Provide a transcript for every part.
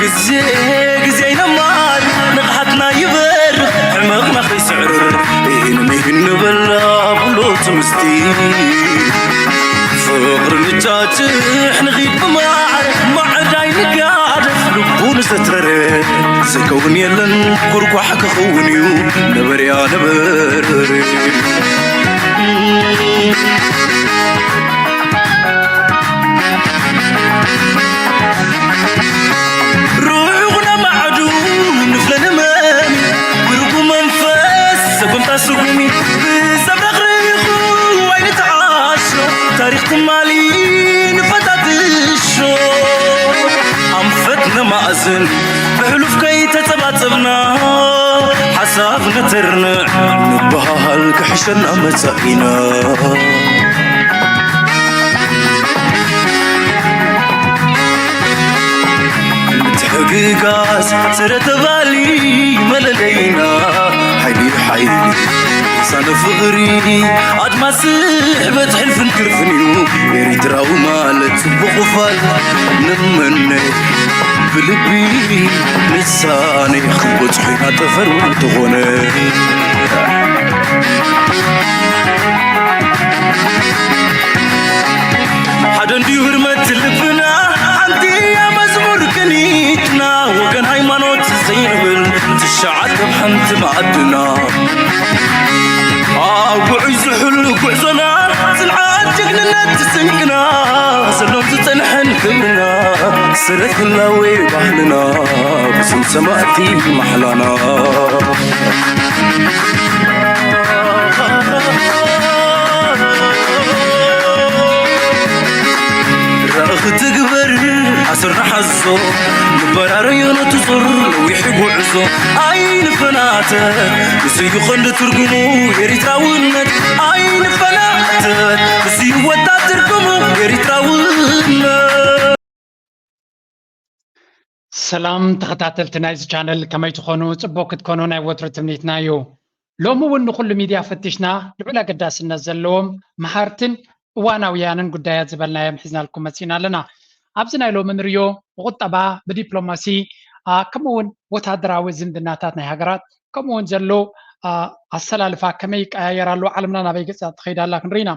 ግዜ ግዜ ይነማር ንቕሓትና ይበርኽ ሕመቕና ከይስዕርር ኢህን ምሂን ንበላ ብሎ ትምስቲ ፍቕሪ ንጫጭሕ ንኺድ ብማዕረ ማዕዳይ ንጋደፍ ልቡ ንዘትረረ ዝከውን የለን ኩርኳሕ ክኸውን እዩ ነበርያ ነበር ርዑቕ ነማዕዱ ንፍለ ንመሚ ብርጉ መንፈስ ሰጉምታ ስጉሚ ብዘብረቕርቑ ኣይንተዓሾ ታሪኽ ትማሊ ንፈታትሾ ኣንፈት ነማእዝን ብሕሉፍ ከይተጸባጸብና ሓሳብ ነተርንዕ ንበሃል ክሕሸና መጻኢና ምትሕግጋዝ ስረ ተባሊ መለለይና ሓይሊ ሓይሊ ሳነ ፍቕሪ ኣድማስ ስሕበት ሕልፍን ክርፍን እዩ ኤሪትራዊ ማለት ጽቡቕ ፋል ንመነ ብልቢ ንሳነ ክበጽሑ ኢና ጠፈር እንተኾነ ሓደ እንድዩ ህርመት ልብና ሓንቲ እያ መዝሙር ቅኒትና ወገን ሃይማኖት ዘይንብል ትሽዓተ ኣብ ሓንቲ ማዕድና ኣብ ውዑይ ዝሑል ጉዕዞና ጽንዓት ጅግንነት ስንቅና ዘሎን ዝጸንሐን ክብርና ስረት ህላዌ ባህልና ብስም ሰማእቲ ማሕላና ራእኺ ትግበር ኣስር ንሓዞ ንበራረዮ ነቲ ዙር ነዊሕ ጉዕዞ ኣይንፈናተ ንስዩ ቐንዲ ትርጉሙ ኤሪትራውነት ኣይንፈናተ ንስዩ ወታ ትርጉሙ ኤሪትራውነት ሰላም ተኸታተልቲ ናይዚ ቻነል ከመይ ትኾኑ? ጽቡቕ ክትኮኑ ናይ ወትሩ ትምኒትና እዩ። ሎሚ እውን ንኹሉ ሚድያ ፈቲሽና ልዑል ኣገዳስነት ዘለዎም መሃርትን እዋናውያንን ጉዳያት ዝበልናዮም ሒዝናልኩም መጺና ኣለና። ኣብዚ ናይ ሎሚ ንሪዮ ብቁጠባ፣ ብዲፕሎማሲ፣ ከምኡ እውን ወታደራዊ ዝምድናታት ናይ ሃገራት ከምኡ እውን ዘሎ ኣሰላልፋ ከመይ ይቀያየር ኣሎ፣ ዓለምና ናበይ ገጻ ትኸይድ ኣላ ክንርኢ ኢና።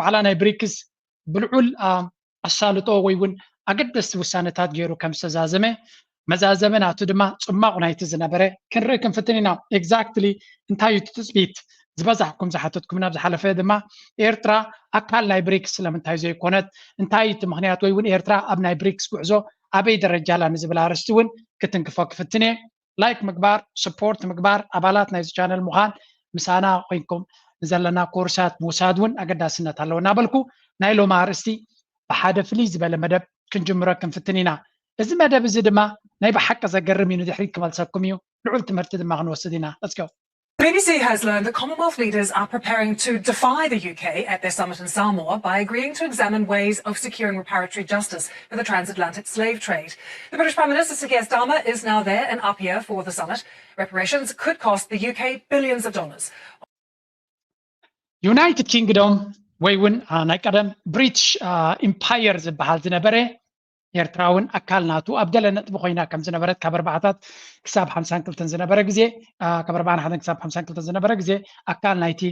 ዋዕላ ናይ ብሪክስ ብልዑል ኣሳልጦ ወይ እውን ኣገደስቲ ውሳነታት ገይሩ ከም ዝተዛዘመ መዛዘመ ናቱ ድማ ጽማቕ ናይቲ ዝነበረ ክንርኢ ክንፍትን ኢና። ኤግዛክትሊ እንታይ እዩ ትጽቢት ዝበዛሕኩም ዝሓተትኩም ናብ ዝሓለፈ ድማ ኤርትራ ኣካል ናይ ብሪክስ ስለምንታይ ዘይኮነት እንታይ እቲ ምክንያት ወይ እውን ኤርትራ ኣብ ናይ ብሪክስ ጉዕዞ ኣበይ ደረጃ ኣላ ንዝብል ኣርስቲ እውን ክትንክፎ ክፍትን እየ። ላይክ ምግባር፣ ስፖርት ምግባር፣ ኣባላት ናይዚ ቻነል ምዃን፣ ምሳና ኮይንኩም ንዘለና ኮርሳት ምውሳድ እውን ኣገዳስነት ኣለዎ እናበልኩ ናይ ሎሚ ኣርእስቲ ብሓደ ፍልይ ዝበለ መደብ ክንጅምሮ ክንፍትን ኢና። እዚ መደብ እዚ ድማ ናይ ብሓቂ ዘገርም እዩ፣ ንድሕሪት ክመልሰኩም እዩ፣ ልዑል ትምህርቲ ድማ ክንወስድ ኢና። Let's go። BBC has learned that Commonwealth leaders are preparing to defy the U K at their summit in Samoa by agreeing to examine ways of securing reparatory justice for the transatlantic slave trade. The British Prime Minister Sir Keir Starmer is now there in Apia for the summit. Reparations could cost the U K billions of dollars. ዩናይትድ ኪንግዶም ወይ እውን ናይ ቀደም ብሪትሽ ኢምፓየር ዝበሃል ዝነበረ ኤርትራ እውን ኣካል ናቱ ኣብ ገለ ነጥቢ ኮይና ከም ዝነበረት ካብ ኣርባዓታት ክሳብ ሓምሳን ክልተን ዝነበረ ግዜ ካብ ኣርባዓን ሓደን ክሳብ ሓምሳን ክልተን ዝነበረ ግዜ ኣካል ናይቲ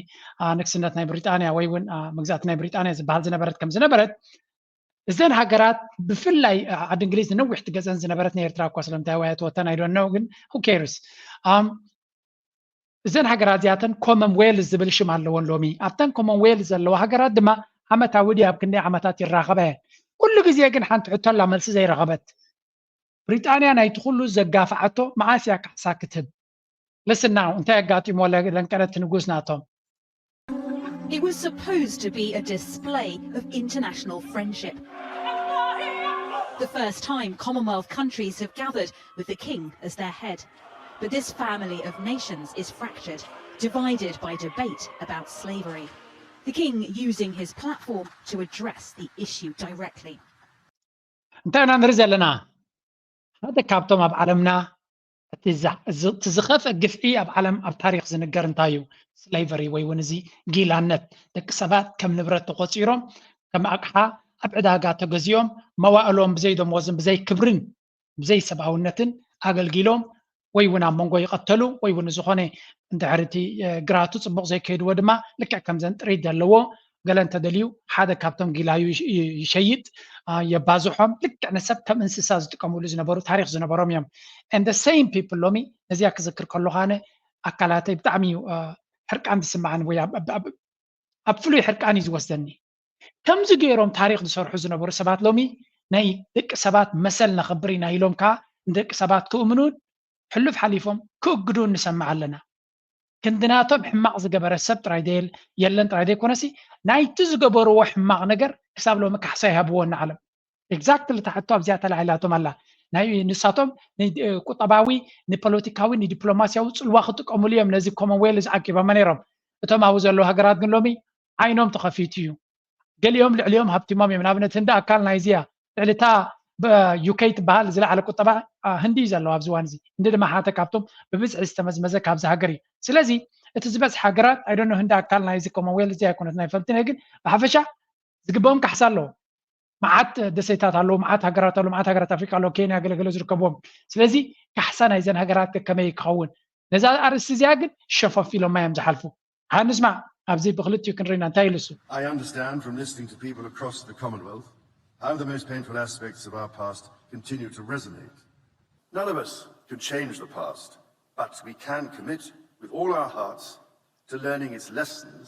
ንግስነት ናይ ብሪጣንያ ወይ እውን መግዛእቲ ናይ ብሪጣንያ ዝበሃል ዝነበረት ከም ዝነበረት እዘን ሃገራት ብፍላይ ዓዲ እንግሊዝ ንነዊሕ ትገዘን ዝነበረት ናይ ኤርትራ እኳ ስለምንታይ ዋያ ተወተን ኣይዶነው ግን who cares እዘን ሃገራት እዚኣተን ኮመንዌልዝ ዝብል ሽም ኣለወን ሎሚ ኣብተን ኮመንዌልዝ ዘለዋ ሃገራት ድማ ዓመታዊ ድዩ ኣብ ክንደይ ዓመታት ይራኸባ እየን ኩሉ ግዜ ግን ሓንቲ ሕቶ ኣላ መልሲ ዘይረኸበት ብሪጣንያ ናይቲ ኩሉ ዘጋፍዓቶ መዓስ እያ ካሕሳ ክትህብ ልስናው እንታይ ኣጋጢሞ ለንቀረቲ ንጉስ ናቶም It was supposed to be a display of international friendship. The first time Commonwealth countries have gathered with the King as their head. But this family of nations is fractured, divided by debate about slavery. The King using his platform to address the issue directly. እንታይ ኢና ንርኢ ዘለና ሓደ ካብቶም ኣብ ዓለምና እቲ ዝኸፍአ ግፍዒ ኣብ ዓለም ኣብ ታሪክ ዝንገር እንታይ እዩ ስሌቨሪ ወይ እውን እዚ ጊላነት ደቂ ሰባት ከም ንብረት ተቆፂሮም ከም ኣቅሓ ኣብ ዕዳጋ ተገዚኦም መዋእሎም ብዘይ ደሞዝን ብዘይ ክብርን ብዘይሰብኣውነትን ኣገልጊሎም ወይ እውን ኣብ መንጎ ይቐተሉ ወይ እውን ዝኾነ እንድሕር እቲ እ፣ ግራቱ ፅቡቕ ዘይከይድዎ ድማ ልክዕ ከምዘን ጥሪት ዘለዎ ገለ እንተደልዩ ሓደ ካብቶም ጊላዩ ይሽ- ይ- ይሸይጥ አ፣ የባዝሖም ልክዕ ንሰብ ከም እንስሳ ዝጥቀምሉ ዝነበሩ ታሪክ ዝነበሮም እዮም። And the same people ሎሚ ነዚኣ ክዝክር ከለኹ ኣነ ኣካላተይ ብጣዕሚ እዩ አ፣ ሕርቃን ዝስምዓኒ ወይ ኣብ- ኣብ- ኣብ- ኣብ ፍሉይ ሕርቃን እዩ ዝወስደኒ። ከምዚ ገይሮም ታሪክ ዝሰርሑ ዝነበሩ ሰባት ሎሚ ናይ ደቂ ሰባት መሰል ነኽብር ኢና ኢሎም ከዓ ንደቂ ሰባት ክእምኑን ሕሉፍ ሓሊፎም ክእግዱን ንሰምዕ ኣለና። ክንድናቶም ሕማቕ ዝገበረ ሰብ ጥራይ ደየል የለን ጥራይ ዘይኮነሲ ናይቲ ዝገበርዎ ሕማቕ ነገር ክሳብ ሎሚ ካሕሳ ይሃብዎ እናዓለም። ኤግዛክትሊ እታ ሕቶ ኣብዚኣ ተላዒላቶም ኣላ። ናይ ንሳቶም ቁጠባዊ፣ ንፖለቲካዊ፣ ንዲፕሎማሲያዊ ፅልዋ ክጥቀምሉ እዮም ነዚ ኮመንዌልዝ ዓቂቦሞ ነይሮም። እቶም ኣብኡ ዘለዉ ሃገራት ግን ሎሚ ዓይኖም ተኸፊቱ እዩ። ገሊኦም ልዕሊኦም ሃብቲሞም እዮም። ንኣብነት ህንዲ ኣካል ናይዚያ ልዕሊ እታ ዩኬ ትበሃል ዝለዓለ ቁጠባ ህንዲ እዩ ዘለዋ ኣብዚ እዋን እዚ። ህንዲ ድማ ሓደ ካብቶም ብብዝሒ ዝተመዝመዘ ካብዚ ሃገር እዩ። ስለዚ እቲ ዝበዝሐ ሃገራት ኣይደኖ ህንዲ ኣካል ናይዚ ኮመንዌልዝ እዚ ኣይኮነት ናይ ፈልጥነ ግን ብሓፈሻ ዝግበኦም ካሕሳ ኣለዎ። መዓት ደሴታት ኣለዉ፣ መዓት ሃገራት ኣለዉ፣ መዓት ሃገራት ኣፍሪካ ኣለዉ፣ ኬንያ ገለገለ ዝርከብዎም። ስለዚ ካሕሳ ናይዘን ሃገራት ከመይ ክኸውን ነዛ ኣርእስቲ እዚኣ ግን ሸፈፍ ኢሎማ እዮም ዝሓልፉ። ሃንስማ ኣብዚ ብክልቲኡ ክንርኢና እንታይ ኢሉ እሱ? I understand from listening to people across the Commonwealth how the most painful aspects of our past continue to resonate. None of us can change the past, but we can commit with all our hearts to learning its lessons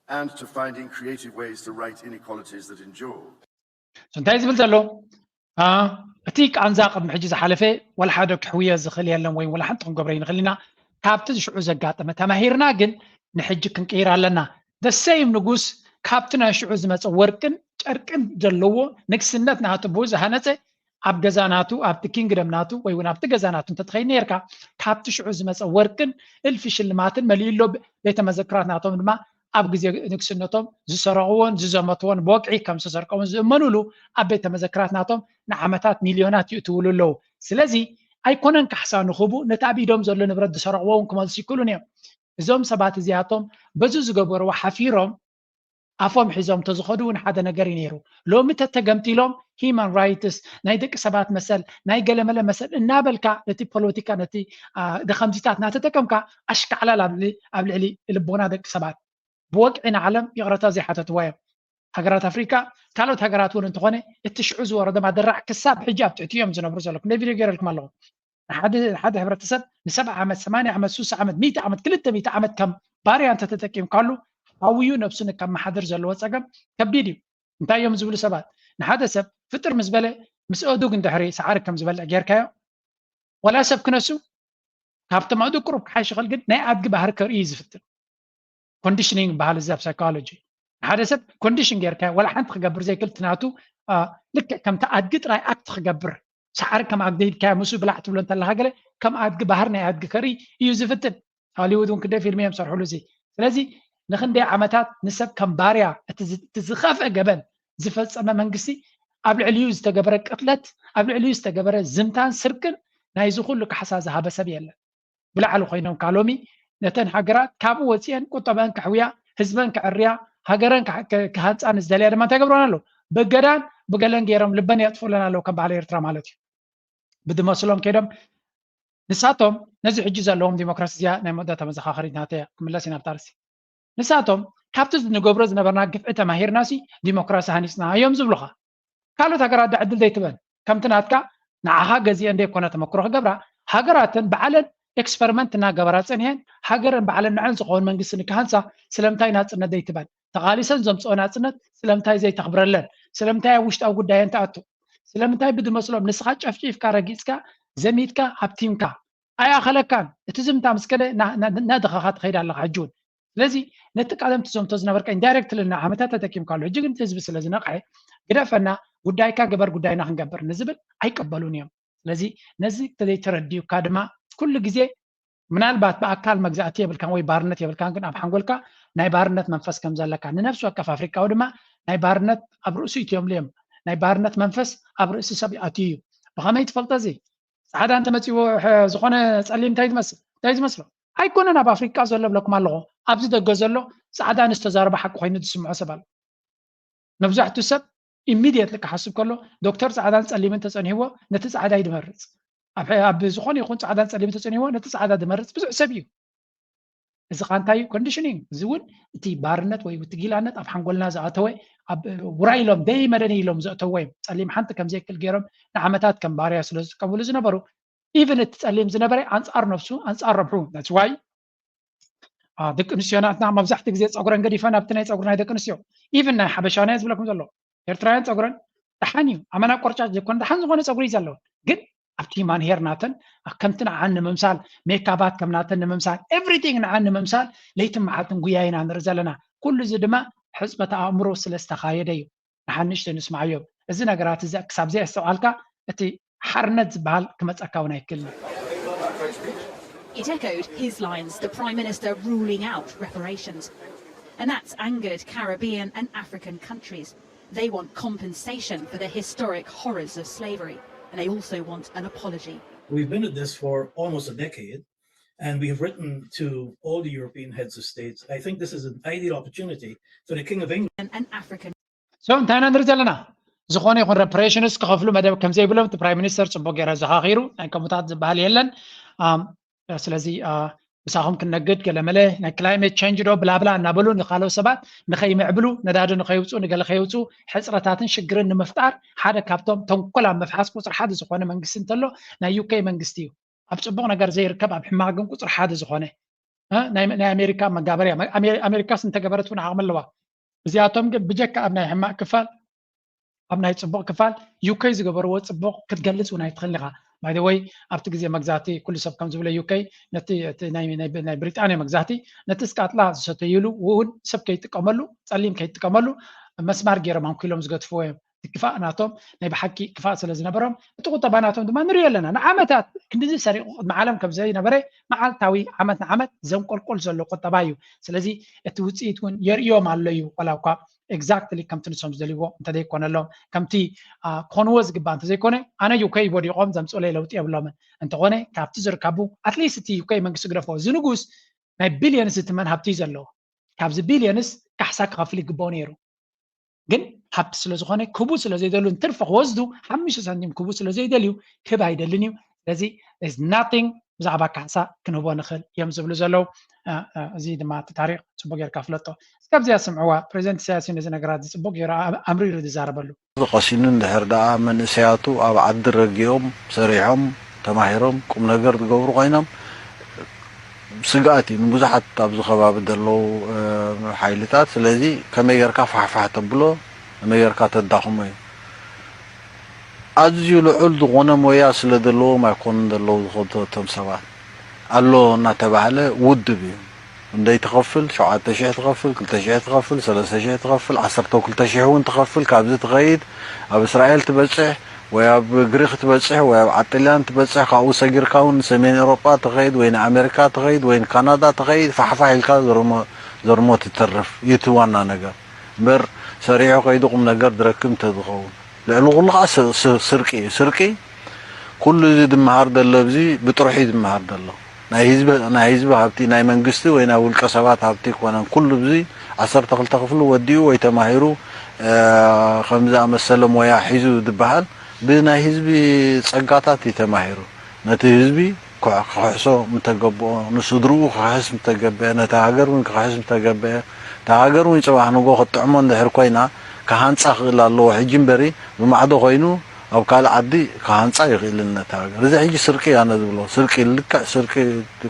and to finding creative ways to right inequalities that endure. እንታይ ዝብል ዘሎ እቲ ቃንዛ ቅድሚ ሕጂ ዝሓለፈ ወላ ሓደ ክሕውዮ ዝኽእል የለን ወይ ወላ ሓንቲ ክንገብሮ ይንኽእል ኢና። ካብቲ ዝሽዑ ዘጋጠመ ተማሂርና ግን ንሕጂ ክንቅይር ኣለና። ደሰይም ንጉስ ካብቲ ናይ ሽዑ ዝመፀ ወርቅን ጨርቅን ዘለዎ ንግስነት ናቱ ብኡ ዝሃነፀ ኣብ ገዛ ናቱ ኣብቲ ኪንግደም ናቱ ወይ እውን ኣብቲ ገዛ ናቱ እንተትኸይድ ነርካ ካብቲ ሽዑ ዝመፀ ወርቅን እልፊ ሽልማትን መሊእሎ ቤተ መዘክራት ናቶም ድማ ኣብ ግዜ ንግስነቶም ዝሰረቕዎን ዝዘመትዎን ብወግዒ ከም ዝተሰርቀውን ዝእመኑሉ ኣብ ቤተ መዘክራት ናቶም ንዓመታት ሚልዮናት ይእትውሉ ኣለዉ። ስለዚ ኣይኮነን ካሕሳ ንኽቡ ነቲ ኣብ ኢዶም ዘሎ ንብረት ዝሰረቕዎ እውን ክመልሱ ይክእሉን እዮም። እዞም ሰባት እዚኣቶም በዚ ዝገበርዎ ሓፊሮም ኣፎም ሒዞም ተዝኸዱ እውን ሓደ ነገር እዩ ነይሩ። ሎሚ ተተገምጢሎም ሂማን ራይትስ ናይ ደቂ ሰባት መሰል ናይ ገለመለ መሰል እናበልካ ነቲ ፖለቲካ ነቲ ደኸምቲታት እናተጠቀምካ ኣሽካዕላል ኣብ ልዕሊ ልቦና ደቂ ሰባት ብወግዒ ንዓለም ይቕረታ ዘይሓተትዋ እዮም። ሃገራት ኣፍሪካ ካልኦት ሃገራት እውን እንተኾነ እቲ ሽዑ ዝወረዶም ኣደራዕ ክሳብ ሕጂ ኣብ ትሕቲ እዮም ዝነብሩ ዘለዉ። ክንደይ ቪድዮ ገይረልኩም ኣለኹ። ንሓደ ሓደ ሕብረተሰብ ንሰብዓ ዓመት ሰማንያ ዓመት ሱሳ ዓመት ሚእቲ ዓመት ክልተ ሚእቲ ዓመት ከም ባርያ እንተተጠቂምካሉ ሓውዩ ነብሱ ንከመሓድር ዘለዎ ፀገም ከቢድ እዩ። እንታይ እዮም ዝብሉ ሰባት ንሓደ ሰብ ፍጥር ምስ በለ ምስ ኣእዱግ እንድሕሪ ሰዓሪ ከም ዝበልዕ ጌርካዮ ዋላ ሰብ ክነሱ ካብቶም ኣእዱግ ቁሩብ ክሓይሽ ይኽእል ግን ናይ ኣድጊ ባህሪ ከርኢ እዩ ዝፍትን። ኮንዲሽኒንግ በሃል እዚ ኣብ ሳይኮሎጂ ንሓደ ሰብ ኮንዲሽን ጌርካዮ ዋላ ሓንቲ ክገብር ዘይክእል እቲ ናቱ ልክዕ ከምቲ ኣድጊ ጥራይ ኣክት ክገብር ሰዓሪ ከም ኣድጊ ኢልካዮ ምስኡ ብላዕ ትብሎ እንተለካ ገለ ከም ኣድጊ ባህሪ ናይ ኣድጊ ከርኢ እዩ ዝፍትን። ሆሊውድ እውን ክንደይ ፊልሚ እዮም ዝሰርሕሉ እዚ። ስለዚ ንክንደይ ዓመታት ንሰብ ከም ባርያ እቲ ዝኸፍአ ገበን ዝፈፀመ መንግስቲ ኣብ ልዕሊኡ ዝተገበረ ቅትለት ኣብ ልዕሊኡ ዝተገበረ ዝምታን ስርቅን ናይዚ ኩሉ ካሕሳ ዝሃበ ሰብ የለን። ብላዕሊ ኮይኖም ካሎሚ ነተን ሃገራት ካብኡ ወፂአን ቁጠበአን ከሕውያ ህዝበን ከዕርያ ሃገረን ክሃንፃ ንዝደልያ ድማ እንታይ ገብሮን ኣለዉ ብገዳን ብገለን ገይሮም ልበን የጥፉለን ኣለዉ ከም በዓል ኤርትራ ማለት እዩ። ብድመስሎም ከይዶም ንሳቶም ነዚ ሕጂ ዘለዎም ዲሞክራሲ እዚኣ ናይ መወዳእታ መዘኻኸሪት ናተያ ክምለስ ኢና ብታርሲ ንሳቶም ካብቲ ንገብሮ ዝነበርና ግፍዒ ተማሂርናሲ ዲሞክራሲ ሃኒፅና እዮም ዝብሉኻ። ካልኦት ሃገራት ዳ ዕድል ዘይትበን ከምቲ ናትካ ንዓኻ ገዚአን ዘይኮነ ተመክሮ ክገብራ ሃገራተን ባዕለን ኤክስፐሪመንት እናገበራ ፀኒሐን ሃገረን ባዕለን ንዐን ዝኸውን መንግስቲ ንክሃንፃ ስለምንታይ ናፅነት ዘይትበን ተቓሊሰን ዘምፅኦ ናፅነት ስለምንታይ ዘይተኽብረለን ስለምንታይ ኣብ ውሽጣዊ ጉዳየን ትኣቱ ስለምንታይ ብድመስሎም ንስኻ ጨፍጪፍካ ረጊፅካ ዘሚትካ ሃብቲምካ ኣይኣኸለካን እቲ ዝምታ ምስ ከደ እናደኸኻ ትኸይድ ኣለኻ ሕጂ እውን ስለዚ ነቲ ቀደም ትዘምቶ ዝነበርካ ኢንዳይሬክትሊ ንዓመታት ተጠቂምካሉ ሕጂ ግን ህዝቢ ስለ ዝነቕሐ ግደፈና ጉዳይካ ግበር ጉዳይና ክንገብር ንዝብል ኣይቀበሉን እዮም ስለዚ ነዚ ተዘይተረዲኡካ ድማ ኩሉ ግዜ ምናልባት ብኣካል መግዛእቲ የብልካን ወይ ባርነት የብልካን ግን ኣብ ሓንጎልካ ናይ ባርነት መንፈስ ከም ዘለካ ንነፍሲ ወከፍ ኣፍሪቃዊ ድማ ናይ ባርነት ኣብ ርእሱ ኢትዮም እዮም ናይ ባርነት መንፈስ ኣብ ርእሲ ሰብ ኣትዩ እዩ ብኸመይ ትፈልጦ እዚ ፃዕዳ እንተመፂዎ ዝኾነ ፀሊም እንታይ ዝመስል እንታይ ዝመስሎ ኣይኮነን ኣብ ኣፍሪቃ ዘሎ ብለኩም ኣለኹ ኣብዚ ደገ ዘሎ ፃዕዳ ንዝተዛረበ ሓቂ ኮይኑ ዝስምዖ ሰብ ኣሎ መብዛሕትኡ ሰብ ኢሚድየትሊ ክሓስብ ከሎ ዶክተር ፃዕዳን ፀሊምን ተፀኒህዎ ነቲ ፃዕዳ እዩ ድመርፅ። ኣብ ኣብ ዝኾነ ይኹን ፃዕዳን ፀሊምን ተፀኒህዎ ነቲ ፃዕዳ ድመርፅ ብዙሕ ሰብ እዩ። እዚ ኸኣ እንታይ እዩ? ኮንዲሽን እዩ። እዚ እውን እቲ ባርነት ወይ እቲ ጊላነት ኣብ ሓንጎልና ዝኣተወ ኣብ ውራይ ኢሎም ደይ መደኒ ኢሎም ዘእተዎ እዮም። ፀሊም ሓንቲ ከም ዘይክል ገይሮም ንዓመታት ከም ባርያ ስለ ዝጥቀምሉ ዝነበሩ ኢቨን እቲ ፀሊም ዝነበረ ኣንፃር ነብሱ ኣንፃር ረብሑ ነቲ ዋይ ደቂ ኣንስትዮ ናትና መብዛሕትኡ ግዜ ፀጉረን ገዲፈን ኣብቲ ናይ ፀጉሪ ናይ ደቂ ኣንስትዮ ኢቨን ናይ ሓበሻውያን ዝብለኩም ዘሎ ኤርትራውያን ፀጉረን ደሓን እዩ ኣመና ቆርጫጭ ዘይኮነ ደሓን ዝኾነ ፀጉሪ እዩ ዘለወን ግን ኣብቲ ማንሄር ናተን ከምቲ ንዓን ንምምሳል ሜካባት ከም ናተን ንምምሳል ኤቭሪቲንግ ንዓን ንምምሳል ለይትን መዓልትን ጉያ ኢና ንርኢ ዘለና ኩሉ እዚ ድማ ሕፅበት ኣእምሮ ስለ ዝተኻየደ እዩ ንሓንሽተ ንስማዓዮም እዚ ነገራት እዚ ክሳብ ዘየስተውዓልካ እቲ ሓርነት ዝበሃል ክመፀካ እውን ኣይክእልን እዩ It echoed his lines, the Prime Minister ruling out reparations. And that's angered Caribbean and African countries. They want compensation for the historic horrors of slavery, and they also want an apology. We've been at this for almost a decade, and we have written to all the European heads of states. I think this is an ideal opportunity for the King of England. And, and African so እንታይ ኢና ንርኢ ዘለና ዝኾነ ይኹን reparations ክኸፍሉ መደብ ከም ዘይብሎም እቲ ፕራይም ሚኒስተር ፅቡቅ ገይረ ዘኻኺሩ ናይ ከምኡታት ዝበሃል የለን ስለዚ ምሳኹም ክነግድ ገለመለ ናይ climate change ዶ ብላብላ እናበሉ ንካልኦት ሰባት ንኸይምዕብሉ ነዳዲ ንኸይውፅኡ ንገለ ከይውፅኡ ሕፅረታትን ሽግርን ንምፍጣር ሓደ ካብቶም ተንኮል ኣብ ምፍሓስ ቁፅሪ ሓደ ዝኾነ መንግስቲ እንተሎ ናይ UK መንግስቲ እዩ ኣብ ፅቡቕ ነገር ዘይርከብ ኣብ ሕማቕ ግን ቁፅሪ ሓደ ዝኾነ ናይ ኣሜሪካ መጋበርያ ኣሜሪካስ እንተገበረት እውን ዓቕሚ ኣለዋ እዚኣቶም ግን ብጀካ ኣብ ናይ ሕማቕ ክፋል ኣብ ናይ ፅቡቕ ክፋል UK ዝገበርዎ ፅቡቕ ክትገልፅ እውን ኣይትኽእል ኢኻ by the way ኣብቲ ግዜ መግዛእቲ ኩሉ ሰብ ከም ዝብሎ UK ነቲ ናይ ብሪጣንያ መግዛእቲ ነቲ ስቃጥላ ዝሰተይሉ እውን ሰብ ከይጥቀመሉ ፀሊም ከይጥቀመሉ መስማር ገይሮም ኣንኪሎም ዝገድፍዎ እዮም እቲ ክፋእ ናቶም ናይ ብሓቂ ክፋእ ስለ ዝነበሮም እቲ ቁጠባ ናቶም ድማ ንሪኦ ኣለና ንዓመታት ክንዲዚ ሰሪቑ ቅድሚ ዓለም ከም ዘይነበረ መዓልታዊ ዓመት ንዓመት ዘንቆልቆል ዘሎ ቁጠባ እዩ ስለዚ እቲ ውፅኢት እውን የርእዮም ኣሎ እዩ ዋላ እኳ exactly ከምቲ ንሶም ዝደልይዎ እንተዘይኮነሎም ከምቲ ክኾንዎ ዝግባእ እንተዘይኮነ ኣነ ዩ ከይ ወዲቖም ዘምፅኡለይ ለውጢ የብሎምን እንተኾነ ካብቲ ዝርከቡ ኣትሊስት እቲ ዩ ከይ መንግስቲ ግደፎ እዚ ንጉስ ናይ ቢልየንስ ዝትመን ሃብቲ እዩ ዘለዎ ካብዚ ቢልየንስ ካሕሳ ክኸፍል ይግብኦ ነይሩ ግን ሃብቲ ስለ ዝኾነ ክቡ ስለ ዘይደልዩ ንትርፊ ክወስዱ ሓሙሽተ ሳንቲም ክቡ ስለ ዘይደልዩ ክብ ኣይደልን እዩ ስለዚ is nothing ብዛዕባ ካሕሳ ክንህቦ ንኽእል እዮም ዝብሉ ዘለዉ እዚ ድማ እቲ ታሪክ ፅቡቅ ጌርካ ፍለጦ እስከብዚኣ ስምዕዋ ፕሬዚደንት ኢሳያስ ነዚ ነገራት እዚ ፅቡቅ ገይሩ ኣምሪሩ ዝዛረበሉ ቀሲኑ እንድሕር ደኣ መንእሰያቱ ኣብ ዓዲ ረጊኦም ሰሪሖም ተማሂሮም ቁም ነገር ዝገብሩ ኮይኖም ስግኣት እዩ ንብዙሓት ኣብዚ ከባቢ ዘለዉ ሓይልታት ስለዚ ከመይ ጌርካ ፋሕፋሕ ተብሎ ከመይ ጌርካ ተዳኽሞ እዩ ኣዝዩ ልዑል ዝኾነ ሞያ ስለ ዘለዎም ኣይኮኑን ዘለዉ ዝኸዱ እቶም ሰባት ኣሎ እናተባህለ ውድብ እዩ እንደይ ትኸፍል ሸውዓተ ሽሕ ትኸፍል ክልተ ሽሕ ትኸፍል ሰለስተ ሽሕ ትኸፍል ዓሰርተ ክልተ ሽሕ እውን ትኸፍል ካብዚ ትኸይድ ኣብ እስራኤል ትበፅሕ ወይ ኣብ ግሪክ ትበፅሕ ወይ ኣብ ዓጥልያን ትበፅሕ ካብኡ ሰጊርካ እውን ንሰሜን ኤሮጳ ትኸይድ ወይ ንኣሜሪካ ትኸይድ ወይ ንካናዳ ትኸይድ ፋሕፋሕ ኢልካ ዘርሞ ትተርፍ እዩ እቲ ዋና ነገር እምበር ሰሪሑ ከይዱ ቁም ነገር ዝረክብ እንተዝኸውን ልዕሊ ኩሉ ከዓ ስርቂ እዩ ስርቂ ኩሉ እዚ ዝመሃር ዘሎ ኣብዚ ብጥርሑ እዩ ዝመሃር ዘሎ ናይ ህዝቢ ናይ ህዝቢ ሃብቲ ናይ መንግስቲ ወይ ናይ ውልቀ ሰባት ሃብቲ ኣይኮነን ኩሉ እዚ ዓሰርተ ክልተ ክፍሉ ወዲኡ ወይ ተማሂሩ ከምዚ ኣመሰለ ሞያ ሒዙ ዝበሃል ብናይ ህዝቢ ጸጋታት እዩ ተማሂሩ ነቲ ህዝቢ ክሕሶ ምተገብኦ ንስድርኡ ክሕስ ምተገበአ ነቲ ሃገር እውን ክሕስ ምተገበአ እታ ሃገር እውን ጽባሕ ንጎ ክትጥዕሞ እንድሕር ኮይና ክሃንጻ ክእል ኣለዎ ሕጂ እምበሪ ብማዕዶ ኮይኑ ኣብ ካልእ ዓዲ ክሃንጻ ይኽእልን ነቲ ሃገር እዚ ሕጂ ስርቂ ኣነ ዝብሎ ስርቂ ልክዕ ስርቂ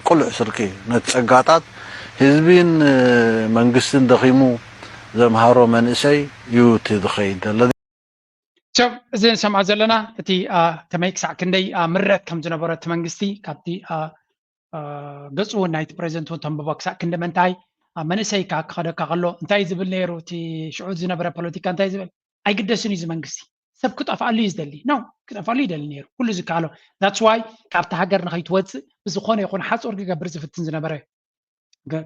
ቁሉዕ ስርቂ ነቲ ጸጋታት ህዝብን መንግስትን ደኺሙ ዘምሃሮ መንእሰይ እዩ እቲ ዝኸይድ ዘሎ። ሰብ እዚ ንሰምዖ ዘለና እቲ ከመይ ክሳዕ ክንደይ ምረት ከም ዝነበሮ እቲ መንግስቲ ካብቲ ገፁ እውን ናይቲ ፕሬዚደንት እውን ተንብቦ ክሳዕ ክንዲ መንታይ መንእሰይ ከዓ ክኸደካ ከሎ እንታይ ዝብል ነይሩ እቲ ሽዑ ዝነበረ ፖለቲካ እንታይ ዝብል ኣይግደስን እዩ እዚ መንግስቲ ሰብ ክጠፍኣሉ እዩ ዝደሊ ነው ክጠፍኣሉ ይደሊ ነይሩ ኩሉ ዝከኣሎ that's why ካብቲ ሃገር ንኸይትወፅእ ብዝኾነ ይኹን ሓፁር ክገብር ዝፍትን ዝነበረ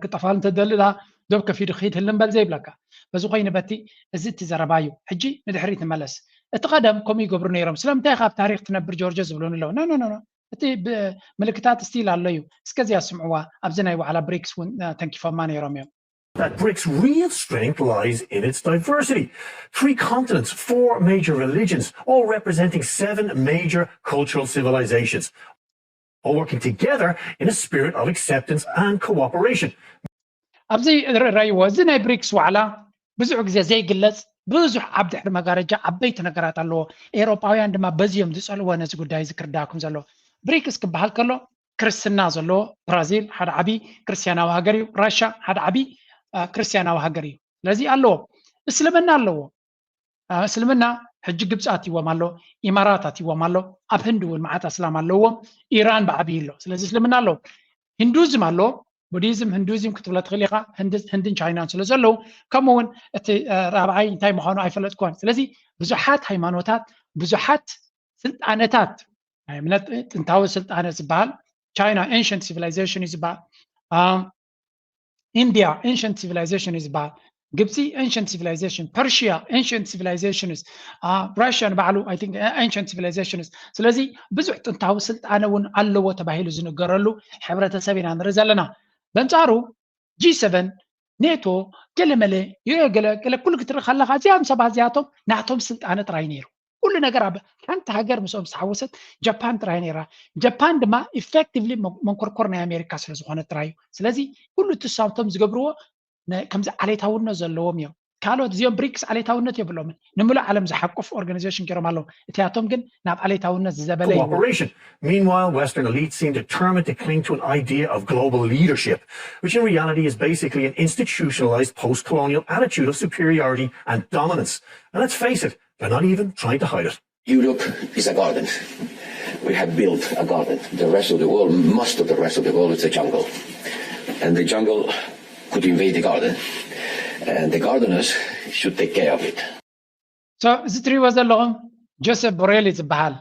ክጠፋል እንተደሊ ዳ ዶብ ከፊዱ ክይድ ህልም በል ዘይብለካ በዚ ኮይኑ በቲ እዚ እቲ ዘረባ እዩ ሕጂ ንድሕሪት ንመለስ እቲ ቀደም ከምኡ ይገብሩ ነይሮም ስለምንታይ ካብ ታሪክ ትነብር ጆርጆ ዝብሉን ኣለዉ ኖ ኖ ኖ እቲ ምልክታት ስቲል ኣሎ እዩ እስከዚያ ስምዕዋ ኣብዚ ናይ ዋዕላ ብሪክስ እውን ተንኪፎማ ነይሮም እዮም that BRICS' real strength lies in its diversity. Three continents, four major religions, all representing seven major cultural civilizations, all working together in a spirit of acceptance and cooperation. ኣብዚ ረይዎ እዚ ናይ ብሪክስ ዋዕላ ብዙሕ ግዜ ዘይግለጽ ብዙሕ ኣብ ድሕሪ መጋረጃ ዓበይቲ ነገራት ኣለዎ። ኤውሮጳውያን ድማ በዚዮም ዝጸልዎ ነዚ ጉዳይ እዚ ክርዳኩም ዘሎ። ብሪክስ ክበሃል ከሎ ክርስትና ዘለዎ ብራዚል ሓደ ዓቢ ክርስቲያናዊ ሃገር እዩ። ራሻ ሓደ ዓቢ ክርስቲያናዊ ሃገር እዩ። ስለዚ ኣለዎ፣ እስልምና ኣለዎ። እስልምና ሕጂ ግብፂ ኣትይዎም ኣሎ፣ ኢማራት ኣትይዎም ኣሎ፣ ኣብ ህንዲ እውን መዓት ኣስላም ኣለዎም፣ ኢራን ብዓብይ ኣሎ። ስለዚ እስልምና ኣለዎ። ሂንዱዝም ኣሎ፣ ቡዲዝም፣ ሂንዱዝም ክትብሎ ትኽእል ኢኻ። ህንድን ቻይናን ስለ ዘለዉ፣ ከምኡ እውን እቲ ራብዓይ እንታይ ምዃኑ ኣይፈለጥኩዎን። ስለዚ ብዙሓት ሃይማኖታት፣ ብዙሓት ስልጣነታት፣ ናይ እምነት ጥንታዊ ስልጣነ ዝበሃል ቻይና ኤንሸንት ሲቪላይዜሽን እዩ ዝበሃል። ኢንዲያ ኤንሸንት ሲቪላይዜሽን እዩ ዝበሃል። ግብፂ ኤንሸንት ሲቪላይዜሽን፣ ፐርሽያ ኤንሸንት ሲቪላይዜሽንስ፣ ራሽያ ንባዕሉ ኤንሸንት ሲቪላይዜሽንስ። ስለዚ ብዙሕ ጥንታዊ ስልጣነ እውን ኣለዎ ተባሂሉ ዝንገረሉ ሕብረተሰብ ኢና ንርኢ ዘለና። በንፃሩ ጂ ሰቨን፣ ኔቶ፣ ገለመለ፣ ገለ ኩሉ ክትርኢ ከለካ እዚኣም ሰባት እዚኣቶም ናቶም ስልጣነ ጥራይ ነይሩ። ኩሉ ነገር ኣብ ሓንቲ ሃገር ምስኦም ዝተሓወሰት ጃፓን ጥራይ ነይራ። ጃፓን ድማ ኢፌክቲቭሊ መንኮርኮር ናይ ኣሜሪካ ስለ ዝኾነ ጥራይ እዩ። ስለዚ ኩሉ እቲ ሳቶም ዝገብርዎ ከምዚ ዓሌታውነት ዘለዎም እዮም። ካልኦት እዚኦም ብሪክስ ዓሌታውነት የብሎምን። ንምሉእ ዓለም ዝሓቁፍ ኦርጋናይዜሽን ገይሮም ኣለዉ። እቲኣቶም ግን ናብ ዓሌታውነት ዝዘበለ እዩ። Meanwhile, Western elites seem determined to cling to an idea of global leadership, which in reality is basically an institutionalized post-colonial attitude of superiority and dominance. And let's face it, they're not even trying to hide it. Europe is a garden. We have built a garden. The rest of the world, most of the rest of the world, is a jungle. And the jungle could invade the garden. And the gardeners should take care of it. እዚ ትሪእዎ ዘለኹም ጆሴፍ ቦሬሊ ዝበሃል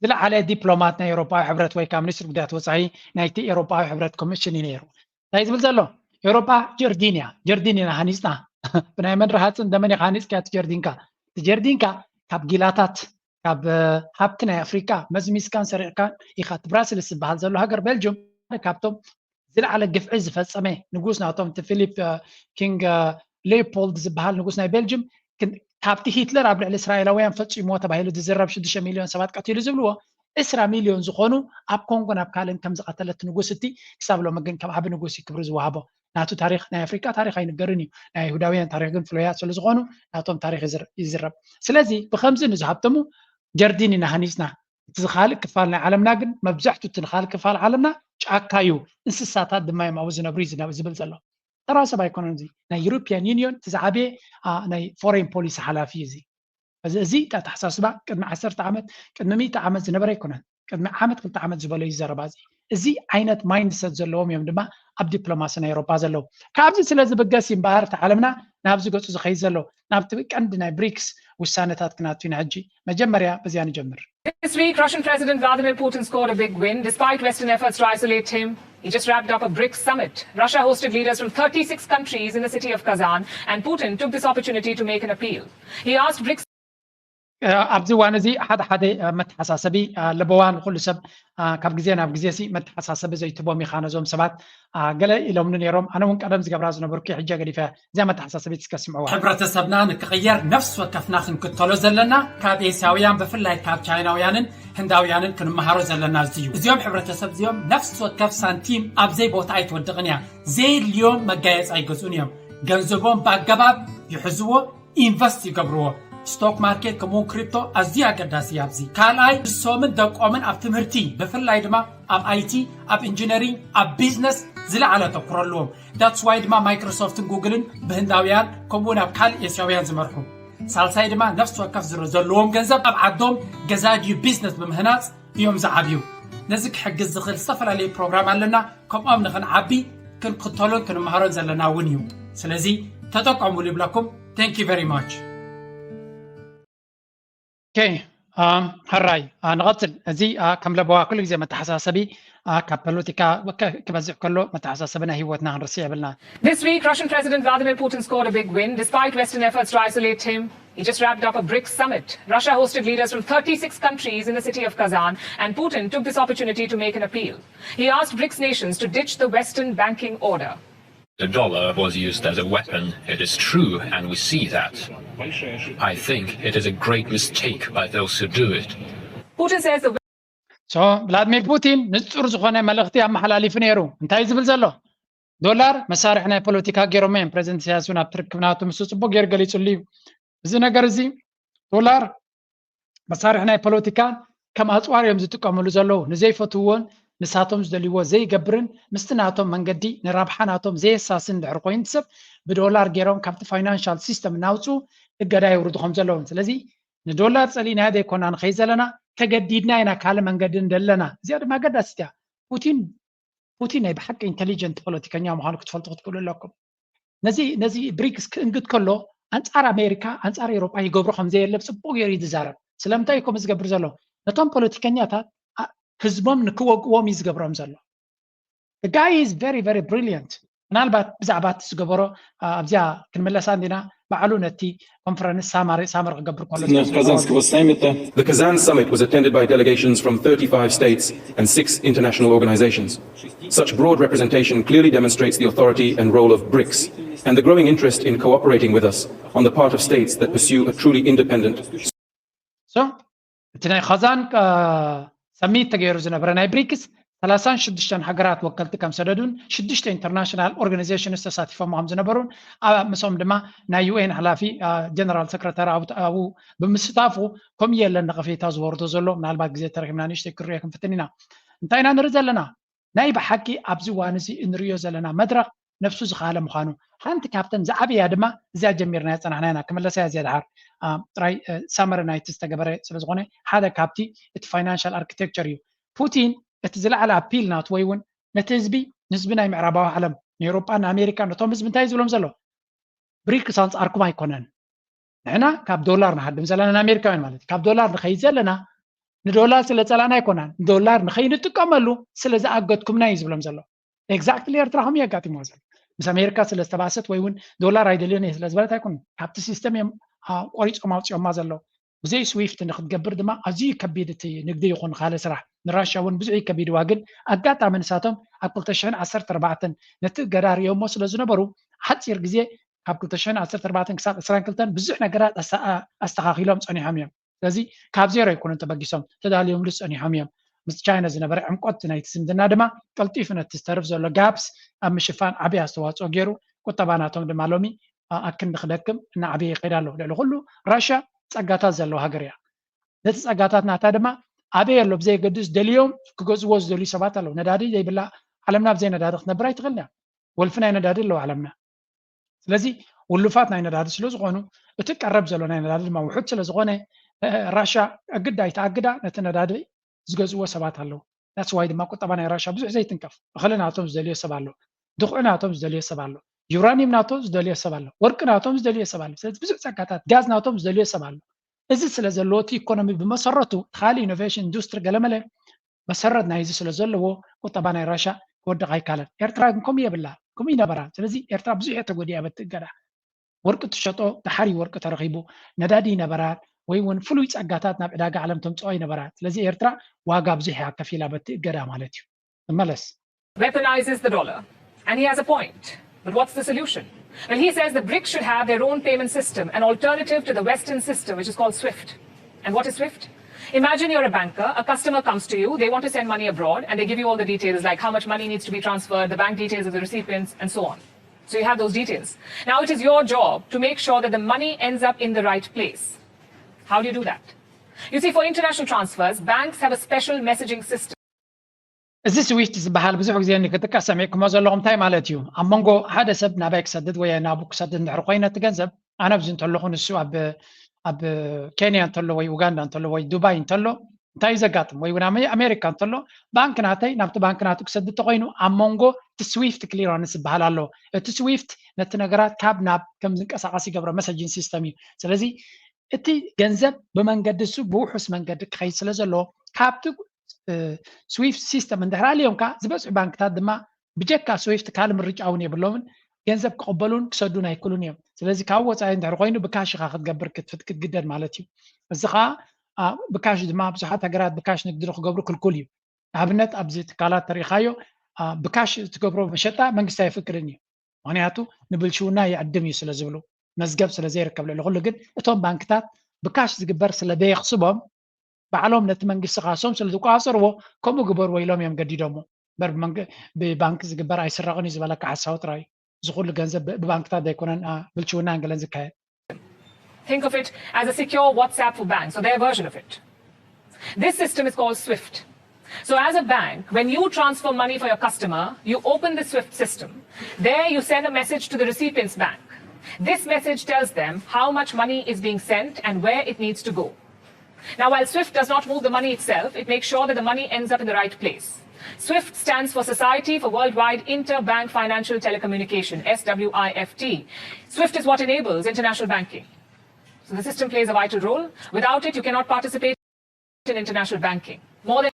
ዝለዓለ ዲፕሎማት ናይ ኤውሮፓዊ ሕብረት ወይ ከዓ ሚኒስትር ጉዳያት ወፃኢ ናይቲ ኤውሮፓዊ ሕብረት ኮሚሽን እዩ ነይሩ። እንታይ ዝብል ዘሎ? ኤውሮፓ ጀርዲን እያ። ጀርዲን ኢና ሃኒፅና። ብናይ መን ረሃፅን ደመን ኢኻ ሃኒፅካ እቲ ጀርዲንካ? እቲ ጀርዲንካ ካብ ጊላታት፣ ካብ ሃብቲ ናይ ኣፍሪካ መዝሚዝካን ሰሪቕካን ኢኻ። እቲ ብራስልስ ዝበሃል ዘሎ ሃገር ቤልጅም ካብቶም ዝለዓለ ግፍዒ ዝፈፀመ ንጉስ ናቶም እቲ ፊሊፕ ኪንግ ሌፖልድ ዝበሃል ንጉስ ናይ ቤልጅም ካብቲ ሂትለር ኣብ ልዕሊ እስራኤላውያን ፈፂምዎ ተባሂሉ ዝዝረብ ሽዱሽተ ሚልዮን ሰባት ቀቲሉ ዝብልዎ ዕስራ ሚልዮን ዝኾኑ ኣብ ኮንጎ ናብ ካልእን ከም ዝቐተለት ንጉስ እቲ ክሳብ ሎሚ ግን ከም ዓቢ ንጉስ እዩ ክብሪ ዝወሃቦ። ናቱ ታሪክ ናይ ኣፍሪካ ታሪክ ኣይንገርን እዩ። ናይ ኣይሁዳውያን ታሪክ ግን ፍሉያት ስለ ዝኾኑ ናቶም ታሪክ ይዝረብ። ስለዚ ብከምዚ ንዝሃብተሙ ጀርዲን ኢና ሃኒፅና። እቲ ዝካልእ ክፋል ናይ ዓለምና ግን መብዛሕቱ እቲ ንካልእ ክፋል ዓለምና ጫካ እዩ፣ እንስሳታት ድማ እዮም ኣብኡ ዝነብሩ እዩ ዝብል ዘሎ። ተራ ሰብ ኣይኮነን። እዚ ናይ ዩሮፒያን ዩኒዮን እቲ ዝዓበየ ናይ ፎሬን ፖሊሲ ሓላፊ እዩ። እዚ እዚ ኣተሓሳስባ ቅድሚ ዓሰርተ ዓመት ቅድሚ ሚእቲ ዓመት ዝነበረ ኣይኮነን። ቅድሚ ዓመት ክልተ ዓመት ዝበሎ እዩ ዘረባ እዚ። እዚ ዓይነት ማይንድሰት ዘለዎም እዮም ድማ ኣብ ዲፕሎማሲ ናይ ኤውሮፓ ዘለዉ። ካብዚ ስለ ዝብገስ እዩ እምበኣር እቲ ዓለምና ናብዚ ገፁ ዝኸይድ ዘሎ። ናብቲ ቀንዲ ናይ ብሪክስ ውሳነታት ክናቱ ኢና ሕጂ። መጀመርያ በዚያ ንጀምር። This week, Russian President Vladimir Putin scored a big win despite Western efforts to isolate him. He just wrapped up a BRICS summit. Russia hosted leaders from thirty-six countries in the city of Kazan, and Putin took this opportunity to make an appeal. He asked BRICS ኣብዚ እዋን እዚ ሓደ ሓደ መተሓሳሰቢ ለበዋ ንኩሉ ሰብ ካብ ግዜ ናብ ግዜ ሲ መተሓሳሰቢ ዘይትቦም ኢኻ ነዞም ሰባት ገለ ኢሎምኒ ነይሮም። ኣነ እውን ቀደም ዝገብራ ዝነበርኩ ሕጂ ገዲፈ እዚኣ መተሓሳሰቢት እስከ ስምዕዋ። ሕብረተሰብና ንክቕየር ነፍሲ ወከፍና ክንክተሎ ዘለና ካብ ኤስያውያን ብፍላይ ካብ ቻይናውያንን ህንዳውያንን ክንመሃሮ ዘለና እዚ እዩ። እዚኦም ሕብረተሰብ እዚኦም ነፍሲ ወከፍ ሳንቲም ኣብ ዘይቦታ ኣይትወድቕን እያ። ዘየድልዮም መጋየፂ ኣይገዝኡን እዮም። ገንዘቦም ብኣገባብ ይሕዝዎ፣ ኢንቨስት ይገብርዎ። ስቶክ ማርኬት ከምኡውን ክሪፕቶ ኣዝዩ ኣገዳሲ እዩ ኣብዚ። ካልኣይ ንሶምን ደቆምን ኣብ ትምህርቲ ብፍላይ ድማ ኣብ ኣይቲ፣ ኣብ ኢንጂነሪንግ፣ ኣብ ቢዝነስ ዝለዓለ ኣተኩሮ ኣለዎም። ዳትስ ዋይ ድማ ማይክሮሶፍትን ጉግልን ብህንዳውያን ከምኡ ናብ ካልእ ኤስያውያን ዝመርሑ። ሳልሳይ ድማ ነፍሲ ወከፍ ዝረ- ዘለዎም ገንዘብ ኣብ ዓዶም ገዛ ድዩ ቢዝነስ ብምህናፅ እዮም ዝዓብዩ። ነዚ ክሕግዝ ዝኽእል ዝተፈላለዩ ፕሮግራም ኣለና። ከምኦም ንኽንዓቢ ክንክተሎን ክንመሃሮን ዘለና እውን እዩ። ስለዚ ተጠቀሙሉ ይብለኩም። Thank you very much። ኦኬ፣ ሕራይ ንቐፅል። እዚ ከም ለበዋ ኩሉ ግዜ መተሓሳሰቢ ካብ ፖለቲካ ክበዝሕ ከሎ መተሓሳሰቢ ናይ ህይወትና ክንርስዕ የብልና። This week, Russian President Vladimir Putin scored a big win despite Western efforts to isolate him. He just wrapped up a BRICS summit. Russia hosted leaders from thirty-six countries in the city of Kazan, and Putin took this opportunity to make an appeal. He asked BRICS nations to ditch the Western banking order. The dollar was used as a weapon, it is true, and we see that. I think it is a great mistake by those who do it. Putin says the so ቭላድሚር ፑቲን ንጹር ዝኾነ መልእኽቲ ኣመሓላሊፉ ነይሩ። እንታይ ዝብል ዘሎ? ዶላር መሳርሒ ናይ ፖለቲካ ገይሮሞ እዮም። ፕሬዚደንት ኢሳያስ እውን ኣብቲ ርክብ ናቱ ምስ ጽቡቅ ገይሩ ገሊጹሉ እዩ። እዚ ነገር እዚ ዶላር መሳርሒ ናይ ፖለቲካ ከም ኣፅዋር እዮም ዝጥቀምሉ ዘለዉ። ንዘይፈትውዎን ንሳቶም ዝደልይዎ ዘይገብርን ምስቲ ናቶም መንገዲ ንረብሓ ናቶም ዘየሳስን ድሕሪ ኮይኑ ሰብ ብዶላር ገይሮም ካብቲ ፋይናንሻል ሲስተም እናውፅኡ እገዳ የውርዱ ከም ዘለውን። ስለዚ ንዶላር ፀሊእናዮ ዘይኮና ንኸይድ ዘለና ተገዲድና ኢና ካልእ መንገዲ እንደለና። እዚኣ ድማ ኣገዳሲት እያ። ፑቲን ፑቲን ናይ ብሓቂ ኢንቴሊጀንት ፖለቲከኛ ምዃኑ ክትፈልጡ ክትክእሉ ኣለኩም። ነዚ ነዚ ብሪክስ ክእንግድ ከሎ ኣንጻር ኣሜሪካ ኣንጻር ኤውሮጳ ይገብሮ ከም ዘየለ ብፅቡቅ ገይሩ እዩ ዝዛረብ። ስለምንታይ እዩ ከምኡ ዝገብር ዘሎ? ነቶም ፖለቲከኛታት ኣ- ህዝቦም ንክወግዎም እዩ ዝገብሮም ዘሎ። The guy is very very brilliant። ምናልባት ብዛዕባ እቲ ዝገበሮ ኣ- ኣብዚኣ ክንምለሳ እንዲና። ባዕሉ ነቲ ኮንፈረንስ ሳማሪ ሳመር ክገብር ከሎ President Kazanskого саммита. The Kazan summit was attended by delegations from thirty-five states and six international organizations. Such broad representation clearly demonstrates the authority and role of brics and the growing interest in cooperating with us on the part of states that pursue a truly independent so እቲ ናይ ኻዛን ሰሚት ተገይሩ ዝነበረ ናይ ብሪክስ ሰላሳን ሽዱሽተን ሃገራት ወከልቲ ከም ሰደዱን ሽዱሽተ ኢንተርናሽናል ኦርጋናይዜሽንስ ተሳቲፎም ከም ዝነበሩን ኣብ ምስኦም ድማ ናይ ዩኤን ሓላፊ ጀነራል ሰክረታሪ ኣብኡ ብምስታፉ ከምኡ የለን ነቐፌታ ዝወርዶ ዘሎ። ምናልባት ግዜ ተረኪብና ንእሽተይ ክርዮ ክንፍትን ኢና። እንታይ ኢና ንርኢ ዘለና? ናይ ብሓቂ ኣብዚ እዋን እዚ እንርእዮ ዘለና መድረኽ ነብሱ ዝኸኣለ ምዃኑ ሓንቲ ካብተን ዝዓበያ ድማ እዚኣ ጀሚርናያ ዝጸናሕና ኢና። ክምለሳ እያ እዚኣ ድሓር ጥራይ ሳመሪ ናይቲ ዝተገበረ ስለ ዝኾነ ሓደ ካብቲ እቲ ፋይናንሻል ኣርኪቴክቸር እዩ። ፑቲን እቲ ዝለዓለ ኣፒል ናቱ ወይ እውን ነቲ ህዝቢ ንህዝቢ ናይ ምዕራባዊ ዓለም ንኤውሮጳ ንኣሜሪካ ነቶም ህዝቢ እንታይ ዝብሎም ዘሎ? ብሪክስ ኣንጻርኩም ኣይኮነን። ንሕና ካብ ዶላር ንሃድም ዘለና ንኣሜሪካውያን ማለት እዩ። ካብ ዶላር ንኸይድ ዘለና ንዶላር ስለ ጸላና ኣይኮናን፣ ዶላር ንኸይንጥቀመሉ ስለ ዝኣገድኩምና እዩ ዝብሎም ዘሎ። ኤግዛክትሊ ኤርትራ ከምኡ የጋጢሞ ዘሎ። ምስ ኣሜሪካ ስለ ዝተባእሰት ወይ እውን ዶላር ኣይደልዮን እየ ስለ ዝበለት ኣይኮነን። ካብቲ ሲስተም እዮም ቆሪፆም ኣውፅኦማ ዘለዉ። ብዘይ ስዊፍት ንክትገብር ድማ ኣዝዩ ከቢድ እቲ ንግዲ ይኹን ካልእ ስራሕ ንራሽያ እውን ብዙሕ ይከቢድዋ። ግን ኣጋጣሚ ንሳቶም ኣብ ክልተ ሽሕን ዓሰርተ ኣርባዕተን ነቲ እገዳ ርእዮሞ ስለ ዝነበሩ ሓፂር ግዜ ካብ ክልተ ሽሕን ዓሰርተ ኣርባዕተን ክሳብ ዕስራን ክልተን ብዙሕ ነገራት ኣስተኻኺሎም ፀኒሖም እዮም። ስለዚ ካብ ዜሮ ኣይኮኑን ተበጊሶም፣ ተዳልዮምሉ ፀኒሖም እዮም። ምስ ቻይና ዝነበረ ዕምቆት ናይቲ ዝምድና ድማ ቀልጢፉ ነቲ ዝተርፍ ዘሎ ጋፕስ ኣብ ምሽፋን ዓብዪ ኣስተዋፅኦ ገይሩ። ቁጠባ ናቶም ድማ ሎሚ ኣክንዲ ክደክም እናዓበየ ይኸይድ ኣሎ። ልዕሊ ኩሉ ራሽያ ፀጋታት ዘለዎ ሃገር እያ። ነቲ ፀጋታት ናታ ድማ ኣበይ ኣሎ ብዘየገድስ ደልዮም ክገዝዎ ዝደልዩ ሰባት ኣለዉ። ነዳዲ ዘይብላ ዓለምና ብዘይ ነዳዲ ክትነብር ኣይትኽእልን እያ። ወልፊ ናይ ነዳዲ ኣለዎ ዓለምና። ስለዚ ውሉፋት ናይ ነዳዲ ስለ ዝኾኑ እቲ ቀረብ ዘሎ ናይ ነዳዲ ድማ ውሑድ ስለ ዝኾነ ራሻ ኣግዳ ኣይተኣግዳ ነቲ ነዳዲ ዝገዝእዎ ሰባት ኣለዉ። ናትስ ዋይ ድማ ቁጠባ ናይ ራሻ ብዙሕ ዘይትንከፍ። እኽሊ ናቶም ዝደልዮ ሰብ ኣሎ፣ ድኹዒ ናቶም ዝደልዮ ሰብ ኣሎ፣ ዩራኒየም ናቶም ዝደልዮ ሰብ ኣሎ፣ ወርቂ ናቶም ዝደልዮ ሰብ ኣሎ። ስለዚ ብዙሕ ጸጋታት ጋዝ ናቶም ዝደልዮ ሰብ ኣሎ። እዚ ስለ ዘለዎ እቲ ኢኮኖሚ ብመሰረቱ እቲ ካልእ ኢኖቬሽን ኢንዱስትሪ ገለመለ መሰረት ናይ እዚ ስለ ዘለዎ ቁጠባ ናይ ራሻ ክወድቕ ኣይካለን። ኤርትራ ግን ከምኡ የብላ፣ ከምኡ ይነበራ። ስለዚ ኤርትራ ብዙሕ እየ ተጎዲኣ በቲ እገዳ። ወርቂ ትሸጦ ደሓር እዩ ወርቂ ተረኺቡ፣ ነዳዲ ይነበራን ወይ እውን ፍሉይ ጸጋታት ናብ ዕዳጋ ዓለም ተምጽኦ ይነበራን። ስለዚ ኤርትራ ዋጋ ብዙሕ እያ ከፊላ በቲ እገዳ ማለት እዩ። እመለስ። Weaponizes the dollar. And he has a point. But what's the solution? Well, he says the brics should have their own payment system, an alternative to the Western system, which is called swift. And what is swift? Imagine you're a banker, a customer comes to you, they want to send money abroad, and they give you all the details like how much money needs to be transferred, the bank details of the recipients, and so on. So you have those details. Now it is your job to make sure that the money ends up in the right place. How do you do that? You see, for international transfers, banks have a special messaging system. እዚ ስዊፍት ዝበሃል ብዙሕ ግዜ ክጥቀስ ሰሚዕኩሞ ዘለኹም እንታይ ማለት እዩ? ኣብ መንጎ ሓደ ሰብ ናባይ ክሰድድ ወይ ናቡ ክሰድድ እንድሕር ኮይነ እቲ ገንዘብ ኣነ ኣብዚ እንተለኹ ንሱ ኣብ ኣብ ኬንያ እንተሎ ወይ ኡጋንዳ እንተሎ ወይ ዱባይ እንተሎ እንታይ እዩ ዘጋጥም? ወይ እውን ኣሜ- ኣሜሪካ እንተሎ ባንክ ናተይ ናብቲ ባንክ ናቱ ክሰድድ ተኮይኑ ኣብ መንጎ እቲ ስዊፍት ክሊራንስ ዝበሃል ኣሎ። እቲ ስዊፍት ነቲ ነገራት ካብ ናብ ከም ዝንቀሳቀስ ይገብሮ መሰጅን ሲስተም እዩ። ስለዚ እቲ ገንዘብ ብመንገዲ እሱ ብውሑስ መንገዲ ክኸይድ ስለ ዘለዎ ካብቲ ስዊፍት ሲስተም እንድሕር ኣልዮምካ ዝበፅሑ ባንክታት ድማ ብጀካ ስዊፍት ካልእ ምርጫ እውን የብሎምን። ገንዘብ ክቕበሉን ክሰዱን ኣይክሉን እዮም። ስለዚ ካብ ወፃኢ እንድሕር ኮይኑ ብካሽ ኢኻ ክትገብር ክትፍት- ክትግደድ ማለት እዩ። እዚ ከዓ ኣ፣ ብካሽ ድማ ብዙሓት ሃገራት ብካሽ ንግዲ ንክገብሩ ክልኩል እዩ። ንኣብነት ኣብዚ ትካላት ተሪኢኻዮ ኣ፣ ብካሽ ትገብሮ መሸጣ መንግስቲ ኣይፍቅድን እዩ። ምክንያቱ ንብልሽውና ይዕድም እዩ ስለ ዝብሉ፣ መዝገብ ስለ ዘይርከብ። ልዕሊ ኩሉ ግን እቶም ባንክታት ብካሽ ዝግበር ስለ ዘየኽስቦም፣ ባዕሎም ነቲ መንግስቲ ካሶም ስለ ዝቆፃፀርዎ፣ ከምኡ ግበርዎ ኢሎም እዮም ገዲዶሞ። እምበር ብመንግ- ብባንክ ዝግበር ኣይስረቕን እዩ ዝበለካ ሓሳዊ ጥራይ እዩ። እዚ ኩሉ ገንዘብ ብ- ብባንክታት ዘይኮነን፣ ኣ፣ ብልሽውናን ገለን ዝካየድ። Think of it as a secure WhatsApp for banks, or their version of it. This system is called SWIFT. So, as a bank, when you transfer money for your customer, you open the SWIFT system. There, you send a message to the recipient's bank. This message tells them how much money is being sent and where it needs to go. Now, while SWIFT does not move the money itself, it makes sure that the money ends up in the right place. SWIFT stands for Society for Worldwide Interbank Financial Telecommunication, S W I F T. SWIFT is what enables international banking. So the system plays a vital role. Without it, you cannot participate in international banking. More than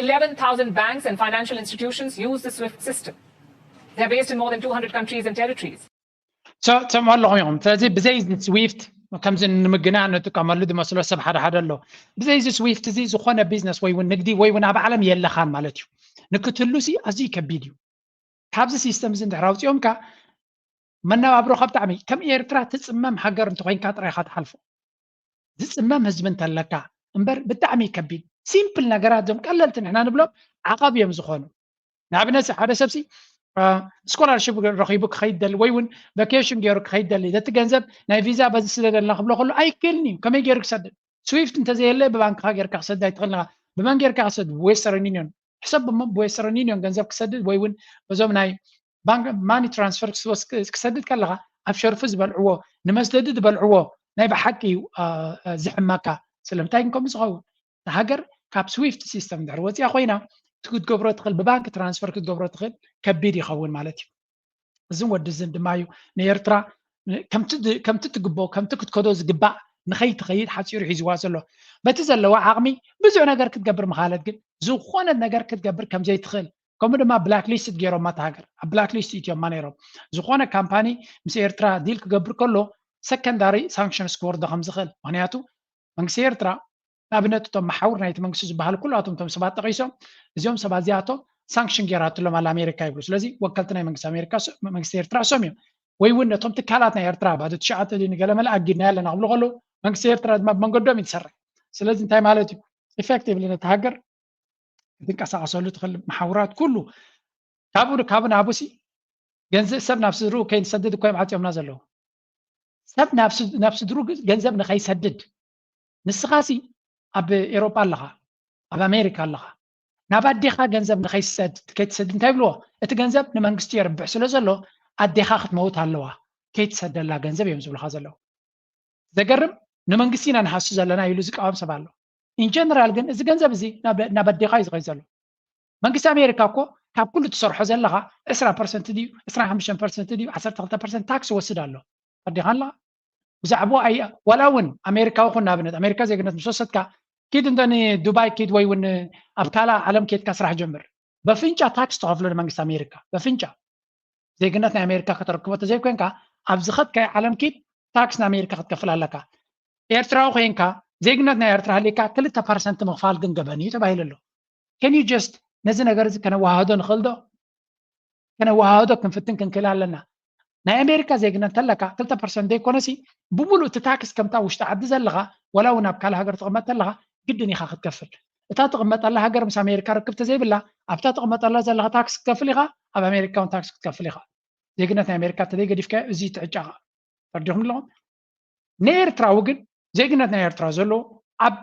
eleven thousand banks and financial institutions use the SWIFT system. They're based in more than two hundred countries and territories. ሰምዑ ኣለኹም ኢኹም። ስለዚ ብዘይ እዚ ስዊፍት፣ ከምዚ ንምግናን ንጥቀመሉ ዝመስሎ ሰብ ሓደ ሓደ ኣሎ። ብዘይ እዚ ስዊፍት እዚ ዝኾነ ቢዝነስ ወይ እውን ንግዲ ወይ እውን ኣብ ዓለም የለኻን ማለት እዩ። ንክትህሉ ሲ ኣዝዩ ከቢድ እዩ። ካብዚ ሲስተም እዚ እንድሕር ኣውፂኦምካ መነባብሮኻ ብጣዕሚ ከም ኤርትራ ትፅመም ሃገር እንተኮይንካ ጥራይ ኢኻ ትሓልፎ። ዝፅመም ህዝቢ እንተለካ እምበር ብጣዕሚ ከቢድ። ሲምፕል ነገራት እዞም ቀለልቲ ንሕና ንብሎም ዓቐብ እዮም ዝኾኑ። ንኣብነት ሓደ ሰብሲ ስኮላርሽፕ ረኺቡ ክኸይድ ደሊ ወይ እውን ቫኬሽን ገይሩ ክኸይድ ደሊ፣ ነቲ ገንዘብ ናይ ቪዛ በዚ ስደደልና ክብሎ ከሎ ኣይክእልን እዩ። ከመይ ገይሩ ክሰድድ? ስዊፍት እንተዘየለ ብባንክኻ ጌርካ ክሰድድ ኣይትኽእልን ኢኻ። ብመን ጌርካ ክሰድድ? ብዌስተርን ዩኒዮን። ሕሰብ እሞ ብዌስተርን ዩኒዮን ገንዘብ ክሰድድ ወይ እውን በዞም ናይ ባንክ ማኒ ትራንስፈር ክሰድድ ከለኻ ኣብ ሸርፊ ዝበልዕዎ ንመስደዲ ዝበልዕዎ ናይ ብሓቂ እዩ ዝሕመካ። ስለምንታይ ግን ከምኡ ዝኸውን? ንሃገር ካብ ስዊፍት ሲስተም እንድሕር ወፂኣ ኮይና እቲ ክትገብሮ ትኽእል ብባንክ ትራንስፈር ክትገብሮ ትኽእል ከቢድ ይኸውን ማለት እዩ። እዝን ወዲ እዝን ድማ እዩ ንኤርትራ ከምቲ ትግብኦ ከምቲ ክትከዶ ዝግባእ ንኸይትኸይድ ሓፂሩ ሒዝዋ ዘሎ። በቲ ዘለዋ ዓቕሚ ብዙሕ ነገር ክትገብር ምኻለት ግን ዝኾነ ነገር ክትገብር ከምዘይትኽእል ከምኡ ድማ ብላክ ሊስት ገይሮማ እታ ሃገር ኣብ ብላክ ሊስት እትዮማ ነይሮም። ዝኾነ ካምፓኒ ምስ ኤርትራ ዲል ክገብር ከሎ ሰከንዳሪ ሳንክሽንስ ክወርዶ ከም ዝኽእል ምክንያቱ መንግስቲ ኤርትራ ንኣብነት እቶም መሓውር ናይቲ መንግስቲ ዝበሃል ኩሉ ኣቶም እቶም ሰባት ጠቂሶም እዚኦም ሰባት እዚኣቶም ሳንክሽን ገይራትሎም ኣላ ኣሜሪካ ይብሉ። ስለዚ ወከልቲ ናይ መንግስቲ ኣሜሪካ መንግስቲ ኤርትራ እሶም እዮም ወይ እውን ነቶም ትካላት ናይ ኤርትራ ባዶ ትሽዓተ ንገለመለ ኣጊድና ኣለና ክብሉ ከለዉ መንግስቲ ኤርትራ ድማ ብመንገዶም እዩ ዝሰርሕ። ስለዚ እንታይ ማለት እዩ? ኢፌክቲቭሊ ነቲ ሃገር ክትንቀሳቀሰሉ ትኽእል መሓውራት ኩሉ ካብኡ ካብኡ ናብኡ ሲ ገንዘብ ሰብ ናብ ስድርኡ ከይንሰድድ እኮ እዮም ዓፅዮምና ዘለዉ። ሰብ ናብ ስድርኡ ገንዘብ ንኸይሰድድ ንስኻ ሲ ኣብ ኤሮጳ ኣለኻ፣ ኣብ ኣሜሪካ ኣለኻ፣ ናብ ኣዴኻ ገንዘብ ንኸይሰድ ከይትሰድ እንታይ ይብልዎ? እቲ ገንዘብ ንመንግስቲ የርብሕ ስለ ዘሎ ኣዴኻ ክትመውት ኣለዋ ከይትሰደላ ገንዘብ እዮም ዝብልኻ ዘለዉ። ዘገርም ንመንግስቲ ኢና ንሃሱ ዘለና ኢሉ ዝቃወም ሰብ ኣሎ። ኢንጀነራል ግን እዚ ገንዘብ እዚ ናብ ኣዴኻ እዩ ዝኸይ ዘሎ። መንግስቲ ኣሜሪካ እኮ ካብ ኩሉ ትሰርሖ ዘለኻ ዕስራ ፐርሰንት ድዩ ዕስራ ሓሙሽተ ፐርሰንት ድዩ ዓሰርተ ክልተ ፐርሰንት ታክስ ወስድ ኣሎ ኣዴኻ ኣለኻ። ብዛዕባ ኣይ ዋላ እውን ኣሜሪካዊ ኩን ንኣብነት ኣሜሪካ ዜግነት ምስ ወሰድካ ኪድ እንተ ንዱባይ ኪድ ወይ እውን ኣብ ካልእ ዓለም ኬድካ ስራሕ ጀምር በፍንጫ ታክስ ተኸፍሎ ንመንግስቲ ኣሜሪካ በፍንጫ። ዜግነት ናይ ኣሜሪካ ከተረክቦ ተዘይኮንካ ኣብ ዝኸድካዮ ዓለም ኪድ ታክስ ንኣሜሪካ ክትከፍል ኣለካ። ኤርትራዊ ኮይንካ ዜግነት ናይ ኤርትራ ሃልይካ ክልተ ፐርሰንት ምኽፋል ግን ገበን እዩ ተባሂሉ ኣሎ። ከን ዩ ጀስት ነዚ ነገር እዚ ከነወሃህዶ ንኽእል ዶ? ከነወሃህዶ ክንፍትን ክንክእል ኣለና። ናይ ኣሜሪካ ዜግነት እንተለካ ክልተ ፐርሰንት ዘይኮነሲ ብምሉእ እቲ ታክስ ከምታ ውሽጢ ዓዲ ዘለኻ ወላ እውን ኣብ ካልእ ሃገር ትቕመጥ ተለኻ ግድን ኢኻ ክትከፍል። እታ ትቕመጠላ ሃገር ምስ ኣሜሪካ ርክብ ተዘይብላ ኣብታ ትቕመጠላ ዘለኻ ታክስ ክትከፍል ኢኻ፣ ኣብ ኣሜሪካ እውን ታክስ ክትከፍል ኢኻ። ዜግነት ናይ ኣሜሪካ እንተዘይገዲፍካዮ እዚ ትዕጫኻ። ተረዲኹም ኣለኹም? ንኤርትራዊ ግን ዜግነት ናይ ኤርትራ ዘለዎ ኣብ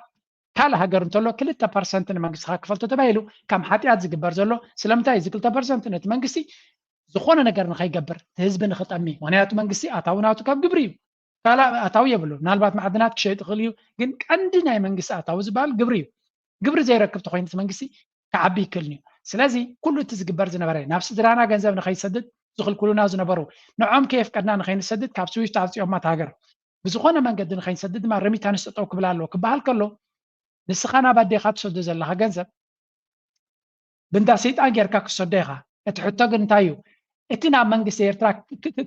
ካልእ ሃገር እንተሎ ክልተ ፐርሰንት ንመንግስቲ ክፈል ተባሂሉ ከም ሓጢኣት ዝግበር ዘሎ ስለምንታይ እዚ ክልተ ፐርሰንት ነቲ መንግስቲ ዝኾነ ነገር ንኸይገብር እቲ ህዝቢ ንኽጠሚ ምክንያቱ መንግስቲ ኣታዊ ናቱ ካብ ግብሪ እዩ ካልእ ኣታዊ የብሉ ምናልባት ማዕድናት ክሸይጥ ይኽእል እዩ ግን ቀንዲ ናይ መንግስቲ ኣታዊ ዝበሃል ግብሪ እዩ ግብሪ ዘይረክብ ተኮይኑ እቲ መንግስቲ ክዓቢ ይክእልን እዩ ስለዚ ኩሉ እቲ ዝግበር ዝነበረ ናብ ስድራና ገንዘብ ንኸይሰድድ ዝኽልክሉና ዝነበሩ ንዖም ከየፍቀድና ንኸይንሰድድ ካብ ስዊፍት ኣውፂኦማ እቲ ሃገር ብዝኾነ መንገዲ ንኸይንሰድድ ድማ ረሚታንስ ጠጠው ክብል ኣለዎ ክበሃል ከሎ ንስኻ ናብ ኣዴኻ ትሰዶ ዘለኻ ገንዘብ ብንዳ ሰይጣን ጌርካ ክሰዶ ኢኻ እቲ ሕቶ ግን እንታይ እዩ እቲ ናብ መንግስቲ ኤርትራ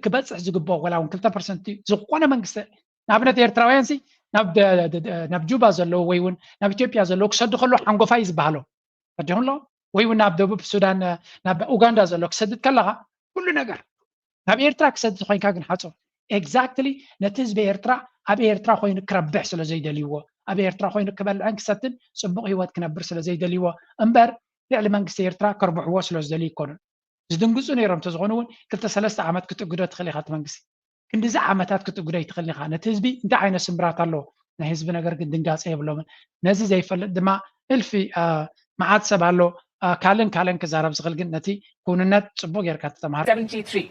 ክበፅሕ ዝግብኦ ወላ እውን ክልተ ፐርሰንት ዝኾነ መንግስቲ ንኣብነት ኤርትራውያን ሲ ናብ ጁባ ዘለዉ ወይ እውን ናብ ኢትዮጵያ ዘለዉ ክሰዱ ከለዉ ሓንጎፋይ ዝበሃሎ ፈዲኹም ኣለኹም ወይ እውን ናብ ደቡብ ሱዳን ናብ ኡጋንዳ ዘሎ ክሰድድ ከለኻ ኩሉ ነገር ካብ ኤርትራ ክሰቲ ኮይንካ ግን ሓፁር exactly ነቲ ህዝቢ ኤርትራ ኣብ ኤርትራ ኮይኑ ክረብሕ ስለ ዘይደልይዎ፣ ኣብ ኤርትራ ኮይኑ ክበልዕን ክሰትን ፅቡቕ ህይወት ክነብር ስለ ዘይደልይዎ እምበር ልዕሊ መንግስቲ ኤርትራ ከርብሕዎ ስለ ዝደልዩ ኣይኮኑን። ዝድንግፁ ነይሮም እንተዝኾኑ እውን ክልተ ሰለስተ ዓመት ክትእግዶ ትኽእል ኢኻ እቲ መንግስቲ። ክንዲዚ ዓመታት ክትእግዶ ኣይትኽእልን ኢኻ። ነቲ ህዝቢ እንታይ ዓይነት ስምብራት ኣለዎ? ናይ ህዝቢ ነገር ግን ድንጋፀ የብሎምን። ነዚ ዘይፈልጥ ድማ እልፊ መዓት ሰብ ኣሎ። ካልእን ካልእን ክዛረብ ዝኽእል ግን ነቲ ክውንነት ፅቡቅ ጌርካ ተተምሃር። seventy-three.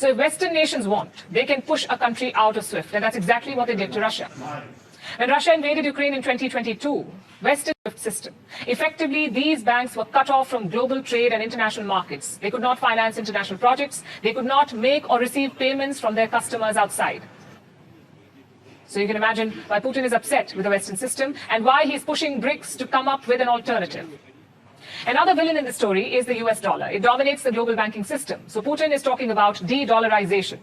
So if Western nations want, they can push a country out of SWIFT, and that's exactly what they did to Russia. When Russia invaded Ukraine in twenty twenty-two, Western SWIFT system. Effectively, these banks were cut off from global trade and international markets. They could not finance international projects. They could not make or receive payments from their customers outside. So you can imagine why Putin is upset with the Western system and why he's pushing BRICS to come up with an alternative. Another villain in the story is the U S dollar. It dominates the global banking system. So Putin is talking about de-dollarization.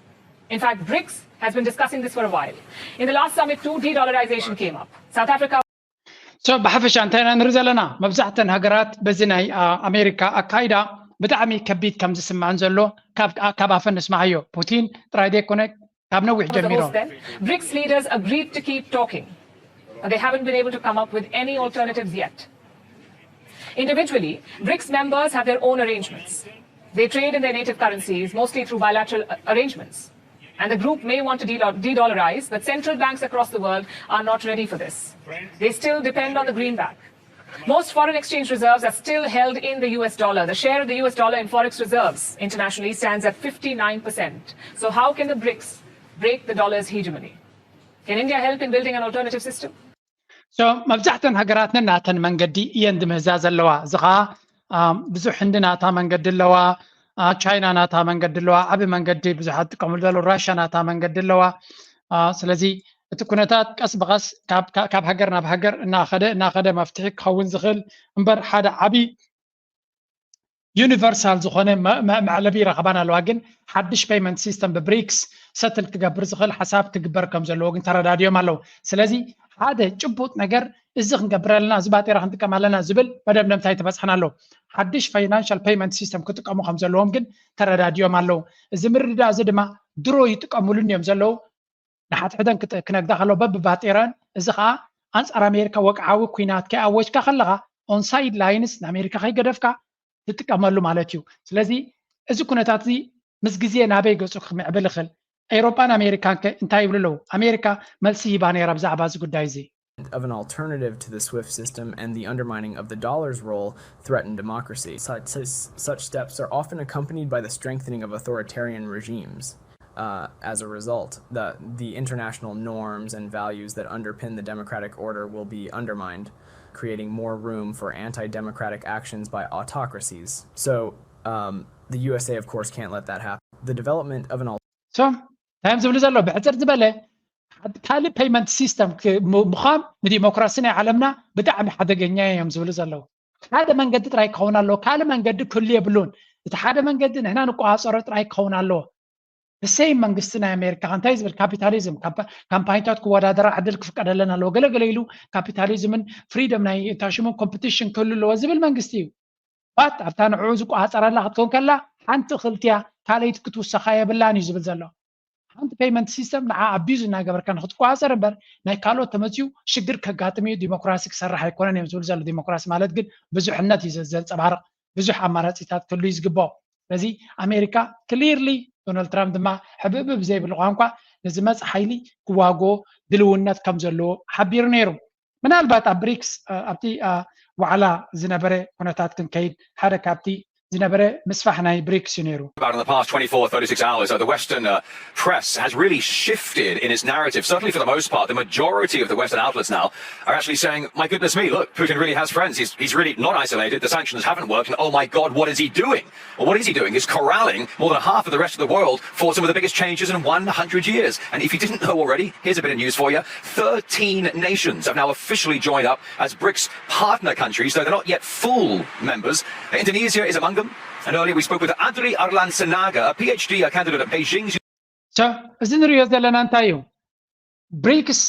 In fact, BRICS has been discussing this for a while. In the last summit too, de-dollarization came up. South Africa So ብሓፈሻ እንታይ ኢና ንርኢ ዘለና? መብዛሕተን ሃገራት በዚ ናይ ኣሜሪካ ኣካይዳ ብጣዕሚ ከቢድ ከም ዝስምዐን ዘሎ ካብ ኣፈን ንስምዓዮ። ፑቲን ጥራይ ዘይኮነ ካብ ነዊሕ ጀሚሮም። BRICS leaders agreed to keep talking, but they haven't been able to come up with any alternatives yet. Individually, BRICS members have their own arrangements. They trade in their native currencies, mostly through bilateral arrangements. And the group may want to de-dollarize, but central banks across the world are not ready for this. They still depend on the greenback. Most foreign exchange reserves are still held in the U S dollar. The share of the U S dollar in forex reserves internationally stands at fifty-nine percent. So how can the BRICS break the dollar's hegemony? Can India help in building an alternative system? So መብዛሕተን ሃገራት ነናተን መንገዲ እየን ዝምህዛ ዘለዋ። እዚ ከዓ ብዙሕ ህንዲ ናታ መንገዲ ኣለዋ፣ ቻይና ናታ መንገዲ ኣለዋ፣ ዓቢ መንገዲ ብዙሓት ዝጥቀምሉ ዘለዉ ራሻ ናታ መንገዲ ኣለዋ። ስለዚ እቲ ኩነታት ቀስ ብቐስ ካብ ሃገር ናብ ሃገር እናኸደ እናኸደ መፍትሒ ክኸውን ዝኽእል እምበር ሓደ ዓቢ ዩኒቨርሳል ዝኾነ መዕለቢ ረኸባን ኣለዋ። ግን ሓድሽ payment system ብብሪክስ ሰትል ክገብር ዝኽእል ሓሳብ ክግበር ከም ዘለዎ ግን ተረዳድዮም ኣለዉ። ስለዚ ሓደ ጭቡጥ ነገር እዚ ክንገብር ኣለና፣ እዚ ባጤራ ክንጥቀም ኣለና ዝብል መደምደምታ ኣይተበፅሐን ኣለዉ። ሓድሽ ፋይናንሻል payment system ክጥቀሙ ከም ዘለዎም ግን ተረዳድዮም ኣለዉ። እዚ ምርድዳእ እዚ ድማ ድሮ ይጥቀምሉን እዮም ዘለዉ። ንሓድሕደን ክነግዳ ከለዉ በብባጤራን፣ እዚ ከዓ ኣንፃር ኣሜሪካ ወግዓዊ ኲናት ከይኣወጅካ ከለኻ on side lines ንኣሜሪካ ከይገደፍካ ትጥቀመሉ ማለት እዩ። ስለዚ እዚ ኩነታት እዚ ምስ ግዜ ናበይ ገፁ ክምዕብል ይኽእል? ኤውሮጳን ኣሜሪካን ከ እንታይ ይብሉ ኣለዉ? ኣሜሪካ መልሲ ሂባ ነይራ ብዛዕባ እዚ ጉዳይ እዚ። of an alternative to the SWIFT system and the undermining of the dollar's role threaten democracy. Such, such steps are often accompanied by the strengthening of authoritarian regimes. Uh, as a result, the, the international norms and values that underpin the democratic order will be undermined, creating more room for anti-democratic actions by autocracies. So um, the U S A, of course, can't let that happen. The development of an so እንታይ እዮም ዝብሉ ዘለዉ? ብሕፅር ዝበለ ካልእ payment system ምዃም ንዲሞክራሲ ናይ ዓለምና ብጣዕሚ ሓደገኛ እዮም ዝብሉ ዘለዉ። ሓደ መንገዲ ጥራይ ክኸውን ኣለዎ፣ ካልእ መንገዲ ክህሉ የብሉን። እቲ ሓደ መንገዲ ንሕና ንቆፃፀሮ ጥራይ ክኸውን ኣለዎ። ብሰይ መንግስቲ ናይ ኣሜሪካ እንታይ ዝብል ካፒታሊዝም ካምፓኒታት ክወዳደራ ዕድል ክፍቀደለን ኣለዎ። ገለገለ ኢሉ ካፒታሊዝምን ፍሪደም ናይ ታሽሙን ኮምፒቲሽን ክህሉ ኣለዎ ዝብል መንግስቲ እዩ። ባት ኣብታ ንዕኡ ዝቆፃፀረላ ክትከውን ከላ ሓንቲ ክልቲያ ካልኣይቲ ክትውሰኻ የብላን እዩ ዝብል ዘሎ። ሓንቲ payment system ንዓ ኣቢዩዝ እናገበርካ ንክትቆፃፀር እምበር ናይ ካልኦት ተመፅዩ ሽግር ከጋጥም እዩ፣ ዲሞክራሲ ክሰርሕ ኣይኮነን እዮም ዝብል ዘሎ። ዲሞክራሲ ማለት ግን ብዙሕነት እዩ ዘንፀባርቕ፣ ብዙሕ ኣማራፂታት ክህሉ እዩ ዝግባኦ። ስለዚ ኣሜሪካ ክሊርሊ ዶናልድ ትራምፕ ድማ ሕብእብእ ብዘይብሉ ቋንቋ ንዝመፅ ሓይሊ ክዋግኦ ድልውነት ከም ዘለዎ ሓቢሩ ነይሩ። ምናልባት ኣብ ብሪክስ ኣብቲ ዋዕላ ዝነበረ ኩነታት ክንከይድ ሓደ ካብቲ ዝነበረ ምስፋሕ ናይ ብሪክስ እዩ ነይሩ። About in the past twenty-four, thirty-six hours, uh, the Western uh, press has really shifted in its narrative. Certainly, for the most part, the majority of the Western outlets now are actually saying, "My goodness me, look, Putin really has friends. He's, he's really not isolated. The sanctions haven't worked. And oh my God, what is he doing?" Well, what is he doing? He's corralling more than half of the rest of the world for some of the biggest changes in one hundred years. And if you didn't know already, here's a bit of news for you. Thirteen nations have now officially joined up as BRICS partner countries, though they're not yet full members. Indonesia is among them. And earlier we spoke with Adri Arlan Sinaga, a PhD candidate at Beijing's. So, እዚ ንሪኦ ዘለና እንታይ እዩ? ብሪክስ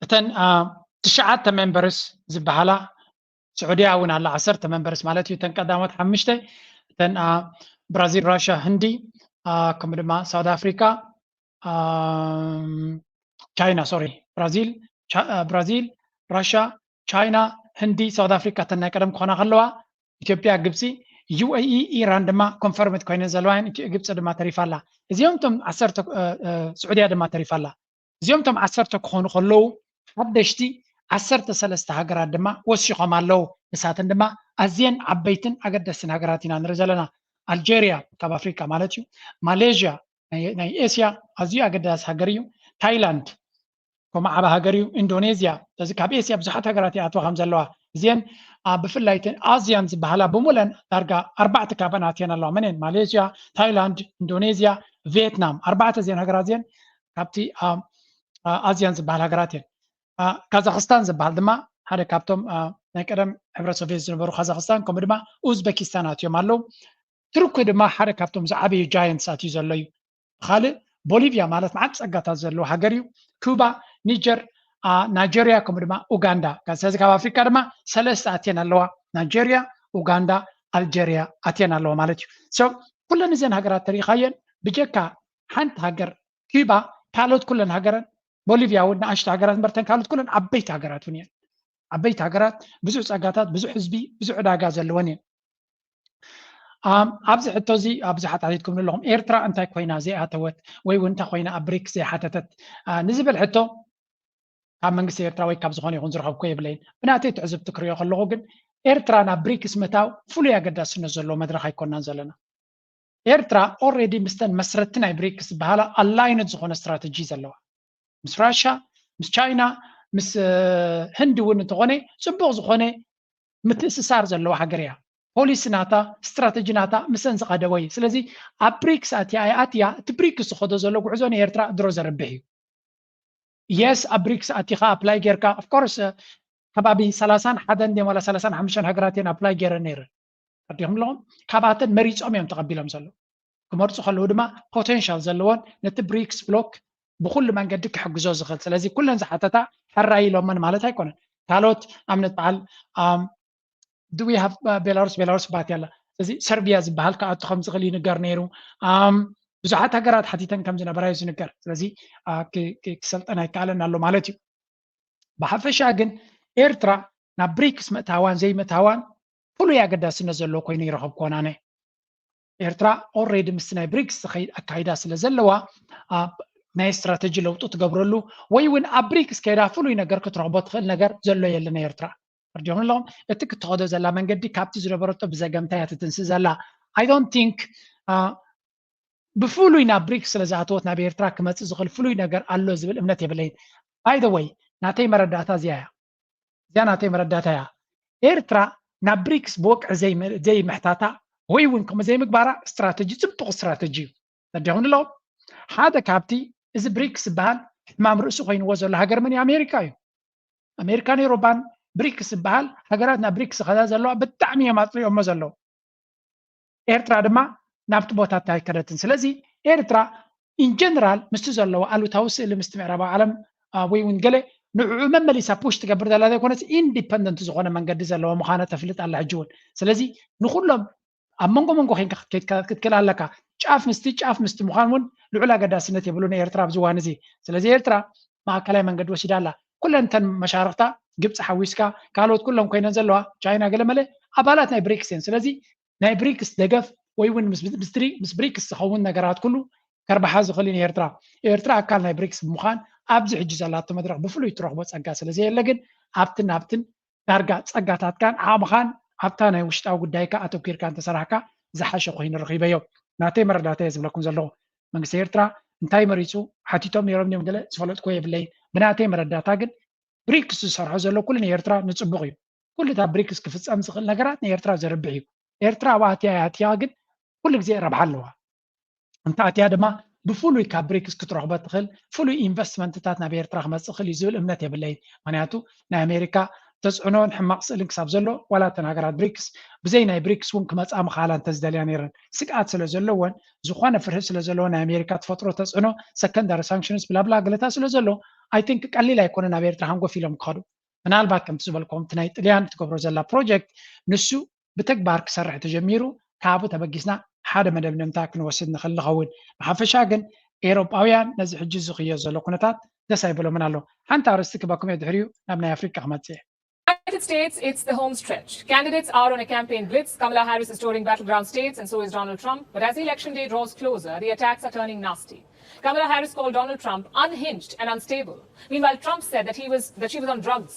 እተን ትሽዓተ ሜምበርስ ዝበሃላ፣ ስዑድያ እውን ኣላ ዓሰርተ ሜምበርስ ማለት እዩ። እተን ቀዳሞት ሓሙሽተ እተን ብራዚል፣ ራሽያ፣ ህንዲ፣ ከምኡ ድማ ሳውት ኣፍሪካ፣ ቻይና፣ ሶሪ፣ ብራዚል፣ ብራዚል፣ ራሻ፣ ቻይና፣ ህንዲ፣ ሳውት ኣፍሪካ እተን ናይ ቀደም ክኾና ከለዋ፣ ኢትዮጵያ፣ ግብፂ፣ ዩ ኤ ኢ፣ ኢራን ድማ ኮንፈርምድ ኮይነን ዘለዋ እየን። ግብፂ ድማ ተሪፋ ኣላ። እዚኦም እቶም ዓሰርተ፣ ስዑድያ ድማ ተሪፋ ኣላ። እዚኦም እቶም ዓሰርተ ክኾኑ ከለዉ፣ ሓደሽቲ ዓሰርተ ሰለስተ ሃገራት ድማ ወሲኾም ኣለዉ። ንሳተን ድማ ኣዝየን ዓበይትን ኣገደስትን ሃገራት ኢና ንርኢ ዘለና። ኣልጀርያ፣ ካብ ኣፍሪካ ማለት እዩ። ማሌዥያ፣ ናይ ኤስያ ኣዝዩ ኣገዳሲ ሃገር እዩ። ታይላንድ ከምኡ ዓቢ ሃገር እዩ። ኢንዶኔዝያ፣ እዚ ካብ ኤስያ ብዙሓት ሃገራት ይኣትዋ ከም ዘለዋ፣ እዚአን ብፍላይ ኣዝያን ዝበሃላ ብምለን ዳርጋ ኣርባዕተ ካብአን ኣትየን ኣለዋ። መንን? ማሌዝያ፣ ታይላንድ፣ ኢንዶኔዝያ፣ ቪየትናም፣ ኣርባዕተ እዚአን ሃገራት እዚአን ካብቲ ኣዝያን ዝበሃል ሃገራት እየን። ካዛክስታን ዝበሃል ድማ ሓደ ካብቶም ናይ ቀደም ሕብረት ሶቪየት ዝነበሩ ካዛክስታን፣ ከምኡ ድማ ኡዝበኪስታን ኣትዮም ኣለዉ። ቱርኪ ድማ ሓደ ካብቶም ዝዓበዩ ጃየንትስ ኣትዩ ዘሎ እዩ። ካልእ ቦሊቪያ ማለት መዓት ጸጋታት ዘለዎ ሃገር እዩ። ኩባ፣ ኒጀር፣ ናይጀርያ፣ ከምኡ ድማ ኡጋንዳ። ስለዚ ካብ ኣፍሪካ ድማ ሰለስተ ኣትየን ኣለዋ። ናይጀርያ፣ ኡጋንዳ፣ ኣልጀርያ ኣትየን ኣለዋ ማለት እዩ። ኩለን እዘን ሃገራት ተሪኻየን ብጀካ ሓንቲ ሃገር ኩባ፣ ካልኦት ኩለን ሃገረን፣ ቦሊቪያ እውን ንኣሽቱ ሃገራት እምበርተን ካልኦት ኩለን ዓበይቲ ሃገራት እውን እየን። ዓበይቲ ሃገራት፣ ብዙሕ ጸጋታት፣ ብዙሕ ህዝቢ፣ ብዙሕ ዕዳጋ ዘለወን እየን። ኣብዚ ሕቶ እዚ ብዙሓት ኣቲትኩም ኣለኹም፣ ኤርትራ እንታይ ኮይና ዘይኣተወት ወይ እውን እንታይ ኮይና ኣብ ብሪክስ ዘይሓተተት ንዝብል ሕቶ ካብ መንግስቲ ኤርትራ ወይ ካብ ዝኾነ ይኹን ዝረኸብኩ የብለይን። ብናተይ ትዕዝብቲ ክሪኦ ከለኹ ግን ኤርትራ ናብ ብሪክስ ምእታው ፍሉይ ኣገዳስነት ዘለዎ መድረኽ ኣይኮናን ዘለና። ኤርትራ ኦልሬዲ ምስተን መስረቲ ናይ ብሪክስ ዝበሃላ ኣላይነት ዝኾነ ስትራተጂ ዘለዋ፣ ምስ ራሻ፣ ምስ ቻይና፣ ምስ ህንዲ እውን እንተኾነ ጽቡቕ ዝኾነ ምትእስሳር ዘለዋ ሃገር እያ። ፖሊሲ ናታ፣ ስትራተጂ ናታ ምሰን ዝቐደወ እዩ። ስለዚ ኣብ ብሪክስ ኣትያ ኣይኣትያ፣ እቲ ብሪክስ ዝኸዶ ዘሎ ጉዕዞ ንኤርትራ ድሮ ዘርብሕ እዩ። የስ፣ ኣብ ብሪክስ ኣቲኻ ኣፕላይ ጌርካ፣ ኦፍኮርስ ከባቢ ሰላሳን ሓደን ድም ዋላ ሰላሳን ሓሙሽተን ሃገራት እየን ኣፕላይ ጌረን ነይረን። ኣዲኹም ኣለኹም፣ ካብኣተን መሪፆም እዮም ተቐቢሎም ዘለዉ። ክመርፁ ከለዉ ድማ ፖቴንሻል ዘለዎን ነቲ ብሪክስ ብሎክ ብኩሉ መንገዲ ክሕግዞ ዝኽእል። ስለዚ ኩለን ዝሓተታ ሕራይ ኢሎመን ማለት ኣይኮነን። ካልኦት ኣብነት በዓል ድዊ ሃፍ ቤላሩስ፣ ቤላሩስ ባትያ ኣላ። ስለዚ ሰርቢያ ዝበሃል ክኣቱ ከም ዝኽእል ይንገር ነይሩ። ብዙሓት ሃገራት ሓቲተን ከም ዝነበራ እዩ ዝንገር። ስለዚ ክሰልጠን ኣይከኣለን ኣሎ ማለት እዩ። ብሓፈሻ ግን ኤርትራ ናብ ብሪክስ ምእታዋን ዘይምእታዋን ፍሉይ ኣገዳስነት ዘለዎ ኮይኑ ይረኸብኩዎን ኣነ። ኤርትራ ኦልሬዲ ምስቲ ናይ ብሪክስ ዝኸይድ ኣካይዳ ስለ ዘለዋ፣ ናይ ስትራተጂ ለውጢ ትገብረሉ ወይ እውን ኣብ ብሪክስ ከይዳ ፍሉይ ነገር ክትረኽቦ ትኽእል ነገር ዘሎ የለን። ኤርትራ፣ ተረዲኹም ኣለኹም? እቲ ክትኸዶ ዘላ መንገዲ ካብቲ ዝነበረቶ ብዘገምታ እያ ትትንስእ ዘላ። I don't think ብፍሉይ ናብ ብሪክስ ስለ ዝኣተወት ናብ ኤርትራ ክመፅእ ዝኽእል ፍሉይ ነገር ኣሎ ዝብል እምነት የብለይን። By the way፣ ናተይ መረዳእታ እዚኣ እያ። እዚኣ ናተይ መረዳእታ እያ። ኤርትራ ናብ ብሪክስ ብወግዒ ዘይምሕታታ ወይ እውን ከምኡ ዘይምግባራ ስትራተጂ፣ ፅቡቕ ስትራተጂ እዩ። ተረዲኹም ኣለኹም? ሓደ ካብቲ እዚ ብሪክስ ዝበሃል ሕማም ርእሲ ኮይንዎ ዘሎ ሃገር መን እዩ? ኣሜሪካ እዩ። ኣሜሪካን ኤውሮፓን ብሪክስ ዝበሃል ሃገራት ናብ ብሪክስ ዝኸዳ ዘለዋ ብጣዕሚ እዮም ኣፅሊኦሞ ዘለዉ። ኤርትራ ድማ ናብቲ ቦታ ኣይከደትን። ስለዚ ኤርትራ ኢንጀነራል ምስቲ ዘለዎ ኣሉታዊ ስእሊ ምስቲ ምዕራባዊ ዓለም ወይ እውን ገለ ንዕኡ መመሊሳ ፑሽ ትገብር ዘላ ዘይኮነስ ኢንዲፐንደንት ዝኾነ መንገዲ ዘለዎ ምዃና ተፍልጥ ኣላ ሕጂ እውን። ስለዚ ንኩሎም ኣብ መንጎ መንጎ ኮይንካ ክትከይድ ክትክእል ኣለካ። ጫፍ ምስቲ ጫፍ ምስቲ ምዃን እውን ልዑል ኣገዳስነት የብሉን ኤርትራ ኣብዚ እዋን እዚ። ስለዚ ኤርትራ ማእከላይ መንገዲ ወሲዳ ኣላ። ኩለን እተን መሻርኽታ ግብፂ ሓዊስካ ካልኦት ኩለን ኮይነን ዘለዋ ቻይና ገለመለ ኣባላት ናይ ብሪክስ እየን። ስለዚ ናይ ብሪክስ ደገፍ ወይ እውን ምስ ብሪክስ ዝኸውን ነገራት ኩሉ ከርብሓ ዝኽእል እዩ ንኤርትራ። ኤርትራ ኣካል ናይ ብሪክስ ብምዃን ኣብዚ ሕጂ ዘላቶ መድረኽ ብፍሉይ ትረኽቦ ጸጋ ስለ ዘየለ ግን ኣብትን ኣብትን ዳርጋ ጸጋታትካን ዓቕምኻን ኣብታ ናይ ውሽጣዊ ጉዳይካ ኣተኲርካ እንተሰራሕካ ዝሓሸ ኮይኑ ረኺበዮ። ናተይ መረዳእታ እየ ዝብለኩም ዘለኹ። መንግስቲ ኤርትራ እንታይ መሪጹ ሓቲቶም ነይሮም ድዮም ገለ ዝፈለጥኩዎ የብለይን። ብናተይ መረዳእታ ግን ብሪክስ ዝሰርሖ ዘሎ ኩሉ ንኤርትራ ንጽቡቕ እዩ። ኩሉ እታ ብሪክስ ክፍጸም ዝኽእል ነገራት ንኤርትራ ዘርብሕ እዩ። ኤርትራ ኣብኣ ኣትያ ኣትያ ግን ኩሉ ግዜ ረብሓ ኣለዋ። እንተ ኣትያ ድማ ብፍሉይ ካብ ብሪክስ ክትረኽቦ ትኽእል ፍሉይ ኢንቨስትመንትታት ናብ ኤርትራ ክመጽእ ይኽእል እዩ ዝብል እምነት የብለይን። ምክንያቱ ናይ ኣሜሪካ ተፅዕኖን ሕማቕ ስእልን ክሳብ ዘሎ ዋላ እተን ሃገራት ብሪክስ ብዘይ ናይ ብሪክስ እውን ክመፃ ምኽኣላ እንተዝደልያ ነይረን። ስግኣት ስለ ዘለወን ዝኾነ ፍርሂ ስለ ዘለዎ ናይ ኣሜሪካ ትፈጥሮ ተፅዕኖ ሰከንዳሪ ሳንክሽንስ ብላብላ ገለታ ስለ ዘሎ I think ቀሊል ኣይኮነን ኣብ ኤርትራ ሃንጎፍ ኢሎም ክኸዱ። ምናልባት ከምቲ ዝበልኩም እቲ ናይ ጥልያን ትገብሮ ዘላ ፕሮጀክት ንሱ ብተግባር ክሰርሕ ተጀሚሩ ካብኡ ተበጊስና ሓደ መደምደምታ ክንወስድ ንኽእል ንኸውን። ብሓፈሻ ግን ኤውሮጳውያን ነዚ ሕጂ ዝኽዮ ዘሎ ኩነታት ደስ ኣይብሎምን ኣሎ። ሓንቲ ኣርእስቲ ክበኩም እየ፣ ድሕሪኡ ናብ ናይ ኣፍሪቃ ክመጽእ እየ። United States, it's the home stretch. Candidates are on a campaign blitz. Kamala Harris is touring battleground states, and so is Donald Trump. But as election day draws closer, the attacks are turning nasty. Kamala Harris called Donald Trump unhinged and unstable. Meanwhile, Trump said that he was that she was on drugs.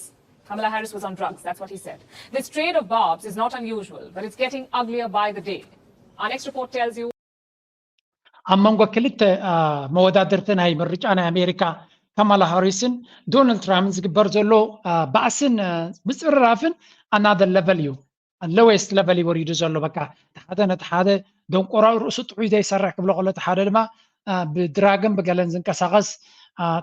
Kamala Harris was on drugs. That's what he said. This trade of barbs is not unusual, but it's getting uglier by the day. Our next report tells you. ኣብ መንጎ ክልተ መወዳድርቲ ናይ ምርጫ ናይ ኣሜሪካ ካማላ ሃሪስን ዶናልድ ትራምፕን ዝግበር ዘሎ ባእስን ምፅርራፍን ኣናደር ለቨል እዩ። ሎዌስት ለቨል እዩ ወሪዱ ዘሎ። በቃ ሓደ ነቲ ሓደ ደንቆራዊ ርእሱ ጥዑይ ዘይሰርሕ ክብሎ ከሎ፣ እቲ ሓደ ድማ ብድራግን ብገለን ዝንቀሳቐስ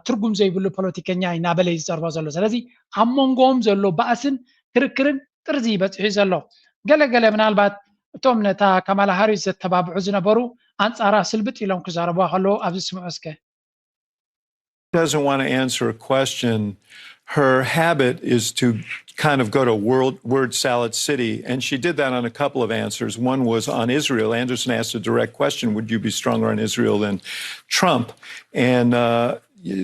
ትርጉም ዘይብሉ ፖለቲከኛ እዩ እናበለ እዩ ዝፀርቦ ዘሎ። ስለዚ ኣብ መንጎኦም ዘሎ ባእስን ክርክርን ጥርዚ ይበፅሑ ዘሎ። ገለገለ ምናልባት እቶም ነታ ካማላ ሃሪስ ዘተባብዑ ዝነበሩ ኣንፃራ ስልብጥ ኢሎም ክዛረቡዋ ከለዉ ኣብዚ ስምዑ እስከ። Doesn't want to answer a question. Her habit is to kind of go to world, word salad city, and she did that on a couple of answers. One was on Israel. Anderson asked a direct question: "Would you be stronger on Israel than Trump?" And uh,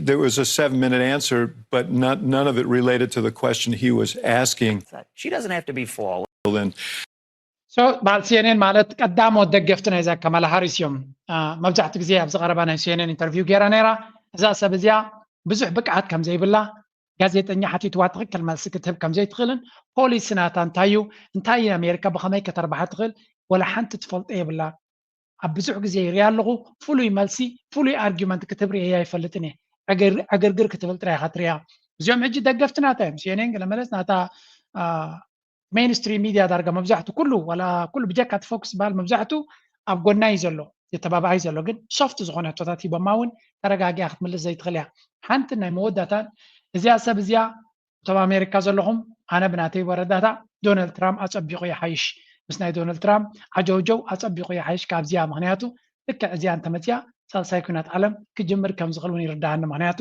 there was a seven-minute answer, but not, none of it related to the question he was asking. She doesn't have to be flawless. And So በዓል ሲኤንኤን ማለት ቀዳሞት ደገፍቲ ናይዛ ካማላ ሃሪስ እዮም። መብዛሕትኡ ግዜ ኣብዚ ቀረባ ናይ ሲኤንኤን ኢንተርቪው ገይራ ነይራ። እዛ ሰብ እዚኣ ብዙሕ ብቅዓት ከም ዘይብላ፣ ጋዜጠኛ ሓቲትዋ ትኽክል መልሲ ክትህብ ከም ዘይትኽእልን፣ ፖሊሲ ናታ እንታይ እዩ፣ እንታይ ኣሜሪካ ብኸመይ ከተርብሓ ትኽእል፣ ወላ ሓንቲ ትፈልጦ የብላ። ኣብ ብዙሕ ግዜ ይሪኣ ኣለኹ፣ ፍሉይ መልሲ፣ ፍሉይ ኣርጊመንት ክትህብ ርእየያ ኣይፈልጥን እየ። ዕግርግር ክትብል ጥራይ ኢኻ ትሪኣ። እዚኦም ሕጂ ደገፍቲ ናታ እዮም። ሲኤንኤን ገለ መለስ ናታ ሜይንስትሪም ሚድያ ዳርጋ መብዛሕቱ ኩሉ ዋላ ኩሉ ብጀካ እቲ ፎክስ ዝበሃል መብዛሕቱ ኣብ ጎና እዩ ዘሎ፣ የተባብዓ እዩ ዘሎ። ግን ሶፍት ዝኾነ ሕቶታት ሂቦማ እውን ተረጋጊኣ ክትምልስ ዘይትኽእል እያ። ሓንቲ ናይ መወዳእታን እዚኣ ሰብ እዚኣ እቶም ኣሜሪካ ዘለኹም ኣነ ብናተይ ወረዳታ ዶናልድ ትራምፕ ኣፀቢቑ ይሓይሽ፣ ምስ ናይ ዶናልድ ትራምፕ ዓጀውጀው ኣፀቢቑ ይሓይሽ ካብዚኣ። ምክንያቱ ልክዕ እዚኣ እንተመፅያ ሳልሳይ ኩናት ዓለም ክጅምር ከም ዝኽእል እውን ይርድኣኒ። ምክንያቱ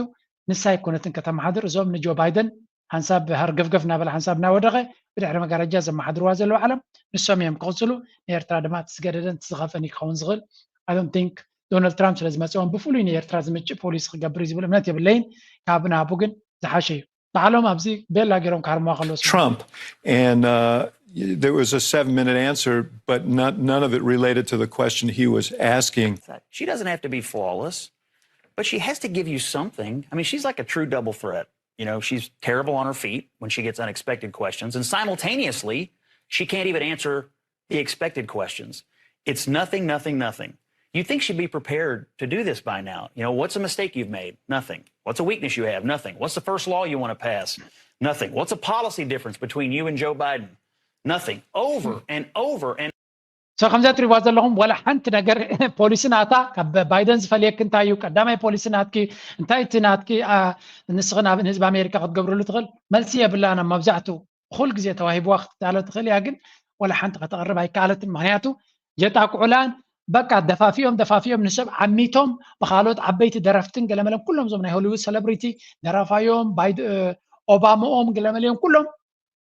ንሳ ኣይኮነትን ከተመሓድር፣ እዞም ንጆ ባይደን ሓንሳብ ሃርገፍገፍ እናበለ ሓንሳብ እናወደቐ ብድሕሪ መጋረጃ ዘመሓድርዋ ዘለዉ ዓለም ንሶም እዮም ክቕፅሉ። ንኤርትራ ድማ እቲ ዝገደደን እቲ ዝኸፍአን እዩ ክኸውን ዝኽእል። I don't think ዶናልድ ትራምፕ ስለ ዝመፅኦም ብፍሉይ ንኤርትራ ዝምችእ ፖሊሲ ክገብር እዩ ዝብል እምነት የብለይን። ካብ ናቡ ግን ዝሓሸ እዩ። ባዕሎም ኣብዚ ቤላ ገይሮም ክሃርምዋ ከለዉ ስምዑ። Trump, and uh, there was a seven-minute answer, but not, none of it related to the question he was asking. She doesn't have to be flawless, but she has to give you something. I mean, she's like a true double threat. You know, she's terrible on her feet when she gets unexpected questions, and simultaneously, she can't even answer the expected questions. It's nothing, nothing, nothing. You think she'd be prepared to do this by now? You know, what's a mistake you've made? Nothing. What's a weakness you have? Nothing. What's the first law you want to pass? Nothing. What's a policy difference between you and Joe Biden? Nothing. Over and over and So ከምዚ ትሪእዋ ዘለኹም ዋላ ሓንቲ ነገር ፖሊሲ ናታ ካብ ባይደን ዝፈልየኪ እንታይ እዩ? ቀዳማይ ፖሊሲ ናትኪ እንታይ እቲ ናትኪ ንስኺ ናብ ንህዝቢ ኣሜሪካ ክትገብርሉ ትኽእል? መልሲ የብላን። ኣብ መብዛሕትኡ ኩሉ ግዜ ተዋሂብዋ ክትዳሎ ትኽእል እያ፣ ግን ዋላ ሓንቲ ከተቕርብ ኣይከኣለትን። ምክንያቱ የጣቅዑላን በቃ ደፋፊኦም ደፋፊኦም ንሰብ ዓሚቶም ብካልኦት ዓበይቲ ደረፍትን ገለመለን ኩሎም እዞም ናይ ሆሊውድ ሰለብሪቲ ደራፋዮም ኦባማኦም ገለመለዮም ኩሎም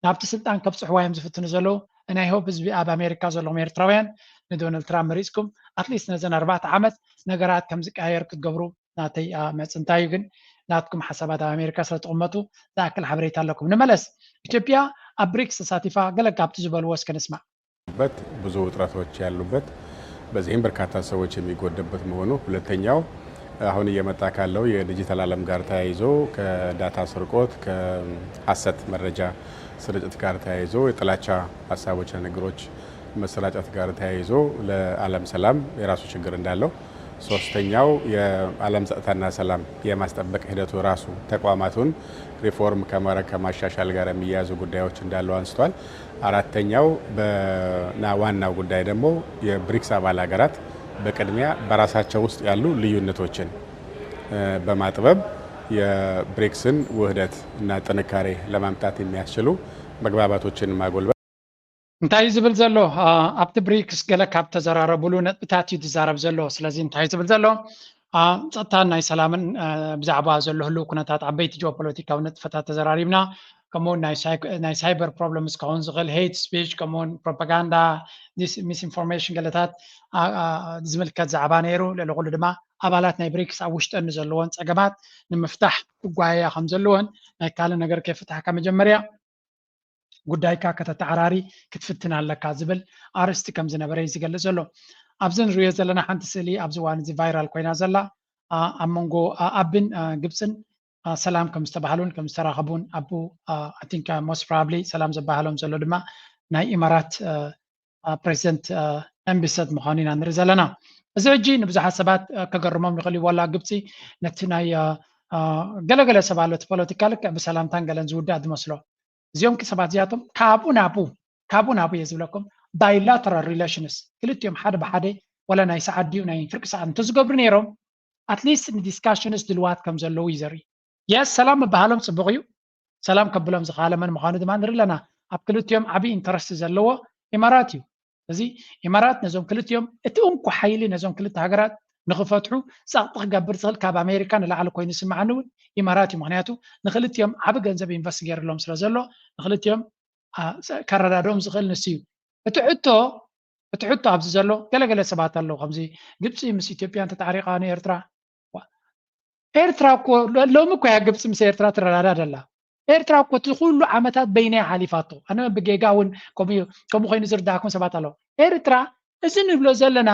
ናብቲ ስልጣን ከብፅሕዋ እዮም ዝፍትኑ ዘለዉ። ናይ ሆፕ ህዝቢ ኣብ ኣሜሪካ ዘለኹም ኤርትራውያን ንዶናልድ ትራምፕ መሪፅኩም ኣትሊስት ነዘን ኣርባዕተ ዓመት ነገራት ከም ዝቀያየር ክትገብሩ ናተይ መፅንታ እዩ። ግን ናትኩም ሓሳባት ኣብ ኣሜሪካ ስለትቕመጡ ዝኣክል ሓበሬታ ኣለኩም። ንመለስ። ኢትዮጵያ ኣብ ብሪክስ ተሳቲፋ፣ ገለ ካብቲ ዝበልዎ እስከ ንስማዕ። ብዙ ውጥረቶች ያሉበት በዚህም በርካታ ሰዎች የሚጎደበት መሆኑ፣ ሁለተኛው አሁን እየመጣ ካለው የዲጂታል ዓለም ጋር ተያይዞ ከዳታ ስርቆት ከሐሰት መረጃ ስርጭት ጋር ተያይዞ የጥላቻ ሀሳቦች ንግግሮች መሰራጨት ጋር ተያይዞ ለዓለም ሰላም የራሱ ችግር እንዳለው፣ ሶስተኛው የዓለም ጸጥታና ሰላም የማስጠበቅ ሂደቱ ራሱ ተቋማቱን ሪፎርም ከማድረግ ከማሻሻል ጋር የሚያያዙ ጉዳዮች እንዳለው አንስቷል። አራተኛው እና ዋናው ጉዳይ ደግሞ የብሪክስ አባል ሀገራት በቅድሚያ በራሳቸው ውስጥ ያሉ ልዩነቶችን በማጥበብ የብሪክስን ውህደት እና ጥንካሬ ለማምጣት የሚያስችሉ መግባባቶችን ማጎልበት። እንታይ እዩ ዝብል ዘሎ? ኣብቲ ብሪክስ ገለ ካብ ተዘራረብሉ ነጥብታት እዩ ዝዛረብ ዘሎ። ስለዚ እንታይ እዩ ዝብል ዘሎ? ጸጥታን ናይ ሰላምን ብዛዕባ ዘሎ ህልው ኩነታት ዓበይቲ ጂኦፖለቲካዊ ንጥፈታት ተዘራሪብና። ከምኡውን ናይ ሳይበር problems ክኸውን ዝኽእል፣ hate speech፣ ከምኡውን propaganda፣ misinformation፣ ገለታት ዝምልከት ዛዕባ ነይሩ። ልዕሊ ኩሉ ድማ ኣባላት ናይ ብሪክስ ኣብ ውሽጠን ዘለዎን ፀገማት ንምፍታሕ ክጓየያ ከም ዘለዎን፣ ናይ ካልእ ነገር ከይፍታሕካ መጀመርያ ጉዳይካ ከተተዓራሪ ክትፍትን ኣለካ ዝብል ኣርእስቲ ከም ዝነበረ እዩ ዝገልጽ ዘሎ። ኣብዚ ንሪኦ ዘለና ሓንቲ ስእሊ ኣብዚ እዋን እዚ ቫይራል ኮይና ዘላ ኣብ መንጎ ኣቢን ግብፅን ሰላም ከም ዝተባህሉን ከም ዝተራኸቡን ኣቡ I think most probably ሰላም ዘባህሎም ዘሎ ድማ ናይ ኢማራት ፕሬዚደንት ኤምቢሰት ምዃኑ ኢና ንርኢ ዘለና። እዚ ሕጂ ንብዙሓት ሰባት ከገርሞም ይኽእል እዩ። ዋላ ግብፂ ነቲ ናይ ገለገለ ሰብ ኣሎ እቲ ፖለቲካ ልክዕ ብሰላምታን ገለን ዝውዳእ ዝመስሎ። እዚኦም ሰባት እዚኣቶም ካብኡ ናብኡ ካብኡ ናብኡ እየ ዝብለኩም፣ bilateral relations፣ ክልቲኦም ሓደ ብሓደ ዋላ ናይ ሰዓት ድዩ ናይ ፍርቂ ሰዓት እንተዝገብሩ ነይሮም፣ at least ንዲስካሽንስ ድልዋት ከም ዘለዉ እዩ ዘርኢ። የስ ሰላም ምባሃሎም ፅቡቕ እዩ። ሰላም ከብሎም ዝኸኣለ መን ምዃኑ ድማ ንርኢ ኣለና። ኣብ ክልቲኦም ዓብዪ ኢንተረስት ዘለዎ ኢማራት እዩ። እዚ ኢማራት ነዞም ክልቲኦም እቲ እንኮ ሓይሊ ነዞም ክልተ ሃገራት ንኽፈትሑ ጸቕጢ ክገብር ዝኽእል ካብ ኣሜሪካ ንላዕሊ ኮይኑ ዝስምዓኒ እውን ኢማራት እዩ። ምኽንያቱ ንክልቲኦም ዓቢ ገንዘብ ኢንቨስት ገይርሎም ስለ ዘሎ ንክልቲኦም ከረዳድኦም ዝኽእል ንሱ እዩ። እቲ ሕቶ እቲ ሕቶ ኣብዚ ዘሎ ገለገለ ሰባት ኣለዉ ከምዚ ግብፂ ምስ ኢትዮጵያ እንተተዓሪቓ ንኤርትራ ኤርትራ እኮ ሎሚ እኮ እያ ግብፂ ምስ ኤርትራ ትረዳዳ ደላ። ኤርትራ እኮ እቲ ኩሉ ዓመታት በይነይ ሓሊፋቶ። ኣነ ብጌጋ እውን ከምኡ ኮይኑ ዝርዳእኩም ሰባት ኣለዉ። ኤርትራ እዚ ንብሎ ዘለና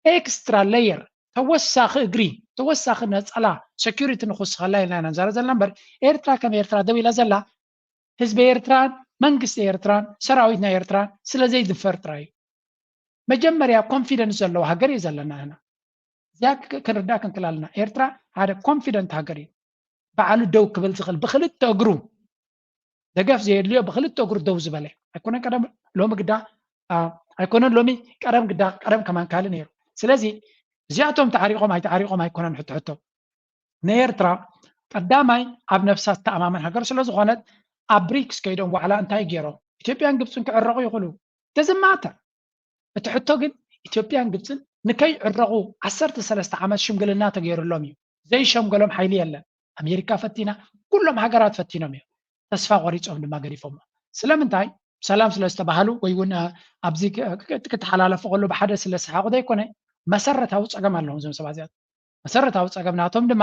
ኤክስትራ ሌየር ተወሳኺ እግሪ ተወሳኺ ነፀላ ሴኩሪቲ ንክውስኸላ ኢልና ኢና ንዛረብ ዘለና እምበር ኤርትራ ከም ኤርትራ ደው ኢላ ዘላ ህዝቢ ኤርትራን መንግስቲ ኤርትራን ሰራዊት ናይ ኤርትራን ስለ ዘይድፈር ጥራይ እዩ። መጀመርያ ኮንፊደንስ ዘለዎ ሃገር እዩ ዘለና ህና እዚኣ ክንርዳእ ክንክል ኣለና። ኤርትራ ሓደ ኮንፊደንት ሃገር እዩ። ባዕሉ ደው ክብል ዝኽእል ብክልተ እግሩ ደገፍ ዘየድልዮ ብክልተ እግሩ ደው ዝበለ ኣይኮነን። ቀደም ሎሚ ግዳ ኣይኮነን ሎሚ ቀደም ግዳ ቀደም ከማን ካልእ ነይሩ። ስለዚ እዚኣቶም ተዓሪቆም ኣይተዓሪቆም ኣይኮነን ሕቶ ሕቶ። ንኤርትራ ቀዳማይ ኣብ ነብሳ ተኣማመን ሃገር ስለ ዝኾነት ኣብ ብሪክስ ከይዶም ዋዕላ እንታይ ገይሮም ኢትዮጵያን ግብፅን ክዕረቑ ይኽእሉ። ተዝማተ እቲ ሕቶ ግን ኢትዮጵያን ግብፅን ንከይዕረቑ ዓሰርተ ሰለስተ ዓመት ሽምግልና ተገይሩሎም እዩ። ዘይሸምገሎም ሓይሊ የለን። ኣሜሪካ ፈቲና፣ ኩሎም ሃገራት ፈቲኖም እዮም። ተስፋ ቆሪፆም ድማ ገዲፎሞ። ስለምንታይ? ሰላም ስለ ዝተባሃሉ ወይ እውን ኣብዚ ክትሓላለፉ ከሎ ብሓደ ስለ ዝሰሓቑ ዘይኮነ መሰረታዊ ፀገም ኣለዎም እዞም ሰባት እዚኣት። መሰረታዊ ፀገም ናቶም ድማ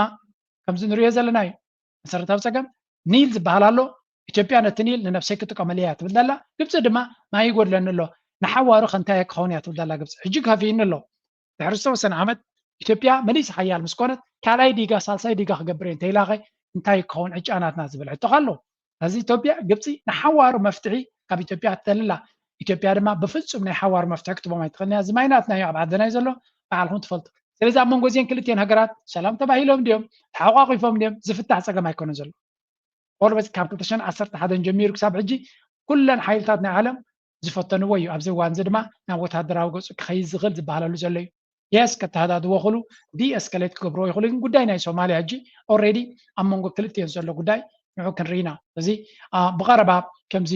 ከምዚ ንሪኦ ዘለና እዩ። መሰረታዊ ፀገም ኒል ዝበሃል ኣሎ። ኢትዮጵያ ነቲ ኒል ንነብሰይ ክጥቀመሉ እያ ትብል ዘላ። ግብፂ ድማ ማይ ይጎድለኒ ኣሎ ንሓዋሩ ከንታይ ክኸውን እያ ትብል ዘላ ግብፂ። ሕጂ ከፊእኒ ኣሎ። ድሕሪ ዝተወሰነ ዓመት ኢትዮጵያ መሊስ ሓያል ምስ ኮነት ካልኣይ ዲጋ ሳልሳይ ዲጋ ክገብር እየ እንተኢላኸ እንታይ ክኸውን ዕጫ ናትና ዝብል ሕቶ ኣሎ። ስለዚ ኢትዮጵያ ግብፂ ንሓዋሩ መፍትሒ ካብ ኢትዮጵያ ትደሊ ኣላ። ኢትዮጵያ ድማ ብፍፁም ናይ ሓዋሩ መፍትሒ ክትቦም ኣይትኽእልን እያ። እዚ ማይ ናትና እዩ፣ ኣብ ዓድና እዩ ዘሎ፣ ባዕልኹም ትፈልጡ። ስለዚ ኣብ መንጎ እዚአን ክልቲአን ሃገራት ሰላም ተባሂሎም ድዮም ተሓቋቂፎም ድዮም ዝፍታሕ ፀገም ኣይኮነን ዘሎ። ኦልወይስ ካብ ክልተ ሽሕን ዓሰርተ ሓደን ጀሚሩ ክሳብ ሕጂ ኩለን ሓይልታት ናይ ዓለም ዝፈተንዎ እዩ። ኣብዚ እዋን እዚ ድማ ናብ ወታደራዊ ገፁ ክኸይድ ዝኽእል ዝበሃለሉ ዘሎ እዩ። የስ ከተሃዳድዎ ይኽእሉ፣ ዲኤስከሌት ክገብርዎ ይኽእሉ። ግን ጉዳይ ናይ ሶማልያ ሕጂ ኦልሬዲ ኣብ መንጎ ክልቲኦን ዘሎ ጉዳይ ንዑ ክንርኢ ኢና። እዚ ብቐረባ ከምዚ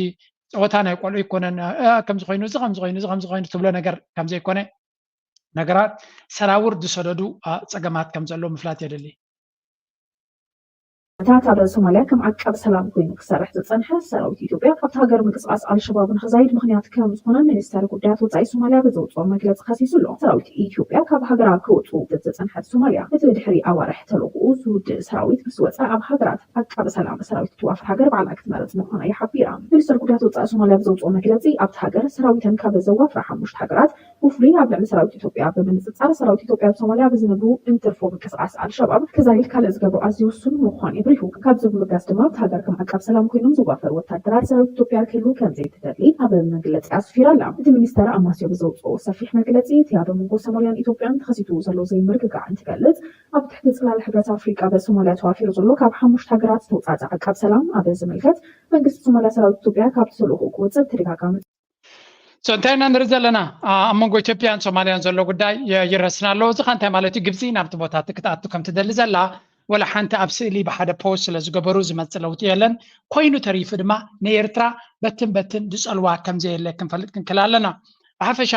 ፀወታ ናይ ቆልዑ ይኮነን ከምዚ ኮይኑ እዚ ከምዚ ኮይኑ እዚ ከምዚ ኮይኑ ትብሎ ነገር ከምዘይኮነ ነገራት ሰራውር ዝሰደዱ ፀገማት ከም ዘለዉ ምፍላጥ የድሊ። እታ ኣብ ሶማልያ ከም ዓቃቢ ሰላም ኮይኑ ክሰርሕ ዝፀንሐ ሰራዊት ኢትዮጵያ ኣብቲ ሃገር ምንቅስቃስ ኣልሸባብ ንክዛይድ ምክንያት ከም ዝኾነ ሚኒስተር ጉዳያት ወፃኢ ሶማልያ ብዘውፅኦ መግለፂ ከሲሱ ኣሎ። ሰራዊት ኢትዮጵያ ካብ ሃገራ ክወፁ ዝፀንሐት ሶማልያ እቲ ድሕሪ ኣዋርሕ ተልእኮኡ ዝውድእ ሰራዊት ምስ ወፀ ኣብ ሃገራት ዓቃቢ ሰላም ሰራዊት ትዋፍር ሃገር ባዕላ ክትመርፅ ምዃና ይሓቢራ። ሚኒስተር ጉዳያት ወፃኢ ሶማልያ ብዘውፅኦ መግለፂ ኣብቲ ሃገር ሰራዊተን ካብ ዘዋፍራ ሓሙሽተ ሃገራት ብፍሉይ ኣብ ልዕሊ ሰራዊት ኢትዮጵያ ብምንፅፃር ሰራዊት ኢትዮጵያ ኣብ ሶማልያ ብዝነብሩ እንትርፎ ምንቅስቃስ ኣልሸባብ ክዛይድ ካልእ ዝገብሮ ኣዝዩ ውሱን ምዃኑ የብሪሁ። ካብዚ ብምብጋስ ድማ ኣብቲ ሃገር ከም ዓቃብ ሰላም ኮይኖም ዝዋፈሩ ወታደራት ሰራዊት ኢትዮጵያ ክህልዉ ከም ዘይትደሊ ኣብ መግለፂ ኣስፊራ ኣላ። እቲ ሚኒስተር ኣማስዮ ብዘውፅኦ ሰፊሕ መግለፂ እቲ ኣብ መንጎ ሶማልያን ኢትዮጵያን ተኸሲቱ ዘሎ ዘይምርግጋዕ እንትገልፅ ኣብ ትሕቲ ፅላል ሕብረት ኣፍሪቃ በሶማልያ ተዋፊሩ ዘሎ ካብ ሓሙሽተ ሃገራት ዝተውፃእፀ ዓቃብ ሰላም ኣብ ዝምልከት መንግስቲ ሶማልያ ሰራዊት ኢትዮጵያ ካብቲ ተልእኮኡ ክወፅእ ብተደጋጋሚ So እንታይ ኢና ንርኢ ዘለና ኣብ መንጎ ኢትዮጵያን ሶማልያን ዘሎ ጉዳይ ይረስና ኣሎ። እዚ ከ እንታይ ማለት እዩ? ግብፂ ናብቲ ቦታ ክትኣቱ ከም ትደሊ ዘላ ወላ ሓንቲ ኣብ ስእሊ ብሓደ ፖስት ስለ ዝገበሩ ዝመፅእ ለውጢ የለን። ኮይኑ ተሪፉ ድማ ንኤርትራ በትን በትን ዝፀልዋ ከም ዘየለ ክንፈልጥ ክንክእል ኣለና። ብሓፈሻ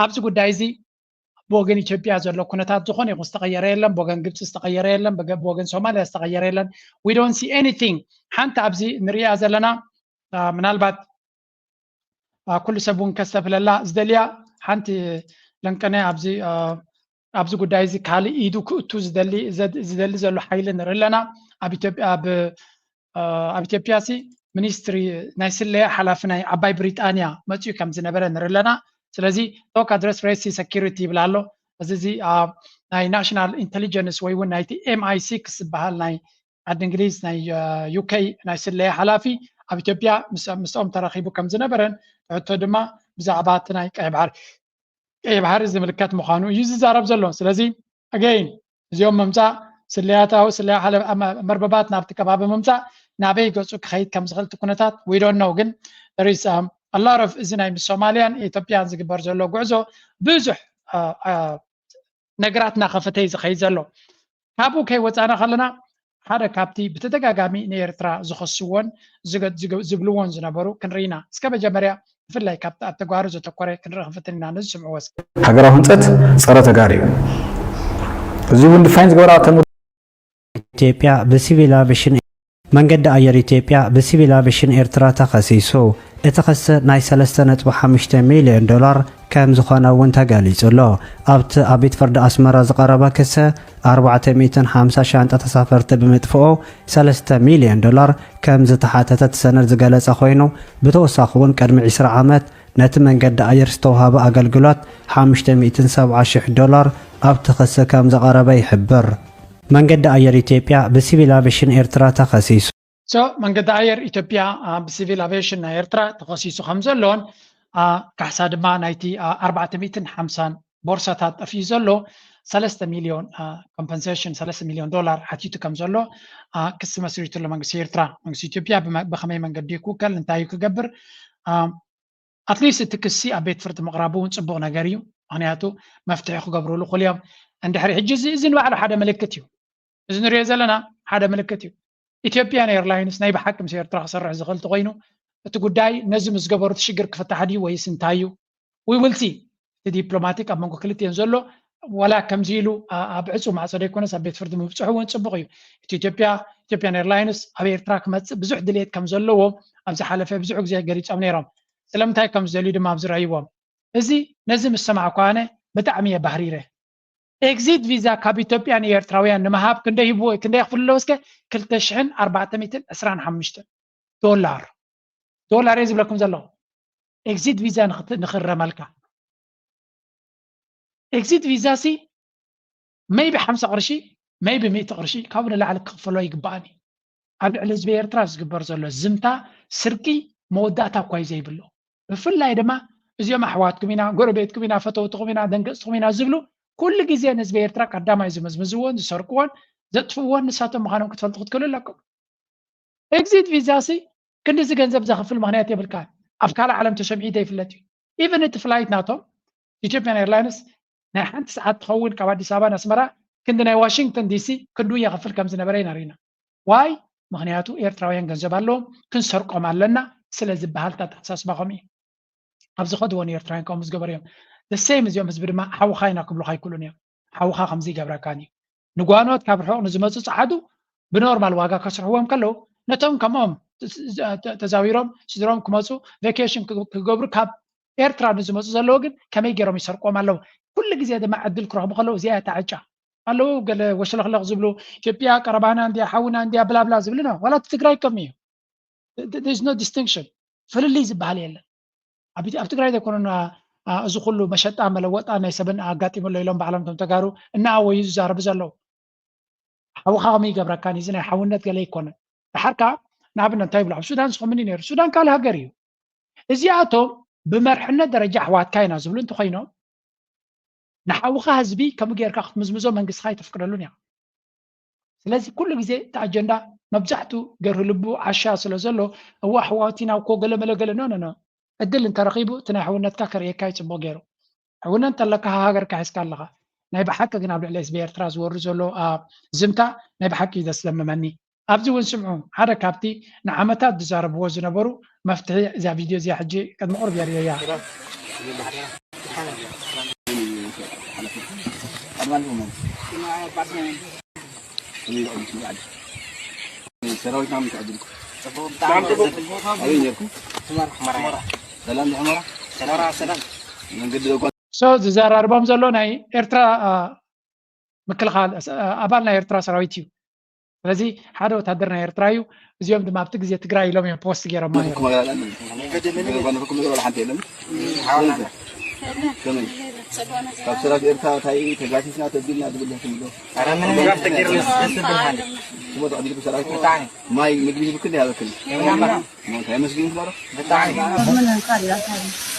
ኣብዚ ጉዳይ እዚ ብወገን ኢትዮጵያ ዘሎ ኩነታት ዝኾነ ይኹን ዝተቐየረ የለን። ብወገን ግብፂ ዝተቐየረ የለን። ብወገን ሶማልያ ዝተቐየረ የለን። We don't see anything። ሓንቲ ኣብዚ ንሪኣ ዘለና ምናልባት ኩሉ ሰብ እውን ከስተብህለላ ዝደልያ ሓንቲ ለንቀነ ኣብዚ ኣብዚ ጉዳይ እዚ ካልእ ኢዱ ክእቱ ዝደሊ ዝደሊ ዘሎ ሓይሊ ንርኢ ኣለና። ኣብ ኢትዮጵያ ኣብ ኣብ ኢትዮጵያ ሲ ሚኒስትሪ ናይ ስለያ ሓላፊ ናይ ዓባይ ብሪጣንያ መፅኡ ከም ዝነበረ ንርኢ ኣለና። ስለዚ ቶክ ኣድረስ ሬሲ ሰኪሪቲ ይብል ኣሎ። እዚ እዚ ናይ ናሽናል ኢንቴሊጀንስ ወይ እውን ናይቲ ኤም ኣይ ሲክስ ዝበሃል ናይ ዓዲ እንግሊዝ ናይ ዩ ኬ ናይ ስለያ ሓላፊ ኣብ ኢትዮጵያ ምስኦም ተራኺቡ ከም ዝነበረን ሕቶ ድማ ብዛዕባ እቲ ናይ ቀይ ባሕሪ ቀይ ባሕሪ ዝምልከት ምዃኑ እዩ ዝዛረብ ዘሎ። ስለዚ ኣገይን እዚኦም ምምፃእ ስለያታዊ ስለያ መርበባት ናብቲ ከባቢ ምምፃእ ናበይ ገፁ ክኸይድ ከም ዝኽእል እቲ ኩነታት ዊዶን ነው። ግን ሪስ ኣላረፍ እዚ ናይ ምስ ሶማልያን ኢትዮጵያን ዝግበር ዘሎ ጉዕዞ ብዙሕ ነገራት እናኸፈተ እዩ ዝኸይድ ዘሎ። ካብኡ ከይወፃና ከለና ሓደ ካብቲ ብተደጋጋሚ ንኤርትራ ዝኸስዎን ዝብልዎን ዝነበሩ ክንርኢና እስከ መጀመርያ ብፍላይ ካብቲ ኣብ ተጓሩ ዘተኮረ ክንርኢ ክንፍትን ኢና። ነዚ ስምዕዎ እስከ። ሃገራዊ ህንፀት ፀረ ተጋሩ እዩ። እዚ እውን ድፋይን ዝገበራ ተምር ኢትዮጵያ ብሲቪል ኣቪሽን መንገዲ ኣየር ኢትዮጵያ ብሲቪል ኣቪሽን ኤርትራ ተኸሲሱ። እቲ ክሲ ናይ ሰለስተ ነጥቢ ሓሙሽተ ሚልዮን ዶላር ከም ዝኾነ እውን ተገሊጹ ኣሎ። ኣብቲ ኣብ ቤት ፍርዲ ኣስመራ ዝቐረበ ክሲ ኣርባዕተ ሚእትን ሓምሳ ሻንጣ ተሳፈርቲ ብምጥፍኦ ሰለስተ ሚልዮን ዶላር ከም ዝተሓተተ እቲ ሰነድ ዝገለጸ ኮይኑ፣ ብተወሳኺ እውን ቅድሚ ዕስራ ዓመት ነቲ መንገዲ ኣየር ዝተውሃበ ኣገልግሎት ሓሙሽተ ሚእትን ሰብዓ ሽሕ ዶላር ኣብቲ ክሲ ከም ዘቐረበ ይሕብር። መንገዲ ኣየር ኢትዮጵያ ብሲቪል ኣቪሽን ኤርትራ ተኸሲሱ። So መንገዲ ኣየር ኢትዮጵያ ብሲቪል ኣቪሽን ናይ ኤርትራ ተኸሲሱ ከም ዘሎን ካሕሳ ድማ ናይቲ ኣርባዕተ ሚእትን ሓምሳን ቦርሳታት ጠፊኡ ዘሎ ሰለስተ ሚልዮን ኮምፐንሴሽን ሰለስተ ሚልዮን ዶላር ሓቲቱ ከም ዘሎ ክሲ መስሪቱ ኣሎ መንግስቲ ኤርትራ። መንግስቲ ኢትዮጵያ ብኸመይ መንገዲ ክውከል እንታይ እዩ ክገብር ኣትሊስት እቲ ክሲ ኣብ ቤት ፍርዲ ምቕራቡ እውን ፅቡቕ ነገር እዩ። ምክንያቱ መፍትሒ ክገብሩሉ ክእል እዮም። እንድሕሪ ሕጂ እዚ እዚ ንባዕሉ ሓደ ምልክት እዩ። እዚ ንሪኦ ዘለና ሓደ ምልክት እዩ። ኢትዮጵያን ኤርላይንስ ናይ ብሓቂ ምስ ኤርትራ ክሰርሕ ዝኽእል እንተኮይኑ እቲ ጉዳይ ነዚ ምስ ገበሩ እቲ ሽግር ክፍታሕ ድዩ ወይስ እንታይ እዩ? We will see። እቲ ዲፕሎማቲክ ኣብ መንጎ ክልቲኤን ዘሎ ዋላ ከምዚ ኢሉ ኣብ ዕፁ ማዕፆ ዘይኮነስ ኣብ ቤት ፍርዲ ምብፅሑ እውን ፅቡቕ እዩ። እቲ ኢትዮጵያ ኢትዮጵያን ኤርላይንስ ኣብ ኤርትራ ክመፅእ ብዙሕ ድልየት ከም ዘለዎ ኣብ ዝሓለፈ ብዙሕ ግዜ ገሊፆም ነይሮም። ስለምንታይ ከም ዝደልዩ ድማ ኣብ ዝረእይዎም እዚ ነዚ ምስ ሰማዕኩ ኣነ ብጣዕሚ እየ ባህሪረ። ኤግዚት ቪዛ ካብ ኢትዮጵያ ንኤርትራውያን ንምሃብ ክንደይ ሂብዎ ክንደይ ክፍልሎ እስከ ክልተ ሽሕን ኣርባዕተ ሚእትን ዕስራን ሓሙሽተን ዶላር ዶላር እየ ዝብለኩም ዘለኹ። ኤግዚት ቪዛ ንኽረመልካ ኤግዚት ቪዛ ሲ maybe ሓምሳ ቅርሺ maybe ሚእቲ ቅርሺ ካብኡ ንላዕሊ ክኽፈሎ ይግባኣኒ። ኣብ ልዕሊ ህዝቢ ኤርትራ ዝግበር ዘሎ ዝምታ ስርቂ መወዳእታ እኳ እዩ ዘይብሉ። ብፍላይ ድማ እዚኦም ኣሕዋትኩም ኢና፣ ጎረቤትኩም ኢና፣ ፈተውትኹም ኢና፣ ደንገፅትኹም ኢና ዝብሉ ኩሉ ግዜ ንህዝቢ ኤርትራ ቀዳማይ ዝምዝምዝዎን ዝሰርቅዎን ዘጥፍእዎን ንሳቶም ምዃኖም ክትፈልጡ ክትክእሉ ኣለኩም። ኤግዚት ቪዛ ሲ ክንድዚ ገንዘብ ዘኽፍል ምኽንያት የብልካን። ኣብ ካልእ ዓለም ተሰሚዑ ዘይፍለጥ እዩ። ኢቨን እቲ ፍላይት ናቶም ኢትዮጵያን ኤርላይንስ ናይ ሓንቲ ሰዓት ትኸውን ካብ ኣዲስ ኣበባ ንኣስመራ ክንዲ ናይ ዋሽንግተን ዲሲ ክንድኡ የኽፍል ከም ዝነበረ ኢና ርኢና። ዋይ ምኽንያቱ ኤርትራውያን ገንዘብ ኣለዎም ክንሰርቆም ኣለና ስለ ዝበሃል ኣተሓሳስባ ከምኡ እዩ። ኣብ ዝኸድዎ ንኤርትራውያን ከምኡ ዝገበሩ እዮም። The same እዚኦም ህዝቢ ድማ ሓውኻ ኢና ክብሉኻ ኣይክእሉን እዮም። ሓውኻ ከምዚ ይገብረካን እዩ። ንጓኖት ካብ ርሑቕ ንዝመፁ ፀዓዱ ብኖርማል ዋጋ ከስርሕዎም ከለዉ ነቶም ከምኦም ተዛዊሮም ስድሮም ክመፁ ቬኬሽን ክገብሩ ካብ ኤርትራ ንዝመፁ ዘለዉ ግን ከመይ ገይሮም ይሰርቆም ኣለዉ። ኩሉ ግዜ ድማ ዕድል ክረኽቡ ከለዉ እዚኣ እያ እታ ዕጫ። ኣለዉ ገለ ወሽለኽለኽ ዝብሉ ኢትዮጵያ ቀረባና እንድያ ሓውና እንድያ ብላብላ ዝብሉ ነው። ዋላ እቲ ትግራይ ከም እዩ። There is no distinction ፍልልይ ዝበሃል የለን። ኣብ ትግራይ ዘይኮነ እዚ ኩሉ መሸጣ መለወጣ ናይ ሰብን ኣጋጢሙ ኣሎ ኢሎም ባዕሎም እቶም ተጋሩ እናኣወዩ ዝዛረቡ ዘለዉ። ሓውኻ ከመይ ይገብረካ እዚ ናይ ሓውነት ገለ ኣይኮነን። ድሓር ከዓ ንኣብነት እንታይ ይብሉ ኣብ ሱዳን ዝኸምኒ ነይሩ። ሱዳን ካልእ ሃገር እዩ። እዚኣቶም ብመርሕነት ደረጃ ኣሕዋትካ ኢና ዝብሉ እንተኮይኖም ንሓውኻ ህዝቢ ከምኡ ጌርካ ክትምዝምዞ መንግስትኻ ኣይተፍቅደሉን እያ። ስለዚ ኩሉ ግዜ እቲ ኣጀንዳ መብዛሕቱ ገርሂ ልቡ ዓሻ ስለ ዘሎ እዋ ኣሕዋትና እኮ ገለመለ ገለ ኖ ኖ ኖ ዕድል እንተረኺቡ እቲ ናይ ሕውነትካ ከርእየካ እዩ ፅቡቕ ገይሩ። ሕውነት እንተለካ ሃገርካ ሒዝካ ኣለኻ። ናይ ብሓቂ ግን ኣብ ልዕሊ ህዝቢ ኤርትራ ዝወርድ ዘሎ ዝምታ ናይ ብሓቂ እዩ ዘስደምመኒ። ኣብዚ እውን ስምዑ ሓደ ካብቲ ንዓመታት ዝዛረብዎ ዝነበሩ መፍትሒ እዛ ቪድዮ እዚኣ ሕጂ ቅድሚ ቁሩብ የርእየያ። ሰራዊትና ምትዕድልኩም ኣበይ ነርኩም? ሰላም ሕመራ። ሰላም ሰላም። መንገዲ ደጓ so ዝዘራርቦም ዘሎ ናይ ኤርትራ ምክልኻል ኣባል ናይ ኤርትራ ሰራዊት እዩ። ስለዚ ሓደ ወታደር ናይ ኤርትራ እዩ። እዚኦም ድማ ኣብቲ ግዜ ትግራይ ኢሎም እዮም ፖስት ገይሮም ማለት እዩ። ኩም ኣላለን። ገደመኒ ገደጓ ነርኩም ገደጓ ሓንቲ የለን። ሓውና ከመይ ካብ ሰራዊት ኤርትራ ታይ ተጋሲስና ተቢልና ዝብል ትምዶ? ኧረ ምንም የለን። ደስ ዝብል ማለት ስሞት ኣቢልኩም ሰራዊት ብጣዕሚ ማይ ምግቢ ይብክል ያበክል ያመራ ሞት ኣይመስግን ትባሎ ብጣዕሚ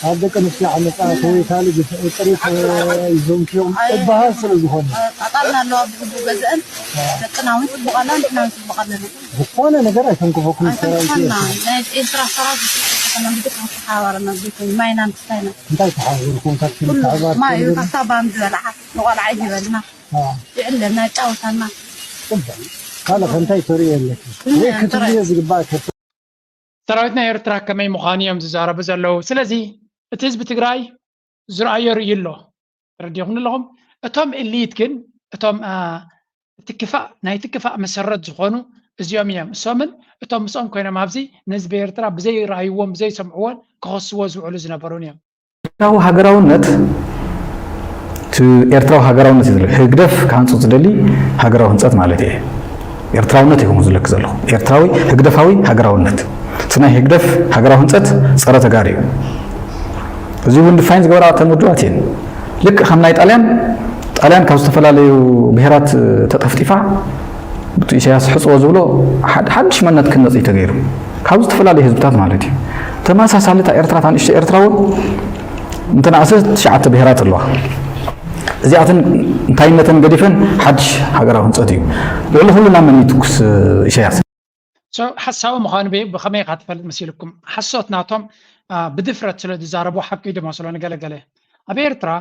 ኣብ ደቂ ኣንስትዮ ዓመፃ ተወይታሊ ጥሪት ይዘምትዮም እበሃል ስለ ዝኾነ ኣጣልና ኣለዋ ብግቡእ ገዝአን ደቅና እውን ፅቡቅ ኣላ ንሕና እውን ፅቡቅ ኣለና ዝኾነ ነገር ኣይተንክፈኩም ሰራዊት ኣይተንክፈና ናይ ኤርትራ ሰራዊት ዝስከና ብድክ ሓባረና ዝይኮኑ ማይና ንስታይና እንታይ ተሓባበርኩም ካብቲ ምትሕባር ማይ ካብታ ባም ዝበልዓ ንቆልዓ ይበልና ይዕለልና ይጫወታልና ፅቡቅ ካልእ ከ እንታይ ተርእዮ ኣለኪ ወይ ክትብልዮ ዝግባእ ሰራዊት ናይ ኤርትራ ከመይ ምዃኑ እዮም ዝዛረቡ ዘለዉ። ስለዚ እቲ ህዝቢ ትግራይ ዝረኣዮ ርእዩ ኣሎ። ተረዲኹም ኣለኹም። እቶም ኤሊት ግን እቶም እቲ ክፋእ ናይቲ ክፋእ መሰረት ዝኾኑ እዚኦም እዮም። እሶምን እቶም ምስኦም ኮይኖም ኣብዚ ንህዝቢ ኤርትራ ብዘይ ረኣይዎን ብዘይ ሰምዕዎን ክኸስዎ ዝውዕሉ ዝነበሩን እዮም። ኤርትራዊ ሃገራውነት እቲ ኤርትራዊ ሃገራውነት እዩ ዝብል ህግደፍ ክሃንፁ ዝደሊ ሃገራዊ ህንፀት ማለት እየ። ኤርትራውነት እዩ ከምኡ ዝለክ ዘለኹ ኤርትራዊ ህግደፋዊ ሃገራውነት እቲ ናይ ህግደፍ ሃገራዊ ህንፀት ፀረ ተጋሩ እዩ። እዚ እውን ድፋይን ዝገበራ እተን ውድባት እየን። ልክእ ከም ናይ ጣልያን ጣልያን ካብ ዝተፈላለዩ ብሄራት ተጠፍጢፋ እቲ ኢሳያስ ሕፅቦ ዝብሎ ሓድሽ መንነት ክነፅ እዩ ተገይሩ ካብ ዝተፈላለዩ ህዝብታት ማለት እዩ። ተመሳሳሊ እታ ኤርትራ እታ ንእሽቶ ኤርትራ እውን እንተንኣሰ ትሽዓተ ብሄራት ኣለዋ። እዚኣተን እንታይነተን ገዲፈን ሓድሽ ሃገራዊ ህንፀት እዩ። ልዕሊ ኩሉ ናብ መን እዩ ትኩስ ኢሳያስ? ሓሳዊ ምዃኑ ብኸመይ ኢኻ ትፈልጥ መሲልኩም? ሓሶት ናቶም ብድፍረት ስለ ዝዛረቡ ሓቂ ዝመስሎ ንገለገለ ኣብ ኤርትራ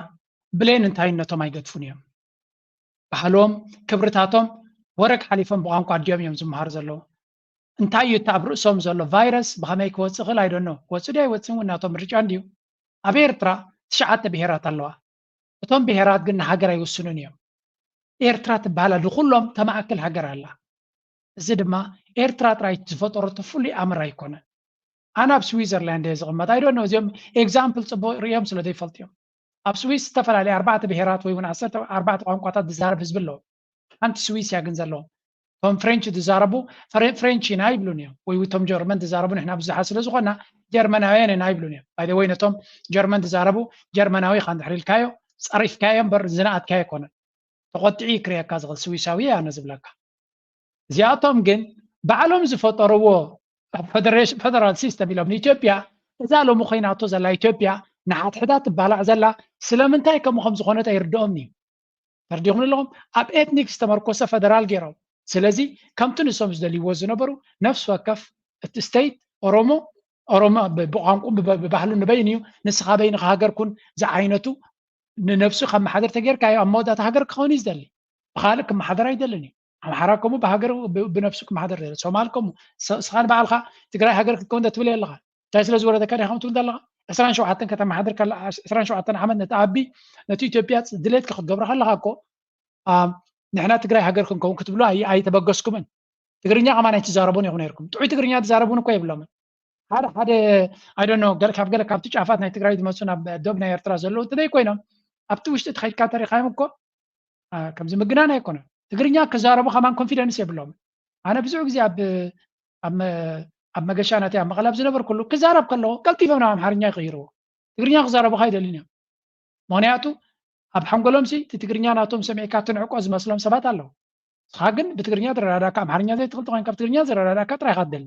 ብሌን እንታይነቶም ኣይገድፉን እዮም። ባህሎም ክብርታቶም ወረግ ሓሊፎም ብቋንቋ ኣዲኦም እዮም ዝመሃሩ ዘለዉ። እንታይ እዩ እቲ ኣብ ርእሶም ዘሎ ቫይረስ ብኸመይ ክወፅእ ክእል ኣይደኖ ወፅእ ዶ ኣይወፅን እውን ናቶም ምርጫ እንድዩ። ኣብ ኤርትራ ትሽዓተ ብሄራት ኣለዋ። እቶም ብሄራት ግን ንሃገር ኣይውስኑን እዮም። ኤርትራ ትበሃል ንኩሎም ተማእክል ሃገር ኣላ። እዚ ድማ ኤርትራ ጥራይ ዝፈጠረቶ ፍሉይ ኣምር ኣይኮነን። ኣነ ኣብ ስዊዘርላንድ እየ ዝቕመጥ ኣይደኖ እዚኦም ኤግዛምፕል ፅቡቅ ርእዮም ስለ ዘይፈልጡ እዮም። ኣብ ስዊስ ዝተፈላለዩ ኣርባዕተ ብሄራት ወይ እውን ዓሰርተ ኣርባዕተ ቋንቋታት ዝዛረብ ህዝቢ ኣለዎ። ሓንቲ ስዊስ እያ ግን ዘለዎም። እቶም ፍሬንች ዝዛረቡ ፍሬንች ኢና ይብሉን እዮም ወይ እቶም ጀርመን ዝዛረቡ ንሕና ብዙሓት ስለ ዝኾና ጀርመናውያን ኢና ይብሉን እዮም። ባይ ወይ ነቶም ጀርመን ዝዛረቡ ጀርመናዊ ኢኻ እንድሕር ኢልካዮ ፀሪፍካዮ እምበር ዝነኣትካዮ ኣይኮነን። ተቆጢዑ እዩ ክርእየካ ዝኽእል ስዊሳዊ እየ ኣነ ዝብለካ። እዚኣቶም ግን ባዕሎም ዝፈጠርዎ ፈደራል ሲስተም ኢሎም ንኢትዮጵያ እዛ ሎሚ ኮይናቶ ዘላ ኢትዮጵያ ንሓድሕዳ ትባላዕ ዘላ ስለምንታይ ከምኡ ከም ዝኾነት ኣይርድኦምን እዩ። ተረዲኹም ኣለኹም ኣብ ኤትኒክ ዝተመርኮሰ ፈደራል ገይሮም። ስለዚ ከምቲ ንሶም ዝደልይዎ ዝነበሩ ነፍሲ ወከፍ እቲ ስተይት ኦሮሞ ኦሮሞ ብቋንቁ ብባህሉ ንበይን እዩ ንስኻ በይንኻ ሃገር ኩን ዝዓይነቱ ንነብሱ ካብ መሓደር ተጌርካዮ ኣብ መወዳእታ ሃገር ክኸውን እዩ ዝደሊ። ብኻልእ ክመሓደር ኣይደልን እዩ። ኣምሓራ ከምኡ ብሃገር ብነብሱ ክመሓደር ይደሊ። ሶማል ከምኡ። ስኻ ንባዕልኻ ትግራይ ሃገር ክትከውን ዶ ትብል ኣለኻ? እንታይ ስለ ዝወረደካ ዲኻ ከምትብል ዘለኻ? ዕስራን ሸውዓተን ከተመሓድር ከላ ዕስራን ሸውዓተን ዓመት ነቲ ኣቢ ነቲ ኢትዮጵያ ድሌትካ ክትገብሮ ከለኻ እኮ ንሕና ትግራይ ሃገር ክንከውን ክትብሉ ኣይተበገስኩምን። ትግርኛ ከማን ኣይትዛረቡን ኢኹም ነይርኩም። ጥዑይ ትግርኛ ዝዛረቡን እኮ የብሎምን። ሓደ ሓደ ኣይደኖ ገለ ካብ ገለ ካብቲ ጫፋት ናይ ትግራይ ዝመፁ ናብ ዶብ ናይ ኤርትራ ዘለዉ እንተዘይ ኮይኖም ኣብቲ ውሽጢ ተኸይድካ ተሪኻዮም እኮ ከምዚ ምግናን ኣይኮነን። ትግርኛ ክዛረቡ ከማን ኮንፊደንስ የብሎም። ኣነ ብዙሕ ግዜ ኣብ ኣብ መገሻ ናተይ ኣብ መቐለ ኣብ ዝነበርኩሉ ክዛረብ ከለኹ ቀልጢፎም ናብ ኣምሓርኛ ይቕይርዎ። ትግርኛ ክዛረቡኻ ኣይደልን እዮም። ምኽንያቱ ኣብ ሓንጎሎም ሲ እቲ ትግርኛ ናቶም ሰሚዕካ ትንዕቆ ዝመስሎም ሰባት ኣለዉ። ንስኻ ግን ብትግርኛ ዝረዳዳእካ ኣምሓርኛ ዘይትኽእል ተኾይንካ ብትግርኛ ዝረዳዳእካ ጥራይ ኢኻ ትደሊ።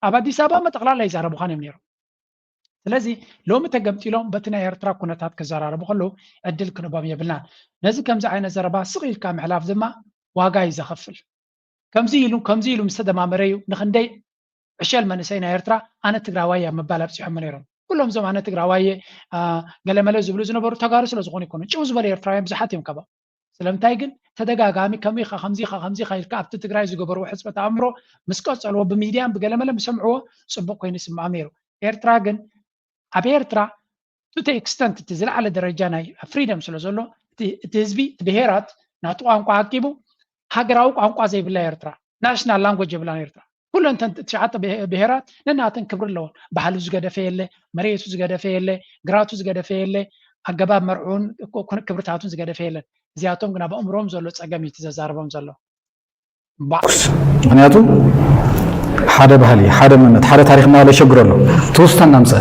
ኣብ ኣዲስ ኣበባ መጠቕላላ ይዛረቡኻን እዮም ነይሮም። ስለዚ ሎሚ ተገምጢሎም በቲ ናይ ኤርትራ ኩነታት ክዘራረቡ ከለዉ ዕድል ክንቦም የብልናን። ነዚ ከምዚ ዓይነት ዘረባ ስቕ ኢልካ ምሕላፍ ድማ ዋጋ እዩ ዘኸፍል። ከምዚ ኢሉ ከምዚ ኢሉ ምስ ተደማመረ እዩ ንኽንደይ ዕሸል መንእሰይ ናይ ኤርትራ ኣነ ትግራዋይ እየ ኣብ ምባል ኣብፂሖሞ ነይሮም። ኩሎም እዞም ኣነ ትግራዋይ እየ ገለመለ ዝብሉ ዝነበሩ ተጋሩ ስለ ዝኾኑ ኣይኮኑን። ጭው ዝበሉ ኤርትራውያን ብዙሓት እዮም ካባኦም። ስለምንታይ ግን ተደጋጋሚ ከመይ ኢኻ ከምዚ ኢኻ ከምዚ ኢኻ ኢልካ ኣብቲ ትግራይ ዝገበርዎ ሕፅበት ኣእምሮ ምስ ቀፀልዎ ብሚድያን ብገለመለን ብሰምዕዎ ፅቡቅ ኮይኑ ይስምዖም ነይሩ። ኤርትራ ግን ኣብ ኤርትራ to the extent እቲ ዝለዓለ ደረጃ ናይ ፍሪደም ስለ ዘሎ እቲ ህዝቢ እቲ ብሄራት ናቱ ቋንቋ ዓቂቡ ሃገራዊ ቋንቋ ዘይብላ ኤርትራ ናሽናል ላንጉጅ የብላን ኤርትራ ኩለን እተን ትሽዓተ ብሄ- ብሄራት ነናተን ክብሪ ኣለዎን። ባህሉ ዝገደፈ የለ፣ መሬቱ ዝገደፈ የለ፣ ግራቱ ዝገደፈ የለ፣ ኣገባብ መርዕኡን ክ- ክ- ክብርታቱን ዝገደፈ የለን። እዚኣቶም ግን ኣብ ኣእምሮም ዘሎ ፀገም እዩ እቲ ዘዛርቦም ዘሎ። ባዕ- ምክንያቱ ሓደ ባህሊ፣ ሓደ መንነት፣ ሓደ ታሪኽ እናበለ ይሸግሮ ኣሎ። ትውስታ እናምፀ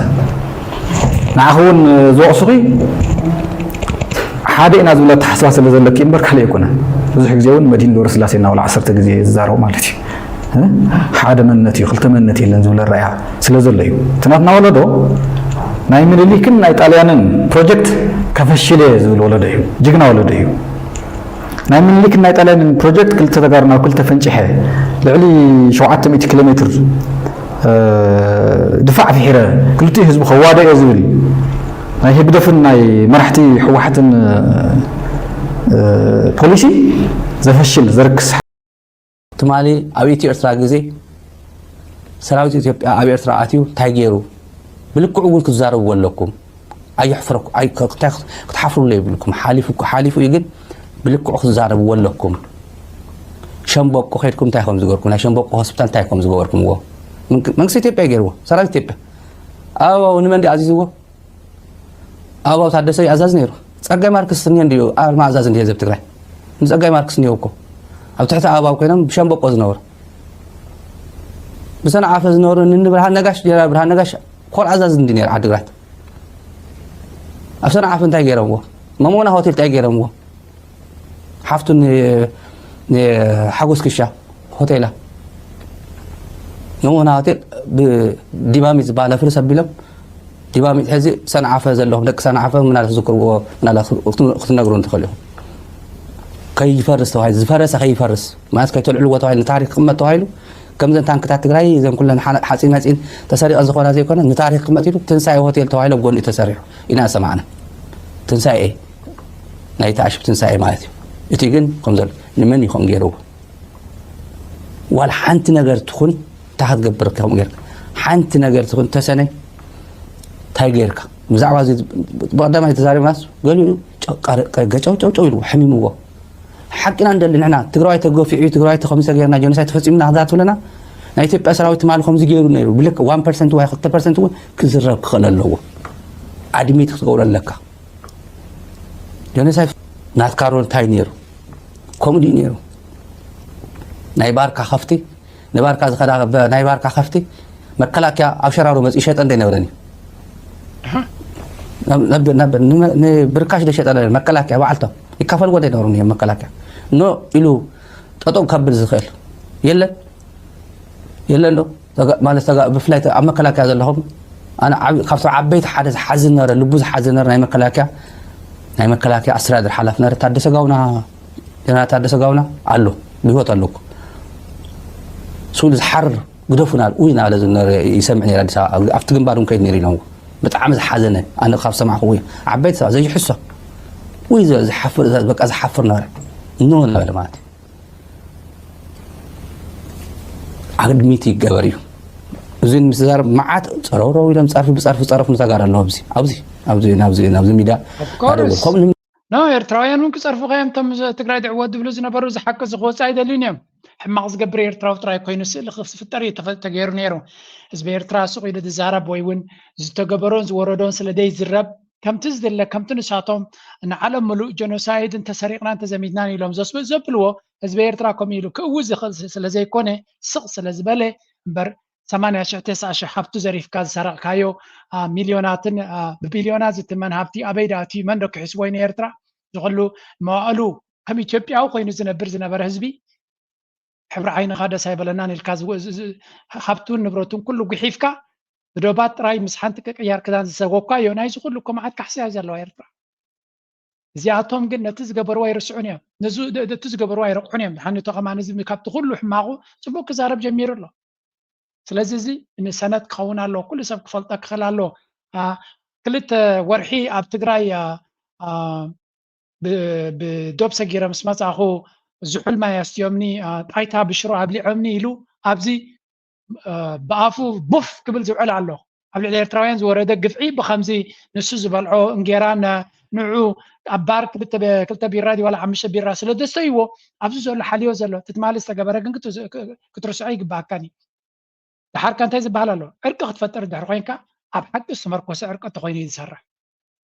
ንዓኺ እውን ዝወቕሱኺ ሓደ ኢና ዝብል ኣተሓስባ ስለ ዘለኪ እምበር ካልእ ኣይኮነን። ብዙሕ ግዜ እውን መድሂን ገብረስላሴ እናበለ ዓሰርተ ግዜ ዝዛረቡ ማለት እዩ። እ? ሓደ መንነት እዩ፣ ክልተ መንነት የለን ዝብል ኣረኣእያ ስለ ዘሎ እዩ። እቲ ናትና ወለዶ ናይ ምኒልክን ናይ ጣልያንን ፕሮጀክት ከፈሽል እየ ዝብል ወለዶ እዩ። ጅግና ወለዶ እዩ። ናይ ምኒልክን ናይ ጣልያንን ፕሮጀክት ክልተ ተጋሩ ናብ ክልተ ፈንጭሐ ልዕሊ ሸውዓተ ሚእቲ ኪሎ ሜትር እ፣ ድፋዕ ፍሒረ ክልቲኡ ህዝቢ ከዋደ እየ ዝብል ናይ ህግደፍን ናይ መራሕቲ ህወሓትን እ፣ ፖሊሲ ዘፈሽል ዘርክስ ትማሊ ኣብ ኢትዮ ኤርትራ ግዜ ሰራዊት ኢትዮጵያ ኣብ ኤርትራ ኣትዩ እንታይ ገይሩ? ብልክዑ እውን ክትዛረብዎ ኣለኩም። ኣየሕፍረኩ ኣይ- እንታይ ክትሓፍሩሉ የብልኩም። ሓሊፉ እኮ ሓሊፉ እዩ፣ ግን ብልክዑ ክትዛረብዎ ኣለኩም። ሸምበቆ ከይድኩም እንታይ ከም ዝገበርኩም፣ ናይ ሸምበቆ ሆስፒታል እንታይ ከም ዝገበርኩምዎ መንግ- መንግስቲ ኢትዮጵያ እዩ ገይርዎ። ሰራዊት ኢትዮጵያ ኣበባው ንመን ድዩ ኣዚዝዎ? ኣበባው ታደሰ እዩ ኣዛዚ ነይሩ። ጸጋይ ማርክስ እኒሀ እንድዩ ኣርማ ኣዛዚ እንድዩ ህዝብ ትግራይ። ንጸጋይ ማርክስ እኒሀው እኮ ኣብ ትሕቲ ኣበባው ኮይኖም ብሸምበቆ ዝነበሩ ብሰንዓፈ ዝነበሩ ንኒ ብርሃን ነጋሽ ጀነራል ብርሃን ነጋሽ ኮር ኣዛዚ እንዲ ነይሩ ዓድግራት። ኣብ ሰንዓፈ እንታይ ገይሮምዎ? መሞና ሆቴል እንታይ ገይሮምዎ? ሓፍቱ ን- ንሓጎስ ክሻ ሆቴላ መሞና ሆቴል ብዲባሚት ዝበሃል ኣፍርስ ኣቢሎም ዲባሚት ሕዚ ሰንዓፈ ዘለኹም ደቂ ሰንዓፈ ምናልባት ዝክርዎ ምናልባት ክትነግሩ እንትኽእል ኢኹም። ከይፈርስ ተባሂሉ ዝፈረሰ ከይፈርስ ማለት ከይተልዕልዎ ተባሂሉ ንታሪክ ክቕመጥ ተባሂሉ ከምዘን ታንክታት ትግራይ እዘን ኩለን ሓፂን መፂን ተሰሪቐ ዝኾና ዘይኮነ ንታሪክ ክቕመጥ ኢሉ ትንሳኤ ሆቴል ተባሂሉ ኣብ ጎኒ ተሰሪሑ ኢና ሰማዕና። ትንሳኤ ናይቲ ኣሽብ ትንሳኤ ማለት እዩ። እቲ ግን ከም ዘሎ ንመን ይኾን ገይርዎ? ዋላ ሓንቲ ነገር ትኹን እንታይ ክትገብር ከምኡ ጌርካ ሓንቲ ነገር ትኹን ተሰነይ እንታይ ጌርካ ብዛዕባ እዚ ብቐዳማይ ተዛሪብናስ ገሊኡ ገጨው ጨውጨው ኢልዎ ሕሚምዎ። ሓቂና እንደሊ ንሕና ትግራዋይ ተገፊዑ ትግራዋይ ተኸሚሰ ጌርና ጀኖሳይ ተፈፂሙና ክዛ ትብለና ናይ ኢትዮጵያ ሰራዊት ትማሊ ከምዚ ገይሩ ነይሩ ብልክ ዋን ፐርሰንት ወይ ክልተ ፐርሰንት እውን ክዝረብ ክኽእል ኣለዎ። ኣድሚት ክትገብሮ ኣለካ። ጀኖሳይ ናትካ ሮል እንታይ ነይሩ? ከምኡ ድዩ ነይሩ? ናይ ባርካ ከፍቲ ንባርካ ዝኸዳ ናይ ባርካ ከፍቲ መከላከያ ኣብ ሸራሮ መፅኡ ይሸጠ እንደ ይነብረን እዩ። ንብርካሽ ደሸጠ መከላከያ በዓልቶም ይካፈልዎ እንደ ይነብሩ እዮም። መከላከያ ኖ ኢሉ ጠጠው ከብል ዝኽእል የለን የለን ዶ? ማለት ብፍላይ ኣብ መከላከያ ዘለኹም ኣነ ካብቶም ዓበይቲ ሓደ ዝሓዝን ነበረ ልቡ ዝሓዝን ነበረ ናይ መከላከያ ናይ መከላከያ ኣስተዳደር ሓላፊ ነበረ ታደሰ ጋውና ጀነራል ታደሰ ጋውና ኣሎ ብህይወት ኣለኩ ስሉ ዝሓርር ግደፉና ውይ ናበለ ዝነበረ ይሰምዕ ነይረ ኣዲስ ኣበባ ኣብቲ ግንባር እውን ከይድ ነይሩ ኢሎም ብጣዕሚ ዝሓዘነ ኣነ ካብ ሰማዕኩ ውይ ዓበይቲ ሰባት ዘይሕሶ ውይ ዝበለ ዝሓፍር በቃ ዝሓፍር ነበረ ኖ እናበለ ማለት እዩ ኣግድሚት ይገበር እዩ። እዚ ምስ ዛረብ መዓት ፀረውረው ኢሎም ፀርፊ ብፀርፊ ፀረፉ ተጋር ኣለዉ ኣብዚ ኣብዚ ኣብዚ ናብዚ ናብዚ ሚድያ ከምኡ ኖ ኤርትራውያን እውን ክፀርፉ ከዮም እቶም ትግራይ ድዕወት ዝብሉ ዝነበሩ ዝሓቂ ዝክወፅ ኣይደልዩን እዮም። ሕማቕ ዝገብር ኤርትራዊ ጥራይ ኮይኑ ስእሊ ክፍጠር እዩ ተገይሩ ነይሩ። ህዝቢ ኤርትራ ስቕ ኢሉ ዝዛረብ ወይ እውን ዝተገበሮን ዝወረዶን ስለ ዘይዝረብ ከምቲ ዝድለ ከምቲ ንሳቶም ንዓለም ምሉእ ጀኖሳይድ እንተሰሪቕና እንተዘሚትናን ኢሎም ዘስብእ ዘብልዎ ህዝቢ ኤርትራ ከምኡ ኢሉ ክእውዝ ዝኽእል ስለዘይኮነ ስቕ ስለዝበለ እምበር ሰማንያ ሽሕ ተስዓ ሽሕ ሃብቱ ዘሪፍካ ዝሰረቕካዮ ሚልዮናትን ብቢልዮናት ዝትመን ሃብቲ ኣበይ ዳእትዩ መን ዶ ክሕስቦ እዩ ንኤርትራ ዝኽሉ መዋእሉ ከም ኢትዮጵያዊ ኮይኑ ዝነብር ዝነበረ ህዝቢ ሕብሪ ዓይንኻ ደስ ኣይበለናን ኢልካ ሃብቱን ንብረቱን ኩሉ ጉሒፍካ ብዶባት ጥራይ ምስ ሓንቲ ቅቅያር ክዳን ዝሰጎኳዮ ናይዚ ኩሉ እኮ መዓት ካሕስያ እዩ ዘለዋ ኤርትራ። እዚኣቶም ግን ነቲ ዝገበርዎ ኣይርስዑን እዮም። ነዚ ነቲ ዝገበርዎ ኣይረቑሑን እዮም። ድሓን ንቶ ከማን እዚ ካብቲ ኩሉ ሕማቑ ጽቡቕ ክዛረብ ጀሚሩ ኣሎ። ስለዚ እዚ ንሰነት ክኸውን ኣለዎ። ኩሉ ሰብ ክፈልጦ ክኽእል ኣለዎ። ክልተ ወርሒ ኣብ ትግራይ ብዶብ ሰጊረ ምስ መጻኹ ዝሑል ማይ ኣስትዮምኒ ጣይታ ብሽሮ ኣብሊዖምኒ ኢሉ ኣብዚ ብኣፉ ቡፍ ክብል ዝውዕል ኣሎ። ኣብ ልዕሊ ኤርትራውያን ዝወረደ ግፍዒ ብኸምዚ ንሱ ዝበልዖ እንጌራ ንዑ ኣብ ባር ክልተ ቢራ ድዩ ዋላ ሓሙሽተ ቢራ ስለ ዘስተይዎ ኣብዚ ዘሎ ሓልዮ ዘሎ እቲ ትማሊ ዝተገበረ ግን ክትርስዖ ይግባኣካን እዩ። ድሓር ከ እንታይ ዝበሃል ኣሎ? ዕርቂ ክትፈጥር ድሕሪ ኮይንካ ኣብ ሓቂ ዝተመርኮሰ ዕርቂ እንተኮይኑ እዩ ዝሰርሕ።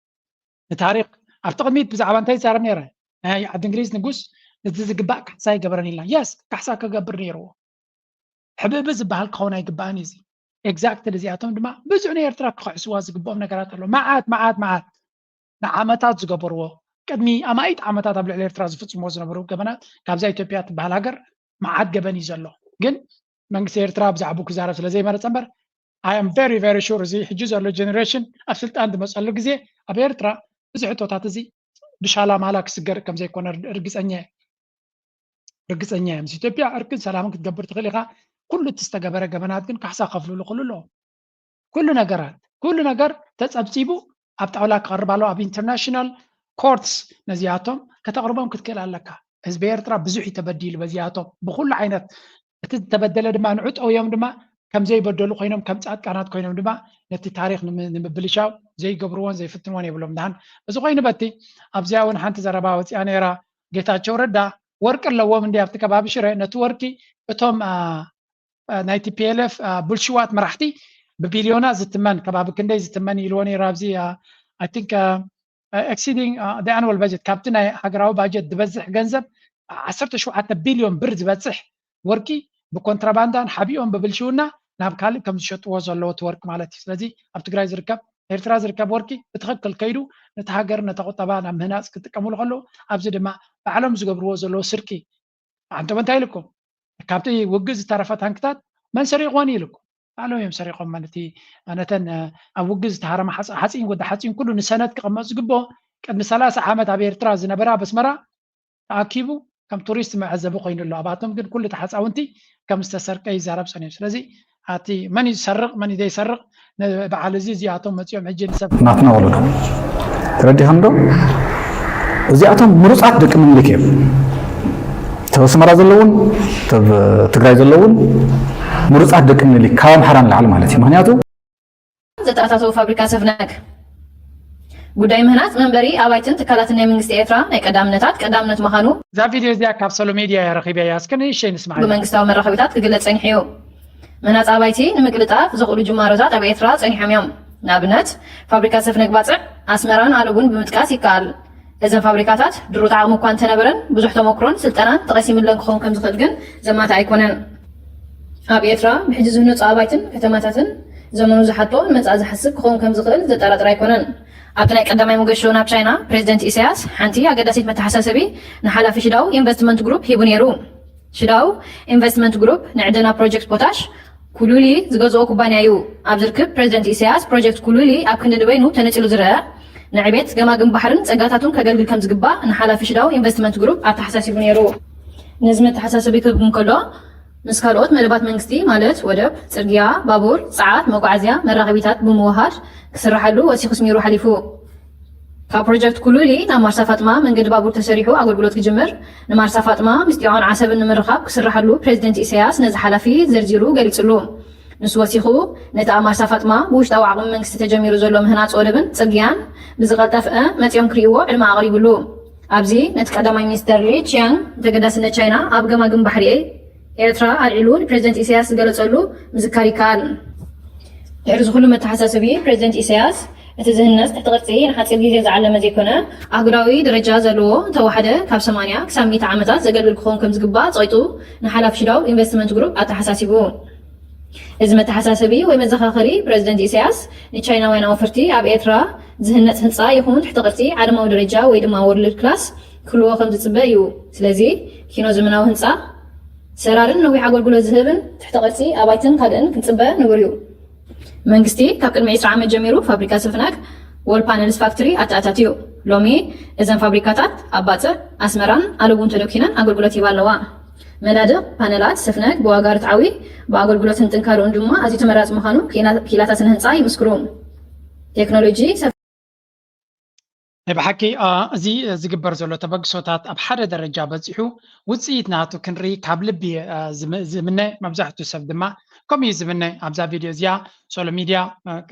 ንታሪክ ኣብቲ ቅድሚት ብዛዕባ እንታይ ይዛረብ ነይረ? ናይ ዓዲ እንግሊዝ ንጉስ ነዚ ዝግባእ ካሕሳ ይገበረን ኢልና። የስ፣ ካሕሳ ክገብር ነይርዎ። ሕብእብ ዝበሃል ክኸውን ኣይግባእን እዩ። እዚ ኤግዛክትሊ እዚኣቶም ድማ ብዙሕ ንኤርትራ ክኽሕስዋ ዝግብኦም ነገራት ኣሎ። መዓት መዓት መዓት ንዓመታት ዝገበርዎ፣ ቅድሚ ኣማኢት ዓመታት ኣብ ልዕሊ ኤርትራ ዝፍጽምዎ ዝነበሩ ገበናት፣ ካብዛ ኢትዮጵያ ትበሃል ሃገር መዓት ገበን እዩ ዘሎ። ግን መንግስቲ ኤርትራ ብዛዕባኡ ክዛረብ ስለ ዘይመረጸ እምበር፣ I am very very sure እዚ ሕጂ ዘሎ ጀነሬሽን ኣብ ስልጣን ዝመጸሉ ግዜ ኣብ ኤርትራ እዚ ሕቶታት እዚ ብሻላ ማላ ክስገር ከም ዘይኮነ ርግጸኛ እየ። ርግጸኛ እየ። ምስ ኢትዮጵያ ዕርቅን ሰላምን ክትገብር ትኽእል ኢኻ። ኩሉ እቲ ዝተገበረ ገበናት ግን ካሕሳ ከፍልሉ ክኽእሉ ኣለዎም። ኩሉ ነገራት፣ ኩሉ ነገር ተጸብጺቡ ኣብ ጣውላ ክቐርብ ኣለዎ። ኣብ ኢንተርናሽናል ኮርትስ ነዚኣቶም ከተቕርቦም ክትክእል ኣለካ። ህዝቢ ኤርትራ ብዙሕ እዩ ተበዲሉ በዚኣቶም ብኩሉ ዓይነት። እቲ ዝተበደለ ድማ ንዑ ጠውዮም ድማ ከም ዘይበደሉ ኮይኖም፣ ከም ጻድቃናት ኮይኖም ድማ ነቲ ታሪኽ ንምብልሻው ዘይገብርዎን ዘይፍትንዎን የብሎም። ደሓን እዚ ኮይኑ በቲ ኣብዚኣ እውን ሓንቲ ዘረባ ወፂኣ ነይራ። ጌታቸው ረዳ ወርቂ ኣለዎም እንዲ ኣብቲ ከባቢ ሽረ፣ ነቲ ወርቂ እቶም ናይ ቲ ፒ ኤል ኤፍ ብልሽዋት መራሕቲ ብቢልዮናት ዝትመን፣ ከባቢ ክንደይ ዝትመን ኢልዎ ነይሩ ኣብዚ I think exceeding the annual budget፣ ካብቲ ናይ ሃገራዊ ባጀት ዝበዝሕ ገንዘብ ዓሰርተ ሸውዓተ ቢልዮን ብር ዝበፅሕ ወርቂ ብኮንትራባንዳን ሓቢኦም ብብልሽውና ናብ ካልእ ከም ዝሸጥዎ ዘለዎ እቲ ወርቂ ማለት እዩ። ስለዚ ኣብ ትግራይ ዝርከብ፣ ኤርትራ ዝርከብ ወርቂ ብትኽክል ከይዱ ነቲ ሃገር ነታ ቁጠባ ናብ ምህናፅ ክጥቀምሉ ከለዉ፣ ኣብዚ ድማ ባዕሎም ዝገብርዎ ዘለዉ ስርቂ፣ ኣንቶም እንታይ ኢልኩም? ካብቲ ውግእ ዝተረፈ ታንክታት መን ሰሪቕወን ኢልኩም? ባዕሎም እዮም ሰሪቖም ማለት እዩ። ነተን ኣብ ውግእ ዝተሃረመ ሓፂን፣ ወዲ ሓፂን ኩሉ ንሰነድ ክቕመጥ ዝግብኦ ቅድሚ ሰላሳ ዓመት ኣብ ኤርትራ ዝነበረ ኣብ ኣስመራ ተኣኪቡ ከም ቱሪስት መዐዘቢ ኮይኑ ኣሎ። ኣባቶም ግን ኩሉ ተሓፃውንቲ ከም ዝተሰርቀ ይዛረብ ፀኒሑ። ስለዚ ኣቲ መን እዩ ዝሰርቕ መን እዩ ዘይሰርቕ ንበዓል እዚ እዚኣቶም መፂኦም ሕጂ ንሰብ ናትና ወለዶ ተረዲኸም ዶ? እዚኣቶም ምሩፃት ደቂ ምኒልክ እዮም። ተብ ኣስመራ ዘለውን ተብ ትግራይ ዘለውን ምሩፃት ደቂ ምኒልክ ካብ ኣምሓራ ንላዕሊ ማለት እዩ። ምክንያቱ ዘተኣታተው ፋብሪካ ሰፍነግ ጉዳይ ምህናፅ መንበሪ ኣባይትን ትካላትን ናይ መንግስቲ ኤርትራ ናይ ቀዳምነታት ቀዳምነት ምዃኑ እዛ ቪድዮ እዚኣ ካብ ሶሎ ሜድያ እያ ረኺበያ። እስከ ንእሽተይ ንስማዕ። ብመንግስታዊ መራኸቢታት ክግለጽ ጸኒሑ እዩ። ምህናፅ ኣባይቲ ንምቅልጣፍ ዘኽእሉ ጅማሮታት ኣብ ኤርትራ ጸኒሖም እዮም። ንኣብነት ፋብሪካ ሰፍነግ ባጽዕ፣ ኣስመራን ኣለቡን ብምጥቃስ ይከኣል። እዘን ፋብሪካታት ድሩት ዓቕሚ እኳ እንተነበረን ብዙሕ ተመክሮን ስልጠናን ተቐሲምለን ክኸውን ከም ዝኽእል ግን ዘማትእ ኣይኮነን። ኣብ ኤርትራ ብሕጂ ዝህነፁ ኣባይትን ከተማታትን ዘመኑ ዝሓቶ ንመጻኢ ዝሓስብ ክኸውን ከም ዝኽእል ዘጠራጥር ኣይኮነን። ኣብቲ ናይ ቀዳማይ መገሾ ናብ ቻይና ፕሬዚደንት ኢሳያስ ሓንቲ ኣገዳሲት መተሓሳሰቢ ንሓላፊ ሽዳው ኢንቨስትመንት ግሩፕ ሂቡ ነይሩ። ሽዳው ኢንቨስትመንት ግሩፕ ንዕደና ፕሮጀክት ፖታሽ ኩሉሊ ዝገዝኦ ኩባንያ እዩ። ኣብዚ ርክብ ፕሬዚደንት ኢሳያስ ፕሮጀክት ኩሉሊ ኣብ ክንዲ ንበይኑ ተነጺሉ ዝረአ ንዕቤት ገማግም ባሕርን ጸጋታቱን ከገልግል ከም ዝግባእ ንሓላፊ ሽዳው ኢንቨስትመንት ግሩፕ ኣተሓሳሲቡ ነይሩ። ነዚ መተሓሳሰቢ ክህብ እንከሎ ምስ ካልኦት መደባት መንግስቲ ማለት ወደብ፣ ጽርግያ፣ ባቡር፣ ጸዓት፣ መጓዓዝያ፣ መራኸቢታት ብምውሃድ ክስርሓሉ ወሲኹ ስሚሩ ሓሊፉ። ካብ ፕሮጀክት ኩሉሊ ናብ ማርሳ ፋጥማ መንገዲ ባቡር ተሰሪሑ ኣገልግሎት ክጅምር፣ ንማርሳ ፋጥማ ምስ ጢዖን ዓሰብን ንምርኻብ ክስርሓሉ ፕሬዚደንት ኢሳያስ ነዚ ሓላፊ ዘርዚሩ ገሊጹሉ። ንሱ ወሲኹ፣ ነቲ ኣብ ማርሳ ፋጥማ ብውሽጣዊ ዓቕሚ መንግስቲ ተጀሚሩ ዘሎ ምህናጽ ወደብን ጽርግያን ብዝቐልጠፍአ መጺኦም ክርእይዎ ዕድመ ኣቕሪቡሉ። ኣብዚ ነቲ ቀዳማይ ሚኒስተር ሊ ቺያንግ ንተገዳስነት ቻይና ኣብ ገማግም ባሕሪ ኤርትራ ኣልዒሉ ንፕሬዚደንት ኢሳያስ ዝገለጸሉ ምዝካር ይከኣል። ድሕሪ እዚ ኩሉ መተሓሳሰቢ ፕሬዚደንት ኢሳያስ እቲ ዝህነጽ ትሕቲ ቅርጺ ንሓጺር ግዜ ዝዓለመ ዘይኮነ ኣህጉራዊ ደረጃ ዘለዎ እንተወሓደ ካብ ሰማንያ ክሳብ ሚእቲ ዓመታት ዘገልግል ክኸውን ከም ዝግባእ ጸቒጡ ንሓላፊ ሽዳው ኢንቨስትመንት ግሩፕ ኣተሓሳሲቡ። እዚ መተሓሳሰቢ ወይ መዘኻኸሪ ፕሬዚደንት ኢሳያስ ንቻይናውያን ኣውፈርቲ ኣብ ኤርትራ ዝህነጽ ህንጻ ይኹን ትሕቲ ቅርጺ ዓለማዊ ደረጃ ወይ ድማ ወርልድ ክላስ ክህልዎ ከም ዝጽበ እዩ። ስለዚ ኪኖ ዘመናዊ ህንጻ፣ ሰራርን ነዊሕ ኣገልግሎት ዝህብን ትሕቲ ቅርጺ ኣባይትን ካልእን ክንጽበ ንቡር እዩ። መንግስቲ ካብ ቅድሚ ዕስራ ዓመት ጀሚሩ ፋብሪካ ሰፍናግ ዎል ፓነልስ ፋክትሪ ኣተኣታትዩ። ሎሚ እዘን ፋብሪካታት ኣብ ባጽዕ፣ ኣስመራን ኣለቡን ተደኪነን ኣገልግሎት ይህባ ኣለዋ። መናድቕ ፓነላት ሰፍነግ ብዋጋ ርትዓዊ፣ ብኣገልግሎትን ጥንካረኡን ድማ ኣዝዩ ተመራጺ ምዃኑ ክኢላታት ስነ ህንጻ ይምስክሩ። ቴክኖሎጂ ሰፍነግ ናይ ብሓቂ እዚ ዝግበር ዘሎ ተበግሶታት ኣብ ሓደ ደረጃ በጺሑ ውፅኢት ናቱ ክንርኢ ካብ ልቢ ዝምነ። መብዛሕትኡ ሰብ ድማ ከምኡ እዩ ዝምነ። ኣብዛ ቪድዮ እዚኣ ሶሎ ሚድያ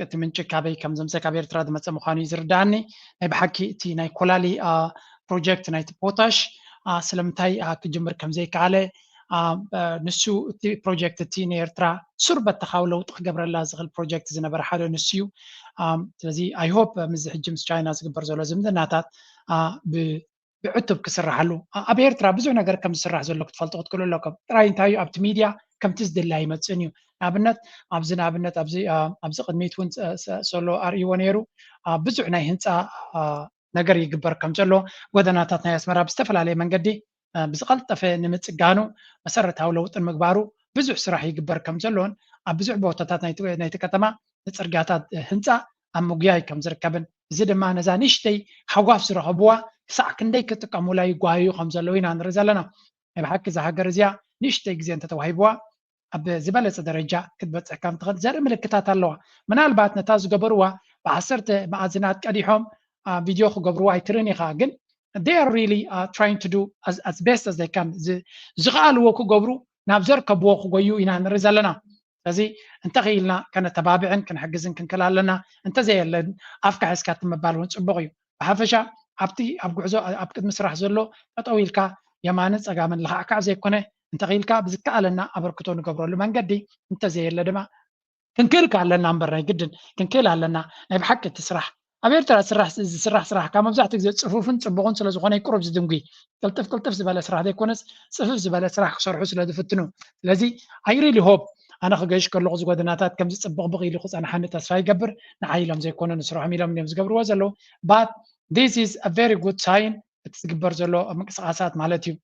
እቲ ምንጪ ካበይ ከም ዘምፀ ካብ ኤርትራ ዝመፀ ምዃኑ እዩ ዝርዳኣኒ። ናይ ብሓቂ እቲ ናይ ኮላሊ ፕሮጀክት ናይቲ ፖታሽ ስለምንታይ ክጅምር ከም ዘይከኣለ ንሱ እቲ ፕሮጀክት እቲ ንኤርትራ ሱር በተኻዊ ለውጢ ክገብረላ ዝኽእል ፕሮጀክት ዝነበረ ሓደ ንሱ እዩ። ስለዚ I hope ምስዚ ሕጂ ምስ ቻይና ዝግበር ዘሎ ዝምድናታት ብዕቱብ ክስራሓሉ፣ ኣብ ኤርትራ ብዙሕ ነገር ከም ዝስራሕ ዘሎ ክትፈልጡ ክትክእሉ ኣለኩም። ጥራይ እንታይ እዩ ኣብቲ ሚድያ ከምቲ ዝድለ ኣይመፅእን እዩ። ንኣብነት ኣብዚ ንኣብነት ኣብዚ ቅድሚት እውን ሰሎ ኣርእይዎ ነይሩ። ብዙሕ ናይ ህንፃ ነገር ይግበር ከም ዘሎ፣ ጎደናታት ናይ ኣስመራ ብዝተፈላለየ መንገዲ ብዝቐልጠፈ ንምፅጋኑ መሰረታዊ ለውጥን ምግባሩ ብዙሕ ስራሕ ይግበር ከም ዘሎን ኣብ ብዙሕ ቦታታት ናይቲ ከተማ ንፅርግያታት ህንፃ ኣብ ምጉያይ ከም ዝርከብን፣ እዚ ድማ ነዛ ንእሽተይ ሃጓፍ ዝረኸብዋ ክሳዕ ክንደይ ክጥቀሙላ ይጓየዩ ከም ዘለዉ ኢና ንርኢ ዘለና። ናይ ብሓቂ እዛ ሃገር እዚኣ ንእሽተይ ግዜ እንተተዋሂብዋ ኣብ ዝበለፀ ደረጃ ክትበፅሕ ከም ትኽእል ዘርኢ ምልክታት ኣለዋ። ምናልባት ነታ ዝገበርዋ ብዓሰርተ መኣዝናት ቀዲሖም ቪድዮ ክገብርዋ ኣይትርን ኢኻ፣ ግን they are really trying to do as best as they can። ዝኸኣልዎ ክገብሩ ናብ ዘርከብዎ ክጎዩ ኢና ንርኢ ዘለና። ስለዚ እንተኽኢልና ከነተባብዕን ክንሕግዝን ክንክእል ኣለና። እንተዘየለን ኣፍካ ሒዝካ ትምባል እውን ፅቡቕ እዩ። ብሓፈሻ ኣብቲ ኣብ ጉዕዞ ኣብ ቅድሚ ስራሕ ዘሎ ጠጠው ኢልካ የማንን ፀጋምን ልኻዕካዕ ዘይኮነ እንተኽኢልካ ብዝከኣለና ኣበርክቶ ንገብረሉ መንገዲ እንተዘየለ ድማ ክንክእል ኣለና እምበር ናይ ግድን ክንክእል ኣለና። ናይ ብሓቂ እቲ ስራሕ ኣብ ኤርትራ ዝስራሕ ስራሕ ካብ መብዛሕትኡ ግዜ ፅፉፍን ፅቡቕን ስለዝኾነ ቁሩብ ዝድንጉይ ቅልጥፍ ቅልጥፍ ዝበለ ስራሕ ዘይኮነስ ፅፍፍ ዝበለ ስራሕ ክሰርሑ ስለዝፍትኑ። ስለዚ I really hope ኣነ ክገይሽ ከለኹ ዝጎደናታት ከምዚ ፅብቕብቕ ኢሉ ክፀንሓኒ ተስፋ ይገብር። ንዓይ ኢሎም ዘይኮነ ንስርሖም ኢሎም እዮም ዝገብርዎ ዘለዉ። But this is a very good sign እቲ ዝግበር ዘሎ ምንቅስቃሳት ማለት እዩ።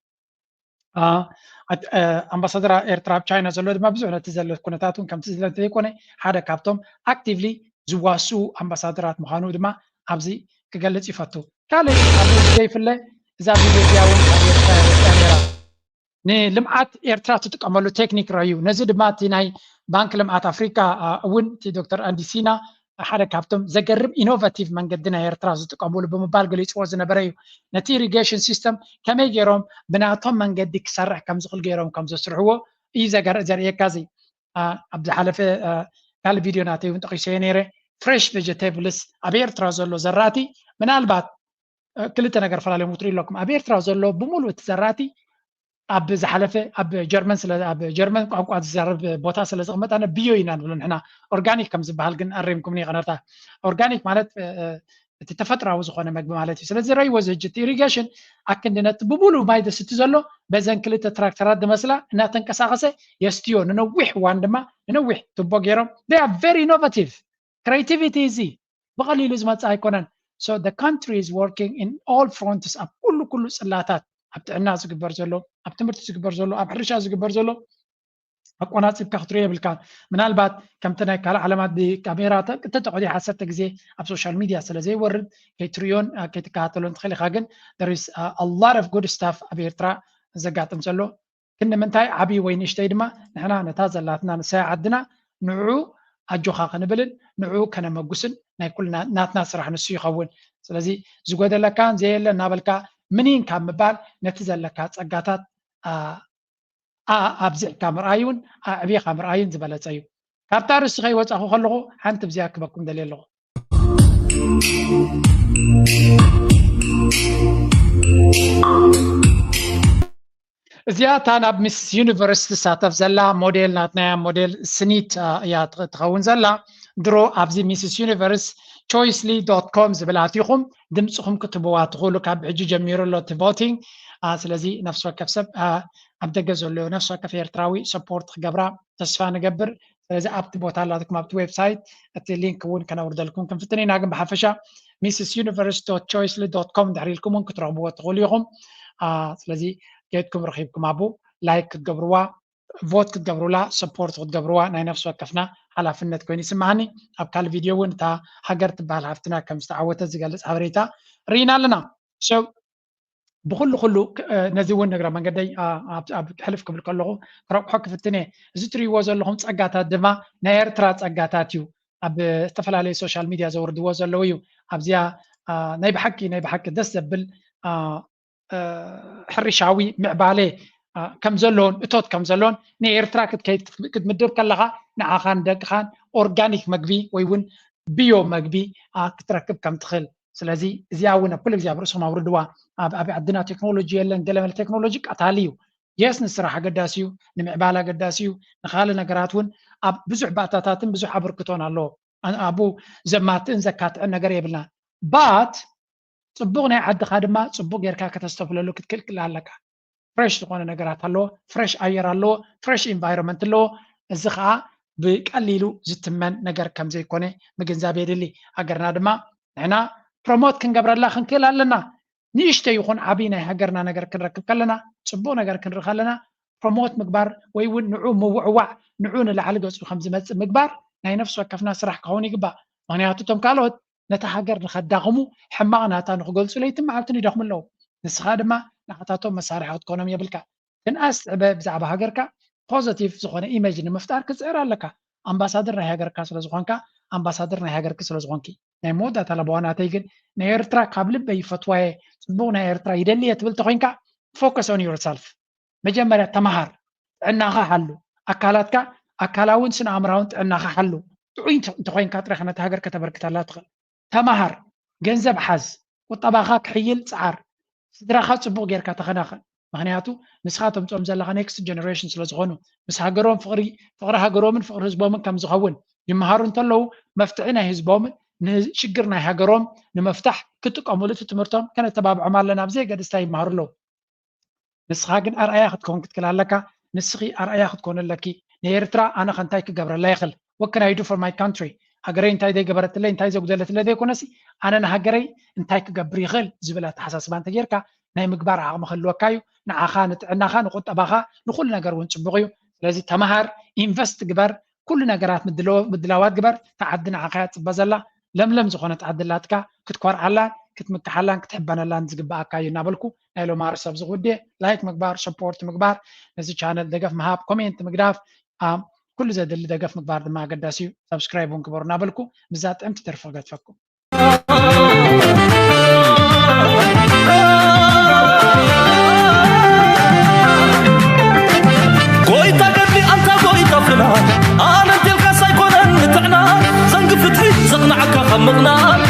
ኣምባሳደር ኤርትራ ኣብ ቻይና ዘሎ ድማ ብዙሕ ነቲ ዘሎ ኩነታት እውን ከምቲ ዝለ ዘይኮነ ሓደ ካብቶም actively ዝዋስኡ ኣምባሳደራት ምዃኑ ድማ ኣብዚ ክገልጽ ይፈቱ። ካልእ ኣብዚ ዘይፍለ እዛ ቪድዮ እዚኣ እውን ካብ ኤርትራ ነይራ። ንልምዓት ኤርትራ ትጥቀመሉ ቴክኒክ ረኣዩ። ነዚ ድማ እቲ ናይ ባንክ ልምዓት ኣፍሪካ እውን እቲ ዶክተር ኣንዲ ሲና ሓደ ካብቶም ዘገርም ኢኖቨቲቭ መንገዲ ናይ ኤርትራ ዝጥቀሙሉ ብምባል ገሊፅዎ ዝነበረ እዩ። ነቲ ኢሪጌሽን ሲስተም ከመይ ገይሮም ብናቶም መንገዲ ክሰርሕ ከም ዝኽእል ገይሮም ከም ዘስርሕዎ እዩ ዘገር- ዘርእየካ። እዚ ኣብ ዝሓለፈ ካልእ ቪድዮ ናተይ እውን ጠቂሰዮ ነይረ። ፍሬሽ ቬጀቴብልስ ኣብ ኤርትራ ዘሎ ዘራእቲ ምናልባት ክልተ ነገር ፈላለዮም ክትርኢ ኣለኩም። ኣብ ኤርትራ ዘሎ ብምሉእ እቲ ዘራእቲ ኣብ ዝሓለፈ ኣብ ጀርመን ስለ ኣብ ጀርመን ቋንቋ ዝዛረብ ቦታ ስለ ዝቕመጥ ኣነ ብዮ ኢና ንብሎ ንሕና። ኦርጋኒክ ከም ዝበሃል ግን ኣሪምኩምኒ ይቕረታ። ኦርጋኒክ ማለት እቲ ተፈጥራዊ ዝኾነ መግቢ ማለት እዩ። ስለዚ ረይዎ ዝህጂ እቲ ኢሪጌሽን ኣክንዲ ነቲ ብሙሉ ማይ ዘስቲ ዘሎ በዘን ክልተ ትራክተራት ዝመስላ እናተንቀሳቐሰ የስትዮ። ንነዊሕ እዋን ድማ ንነዊሕ ቱቦ ገይሮም they are very innovative። Creativity እዚ ብቐሊሉ ዝመጽእ ኣይኮነን። So the country is working in all fronts ኣብ ኩሉ ኩሉ ጽላታት ኣብ ጥዕና ዝግበር ዘሎ ኣብ ትምህርቲ ዝግበር ዘሎ ኣብ ሕርሻ ዝግበር ዘሎ ኣቆናፂብካ ክትሪኦ የብልካ። ምናልባት ከምቲ ናይ ካልእ ዓለማት ብካሜራ ተተቆዲ ዓሰርተ ግዜ ኣብ ሶሻል ሚድያ ስለ ዘይወርድ ከይትሪዮን ከይትከታተሎን ትኽእል ኢኻ። ግን there is a lot of good stuff ኣብ ኤርትራ ዘጋጥም ዘሎ ክንዲ ምንታይ ዓብዪ ወይ ንእሽተይ ድማ ንሕና ነታ ዘላትና ንሳያ ዓድና ንዕኡ ኣጆኻ ክንብልን ንዕኡ ከነመጉስን ናይ ኩልና ናትና ስራሕ ንሱ ይኸውን። ስለዚ ዝጎደለካን ዘየለ እናበልካ ምኒን ካብ ምባል ነቲ ዘለካ ፀጋታት ኣብዚሕካ ምርኣይ እውን ኣዕቢኻ ምርኣይን ዝበለፀ እዩ። ካብታ ርእሲ ከይወፃኹ ከለኹ ሓንቲ ብዚኣ ክበኩም ደልየ ኣለኹ። እዚኣ እታ ናብ ሚስ ዩኒቨርስ ትሳተፍ ዘላ ሞዴል ናትናያ ሞዴል ስኒት እያ ትኸውን ዘላ። ድሮ ኣብዚ ሚስስ ዩኒቨርስ ቾይስሊ ዶት ኮም ዝብል ኣቲኹም ድምፅኹም ክትህብዋ ትኽእሉ። ካብ ሕጂ ጀሚሩ ኣሎ እቲ ቮቲንግ። ስለዚ ነፍሲ ወከፍ ሰብ ኣብ ደገ ዘሎ ነፍሲ ወከፍ ኤርትራዊ ሰፖርት ክገብራ ተስፋ ንገብር። ስለዚ ኣብቲ ቦታ ኣላትኩም ኣብቲ ዌብሳይት እቲ ሊንክ እውን ከነውርደልኩም ክንፍትን ኢና። ግን ብሓፈሻ ሚስስ ዩኒቨርስ ዶት ቾይስሊ ዶት ኮም ድሕሪ ኢልኩም እውን ክትረኽብዎ ትኽእሉ ኢኹም። ስለዚ ጌድኩም ረኺብኩም ኣብኡ ላይክ ክትገብርዋ ቮት ክትገብሩላ ሰፖርት ክትገብርዋ ናይ ነፍሲ ወከፍና ሓላፍነት ኮይኑ ይስማዓኒ። ኣብ ካልእ ቪድዮ እውን እታ ሃገር ትበሃል ሃፍትና ከም ዝተዓወተት ዝገልፅ ሓበሬታ ርኢና ኣለና። ብኩሉ ኩሉ ነዚ እውን ንግረ መንገደይ ኣብ ሕልፍ ክብል ከለኹ ክረቁሖ ክፍትን እየ። እዚ ትሪእዎ ዘለኹም ፀጋታት ድማ ናይ ኤርትራ ፀጋታት እዩ። ኣብ ዝተፈላለዩ ሶሻል ሚድያ ዘወርድዎ ዘለዉ እዩ። ኣብዚኣ ናይ ብሓቂ ናይ ብሓቂ ደስ ዘብል ሕርሻዊ ምዕባለ ከም ዘለዎን እቶት ከም ዘለዎን ንኤርትራ ክትከይድ ክትምድብ ከለኻ ንዓኻን ደቅኻን ኦርጋኒክ መግቢ ወይ እውን ብዮ መግቢ ክትረክብ ከም ትኽእል። ስለዚ እዚኣ እውን ኣብ ኩሉ ግዜ ኣብ ርእስኹም ኣውርድዋ። ኣብ ዓድና ቴክኖሎጂ የለን፣ ገለመለ ቴክኖሎጂ ቀታሊ እዩ። የስ ንስራሕ ኣገዳሲ እዩ፣ ንምዕባል ኣገዳሲ እዩ፣ ንካልእ ነገራት እውን ኣብ ብዙሕ ባእታታትን ብዙሕ ኣበርክቶን ኣለዎ። ኣን- ኣብኡ ዘማትእን ዘካትዕን ነገር የብልና። ባት ጽቡቕ ናይ ዓድኻ ድማ ጽቡቕ ጌርካ ከተስተብህለሉ ክትክእል ኣለካ። ፍሬሽ ዝኾነ ነገራት ኣለዎ፣ ፍሬሽ ኣየር ኣለዎ፣ ፍሬሽ ኢንቫይሮንመንት ኣለዎ። እዚ ከዓ ብቀሊሉ ዝትመን ነገር ከም ዘይኮነ ምግንዛብ የድሊ። ሃገርና ድማ ንሕና ፕሮሞት ክንገብረላ ክንክእል ኣለና። ንእሽተይ ይኹን ዓብዪ ናይ ሃገርና ነገር ክንረክብ ከለና፣ ጽቡቕ ነገር ክንርኢ ከለና፣ ፕሮሞት ምግባር ወይ እውን ንዑ ምውዕዋዕ፣ ንዑ ንላዕሊ ገጹ ከም ዝመጽእ ምግባር ናይ ነፍሲ ወከፍና ስራሕ ክኸውን ይግባእ። ምክንያቱ እቶም ካልኦት ነታ ሃገር ንኸዳኽሙ ሕማቕ ናታ ንኽገልጹ ለይትን መዓልትን ይደኽሙ ኣለዉ። ንስኻ ድማ ንዓታቶም መሳርሒ ክትኮኖም የብልካ። ትንኣስ ትዕበ ብዛዕባ ሃገርካ ፖዘቲቭ ዝኾነ ኢሜጅ ንምፍጣር ክትጽዕር ኣለካ። ኣምባሳደር ናይ ሃገርካ ስለ ዝኾንካ፣ ኣምባሳደር ናይ ሃገርኪ ስለ ዝኾንኪ። ናይ መወዳእታ ለበዋ ናተይ ግን ናይ ኤርትራ ካብ ልበይ ይፈትዋየ፣ ጽቡቕ ናይ ኤርትራ ይደልየ ትብል ተኾይንካ፣ ፎከስ ኦን ዮርሰልፍ። መጀመርያ ተመሃር፣ ጥዕናኻ ሓሉ፣ ኣካላትካ ኣካላውን ስነ ኣእምራውን ጥዕናኻ ሓሉ። ጥዑይ እንተ- እንተኾይንካ ጥራይ ነታ ሃገር ከተበርክተላ ትኽእል። ተመሃር፣ ገንዘብ ሓዝ፣ ቁጠባኻ ክሕይል ጽዓር፣ ስድራኻ ጽቡቕ ጌርካ ተኸናኸን። ምኽንያቱ ንስኻ ተምጽኦም ዘለኻ ኔክስት ጀነሬሽን ስለ ዝኾኑ፣ ምስ ሃገሮም ፍቕሪ ፍቕሪ ሃገሮምን ፍቕሪ ህዝቦምን ከም ዝኸውን ይመሃሩ እንተለዉ፣ መፍትሒ ናይ ህዝቦምን ንሽግር ናይ ሃገሮም ንምፍታሕ ክጥቀሙሉ እቲ ትምህርቶም ከነተባብዖም ኣለና። ብዘየገድስታ ይመሃሩ ኣለዉ። ንስኻ ግን ኣርኣያ ክትከውን ክትክእል ኣለካ። ንስኺ ኣርኣያ ክትኮን ኣለኪ። ንኤርትራ ኣነ ከ እንታይ ክገብረላ ይኽእል? What can I do for my country? ሃገረይ እንታይ ዘይገበረትለይ እንታይ ዘጉደለትለ ዘይኮነሲ፣ ኣነ ንሃገረይ እንታይ ክገብር ይኽእል ዝብል ኣተሓሳስባ እንተጌርካ ናይ ምግባር ዓቕሚ ክህልወካ እዩ። ንዓኻ፣ ንጥዕናኻ፣ ንቁጠባኻ፣ ንኹሉ ነገር እውን ጽቡቕ እዩ። ስለዚ ተመሃር፣ ኢንቨስት ግበር፣ ኩሉ ነገራት ምድላዋት ግበር። እታ ዓዲ ንዓኻ እያ ትጽበ ዘላ። ለምለም ዝኾነት ዓዲ ኣላትካ፣ ክትኮርዓላን ክትምክሓላን ክትሕበነላን ዝግብኣካ እዩ እናበልኩ ናይ ሎማሪ ሰብ ዝጉድየ ላይክ ምግባር፣ ሰፖርት ምግባር፣ ነዚ ቻነል ደገፍ ምሃብ፣ ኮሜንት ምግዳፍ፣ ኣም፣ ኩሉ ዘድሊ ደገፍ ምግባር ድማ ኣገዳሲ እዩ። ሰብስክራይብ እውን ግበሩ እናበልኩ ምስዛ ጥዕምቲ ደርፊ ክገድፈኩም። ጎይታ ገድሊ ኣንታ ጎይታ ፍና ኣነ እንቴልካስ ኣይኮነን ንጥዕና ዘንግ ፍትሒ ዘቕንዓካ ካብ ምቕናን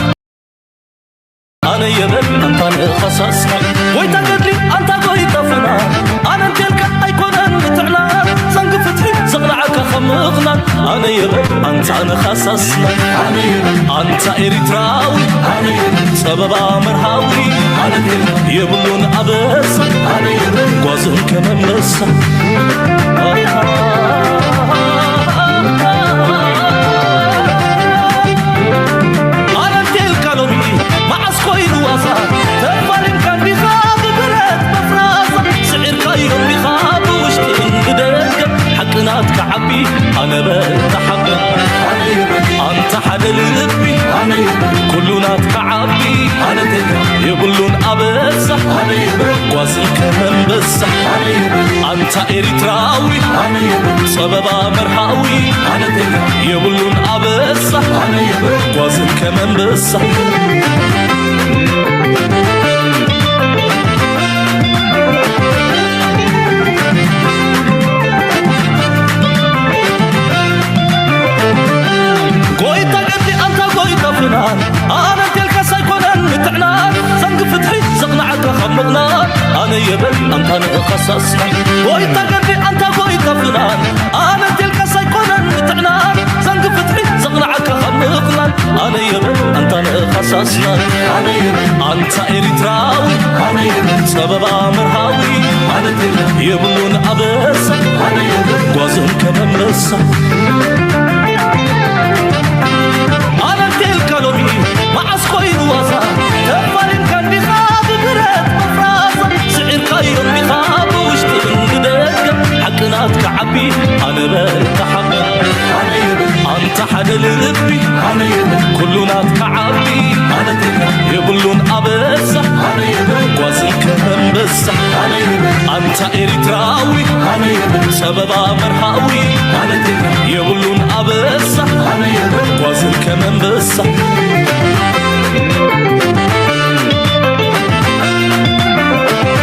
ኣነ የበል ኣንታ ንኸሳስና ጎይታ ገድሊ ኣንታ ጎይታ ፍና ኣነ እንቴልካ ኣይኮነን ንጥዕና ዘንግ ፍትሒ ዘቕንዓካ ካብ ምቕናን ኣነ የበል ኣንታ ንኸሳስና ኣንታ ኤሪትራዊ ጸበባ መርሃዊ የብሉን ኣበሳ ጓዝን ከመመሳ ኣነቴልካ ሎሚ መዓስ ኮይኑ ዋሳ ተፋሊምካ እንዲኻ ብብረት መፍራሳ ስዒርካዮ እንዲኻ ብውሽጥን ብደገ ሓቂ ናትካ ዓቢ ኣነበ ተሓበ ኣንታ ሓደ ልቢ ኩሉ ናትካ ዓቢ የብሉን ኣበሳ ጓዝን ከመንበሳ ኣንታ ኤሪትራዊ ጸበባ መርሃዊ የብሉን ኣበሳ ጓዝን ከመንበሳ ጎይታ ገድሊ ኣንታ ጎይታ ፍናን ኣነ እንቴልካስ ኣይኮነን ንጥዕናን ዘንግ ፍትሒ ዘቕንዓካ ካብ ምቕናን ኣነ የበል ኣንታ ንእኻሳስና ጎይታ ገድሊ ኣንታ ጎይታ ፍናን ኣነ እንቴልካስ ኣይኮነን ንጥዕናን ዘንግ ፍትሒ ዘቕንዓካ ካብ ምቕናን ኣነ የበል ኣንታ ንእኻሳስና ኣንታ ኤሪትራዊ ጸበባ መርሃዊ የብሉን ኣበሳ ጓዝን ከመመሳ ኣነቴልካ ሎሚ መዓስ ኮይኑ ዋዛ ተፋሊምካ እንዲኻ ብብረት መፍራሳ ስዒርካዮ እንዲኻ ብውሽጥን ብደገ ሓቂ ናትካ ዓቢ ኣነበ ተሓበ ኣንታ ሓደ ልቢ ኩሉ ናትካ ዓቢ የብሉን ኣበሳ ጓዝን ከመንበሳ ኣንታ ኤሪትራዊ ጸበባ መርሃዊ